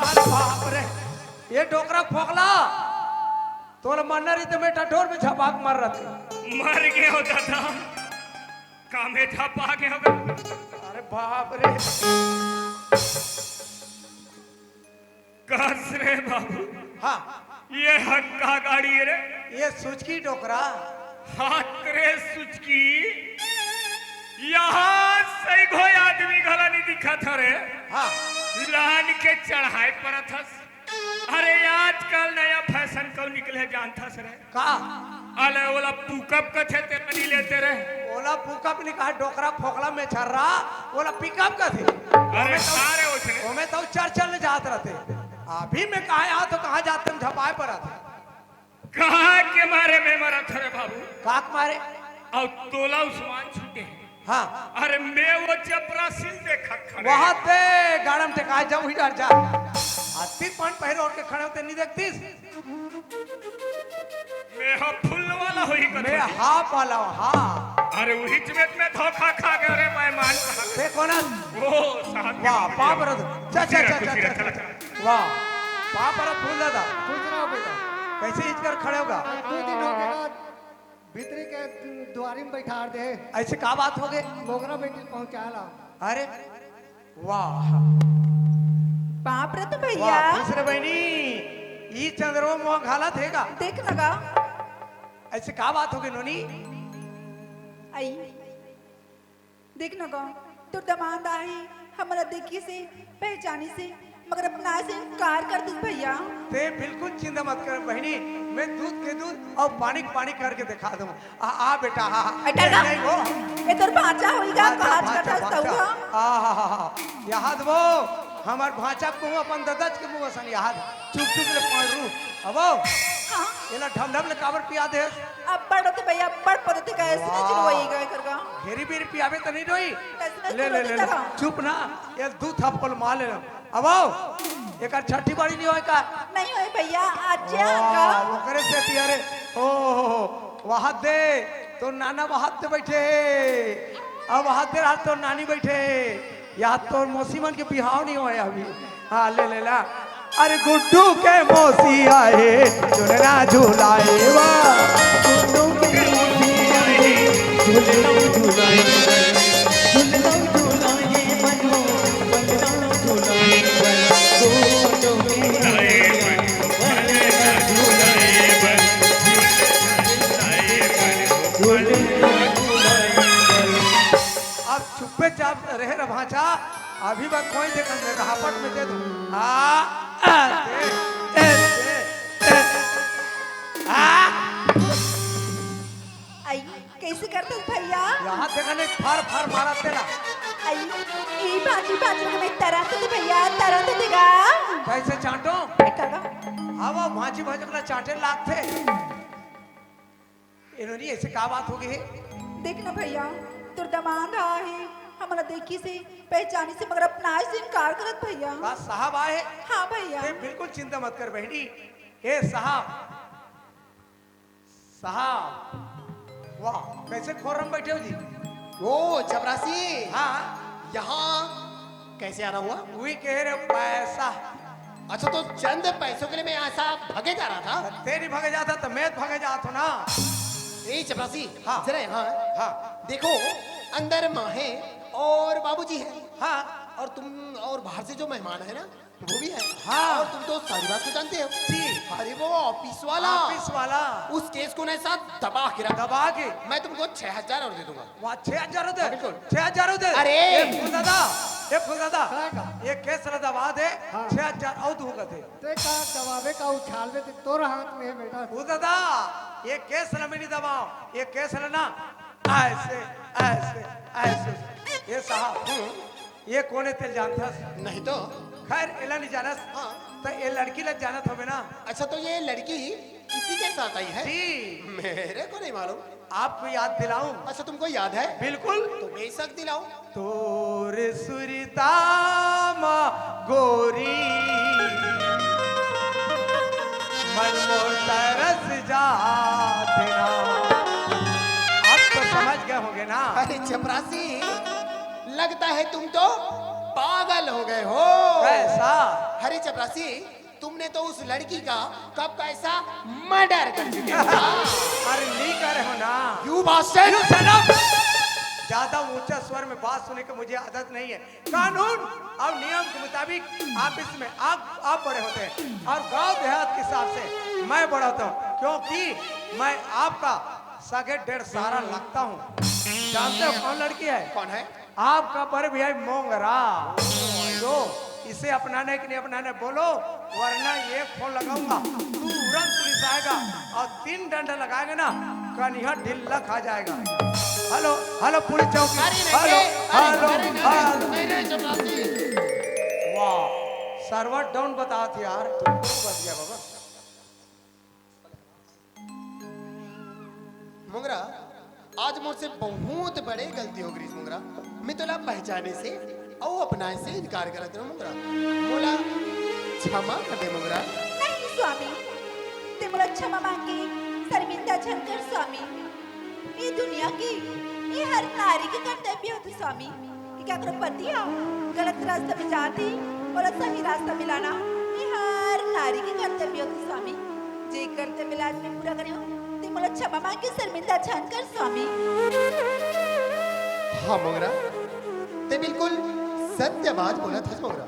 अरे बाप रे, ये डोकरा फोकला, तोला मरना रही तो मैं टटोर में झपाक मार रहते। मर गए हो दादा, कामे झपाक गए हो। अरे बाप रे। कस रे बाबू। हाँ। ये हक्का गाड़ी रे। ये सुचकी डोकरा। हाथ रे सुचकी। यहाँ सही कोई आदमी घला नहीं दिखा था रे। हाँ। लान के चढ़ाई पर थस। अरे आजकल नया फैशन को निकले जानथस रे। का? अले ओला पुकअप कथे ते नहीं लेते रे। ओला पुकअप नहीं कहा, डोकरा फोकला में छर्रा, ओला पिकअप कथे। अरे ओमे तो, सारे ओछने। ओमे तो चल चल ले जात रहते। अभी मैं कहा यहाँ तो कहाँ जाते हम झपाए पर आते। कहाँ के मारे में मरत रे बाबू? काक मारे? अउ तोला उस्मान छूटे। हाँ। अरे मैं वो चपरासी देखा खड़े। वहाँ ते गाड़म टेकाए जाऊँ ही डर जा। अति पान पहरे ओढ़ के खड़े होते नहीं देखतीस। मैं हा फुल वाला होई कथो मैं जी। हाफ वाला हूँ, हाँ। अरे वही चमेत में धोखा खा गए रे मेहमान साहब। ते कोन हस? ओ साहब के वाह, बाबू जी। पाँव परत। चल, खुशी चल, रह, चल, खुशी चल, रह, चल, चल। चल। वाह, पाँव परत फूल दादा। खुश रहो बेटा। कैसे इचकर खड़े होगा? दू दिन हो गया, भीतरी के दुआरी में बैठार दे। ऐसे का बात हो गए? मोगरा बेटी पहुंचा ला। अरे वाह, बाप रे तो भैया। वाह, खुश रे बहनी। ई चंद्रमा मुंह घालत हे का? देख लगा। ऐसे का बात हो गई नोनी? आई, देख न गो, तोर दमाद आही, हमला देखी से, पहचानी से, मगर अपना से इनकार कर दिस भैया। ते बिल्कुल चिंता मत कर बहनी, मैं दूध के दूध और पानी के पानी करके दिखा दूं। आ, आ बेटा, आ, आ। ए, टरका, नहीं, नहीं वो। ए तोर भांचा होई गा, भांचा, भांच भांचा, करता भांचा। तऊ, हाँ। आ, हा, हा, हा। यहाँ दबो, हमार भांचा को अपन ददच के मुंह असन यहाँ चुप चुप ले पड़ रू। अबो, हाँ। एला ढम ढम ले काबर पिया दे? अब्बड़ होते भैया, अब्बड़ पद्धति का ऐसे नहीं वाह। चिलवाई गए कर गा। घेरी बीरी पियाबे त नहीं रोई। ऐसे नहीं ले, ले, ले, चिलवाई ले। देता। चुप ना, ये दू थप्पड़ मार ले। अब आओ, एकर छठी बड़ी नहीं होय का? नहीं होय भैया, आज वाह, का? ओकरे से ती, अरे, ओ, हो, हो, वहाद दे, तो नाना वहाद दे बैठे हे। अब वहाद दे रहा तो नानी बैठे हे। या तोर मौसी मन के बिहाव नहीं होय अभी। हाँ, ले, ले ला। अरे गुड्डू के मौसी आए, झुलना झुलाए वा। गुड्डू के मौसी आए, झुलना झुलाए वा। झुलना झुलाए मनो, झुलना झुलाए वा। गुड्डू के मौसी आए, झुलना झुलाए वा। झुलना झुलाए वा। अब चुप्पे चाप रहे रे भांचा, अभी मैं कोई देखन दे, रहापट में दे दूं। आ, आ, दे, दे, दे, आ। आई, कैसे करते भैया? यहाँ देखा नहीं, फर फर मारा तेला। आई, ई बाजी बाजी में तरह तो दे भैया, तरह तो देगा। कैसे चाटो? ए, काका। हाँ, वो भांची भांची अपना चाटे लागथे। इन्होंने ऐसे का बात हो गई है? देख ना भैया, तोर दमाद आए हे, हमला देखी से, पहचानी से, मगर अपना से इनकार करत भैया। बस साहब आए हैं? हाँ भैया। ते बिल्कुल चिंता मत कर बहनी। ए साहब, साहब, वाह, कैसे खोरम बैठे हो जी? ओ, चपरासी। हाँ। यहाँ कैसे आना हुआ? वही कह रहे पैसा। अच्छा, तो चंद पैसों के लिए मैं यहाँ से भगे जा रहा था। तेरी भगे जाता तो मैं भगे जात हूँ ना। ए चपरासी, हाँ। जरा यहाँ। हाँ। देखो, अंदर माँ है और बाबूजी है। हाँ। और तुम, और बाहर से जो मेहमान है ना, वो भी है। हाँ। और तुम तो सारी बात को जानते हो। जी। अरे वो ऑफिस वाला। ऑफिस वाला। उस केस को ना ऐसा दबा के रख। दबा के। मैं तुमको छह हजार और दे दूंगा। वाह, छह हजार होते? हाँ, बिल्कुल। छह हजार होते? अरे! ए, फूलदादा, ए, फूलदादा, हाँ, का? ये केस ला दबा दे, हाँ। छह हजार और दूंगा ते। ते का दबावे का उछालवे ते तोर हाथ में है बेटा। फूलदादा, ये केस ला मैं नहीं दबाओ, ये केस ला ना, ऐसे, ऐसे, ऐसे। ये साहब, हम्म। ये कोने तेल जानथस? नहीं तो। खैर, एला नहीं जानस। हाँ। तो ये लड़की ला जानत होबे ना? अच्छा, तो ये लड़की इसी के साथ आई है? जी। मेरे को नहीं मालूम। आपको याद दिलाऊं? अच्छा, तुमको याद है? बिल्कुल। तो बेशक दिलाओ। तोर सुरता मा गोरी, मन मोर तरस जात ना। आप तो समझ गए होंगे ना? अरे चपरासी, लगता है तुम तो पागल हो गए हो। कैसा? अरे चपरासी, तुमने तो उस लड़की का कब का ऐसा मर्डर कर चुके हो। अरे नहीं करे हो ना। You bastard! You shut up! ज्यादा ऊंचा स्वर में बात सुनने की मुझे आदत नहीं है। कानून और नियम के मुताबिक आप इसमें आप, आप बड़े होते हैं और गांव देहात के हिसाब से मैं बड़ा होता हूँ, क्योंकि मैं आपका सगे डेढ़ सारा लगता हूँ। जानते हो कौन लड़की है? कौन है? आपका बर भी है मोंगरा। तो इसे अपनाने कि नहीं अपनाने बोलो, वरना ये फोन लगाऊंगा, तुरंत पुलिस आएगा और तीन डंडा लगाएगा ना, कन्हिया ढिल्ला खा जाएगा। हेलो, हेलो पुलिस चौकी। अरे नहीं, हेलो, अरे, हेलो, अरे, अरे, हेलो। नहीं, नहीं, चपरासी। वाह, सर्वर डाउन बतात यार। बच गया बाबा। मोंगरा, आज मोर से बहुत बड़े गलती हो गई मोंगरा। मैं तोला पहचाने से अउ अपनाए से इनकार करत हूँ मोंगरा। मोला क्षमा कर दे मोंगरा। नहीं स्वामी, ते मोला क्षमा मांगे शर्मिंदा झन कर स्वामी। ये दुनिया के, ये हर नारी के कर्तव्य होथे स्वामी। कि काकरो पति ह गलत रास्ता में जात हे, ओला सही रास्ता में लाना, ये हर नारी के कर्तव्य होथे स्वामी। तेकर ते मिलाज में पूरा करे हो, ते मोला क्षमा मांग के शर्मिंदा झन कर स्वामी। हाँ मोंगरा, ते बिल्कुल सत्य बात बोलत हस मोंगरा।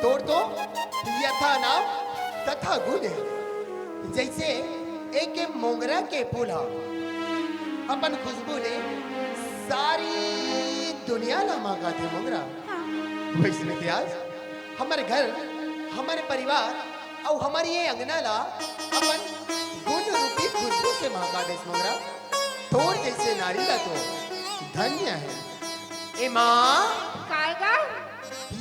तोर तो यथा नाम तथा गुण हे। जैसे एक मोंगरा के फूल ह अपन खुशबू ले सारी दुनिया ला महका दे मोंगरा, हाँ। वैसने ते आज हमर घर, हमर परिवार अउ हमर ये अंगना ला अपन गुण रूपी खुशबू से महका देस मोंगरा। तोर जैसे नारी ला तो धन्य हे। ए माँ, काय गा?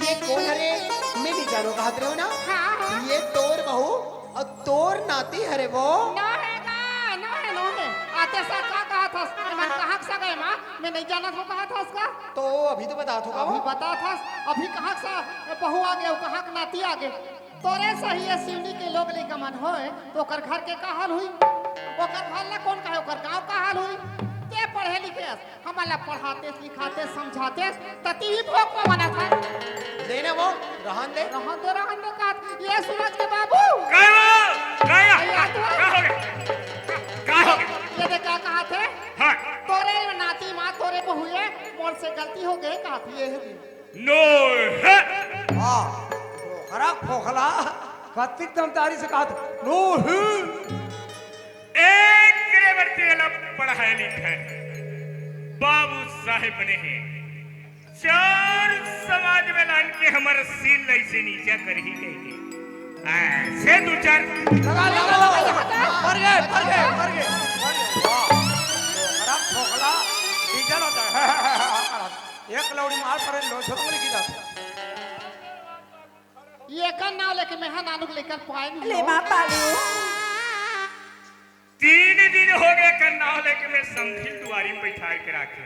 ये कोन हरे? मैं नइ जानों कहत रहेंव ना। हाँ, हाँ। ये तोर बहू अउ तोर नाती हरे वो। नोहे गा, नोहे, नोहे। आते सा का कहत हस? एमन कहाँ के सगा ए माँ? मैं नइ जानत हों कहत हस का? तो अभी तो बतात हों का अभी वो? बतात हस, अभी कहाँ के सा बहू आगे अउ कहाँ के नाती आगे? तोरे सही ये सिवनी के लोग लइका मन होय, तो ओकर घर के का हाल होही? ओकर घर ला कोन कहे, ओकर गाँव का हाल होही? ते पढ़े लिखे हस, हमन ला पढ़ातेस, लिखातेस, समझातेस, त तिही भोग म बनत हस। ले ना वो, रहन दे। रहन दे, रहन दे कहत, ये सूरज के बाबू। का हो? का हो? अरे यार, तू का हो गया? का हो गया? ये देख का कहत हे? हाँ। तोरे नाती माँ, तोरे बहू ए, मोर से गलती हो गे कहत हे, ये हे। नोहे। हाँ, खोखरा खोखला, कतिक दमदारी से कहत, नोहे। एकरे बर तेला पढ़ाए लिखाए बाबू साहेब ने हे, चार समाज में लान के हमर सील ऐसे नीचा करही कहिके। ऐसे दू चार लगा, लगा, लगा, लगा। मर गए, मर गए, मर गए, मर गए। वाह। खोखरा खोखला, डीजल होता है। एक लौड़ी मार पड़े, लो, झोंक लगी जात। ये एकर नाव लेके मैं हा नानू के लेकर पाए नहीं ले हो। माँ पालू। तीन दिन हो गए, एकर नाव लेके मैं समधी दुआरी में बैठा के राखे।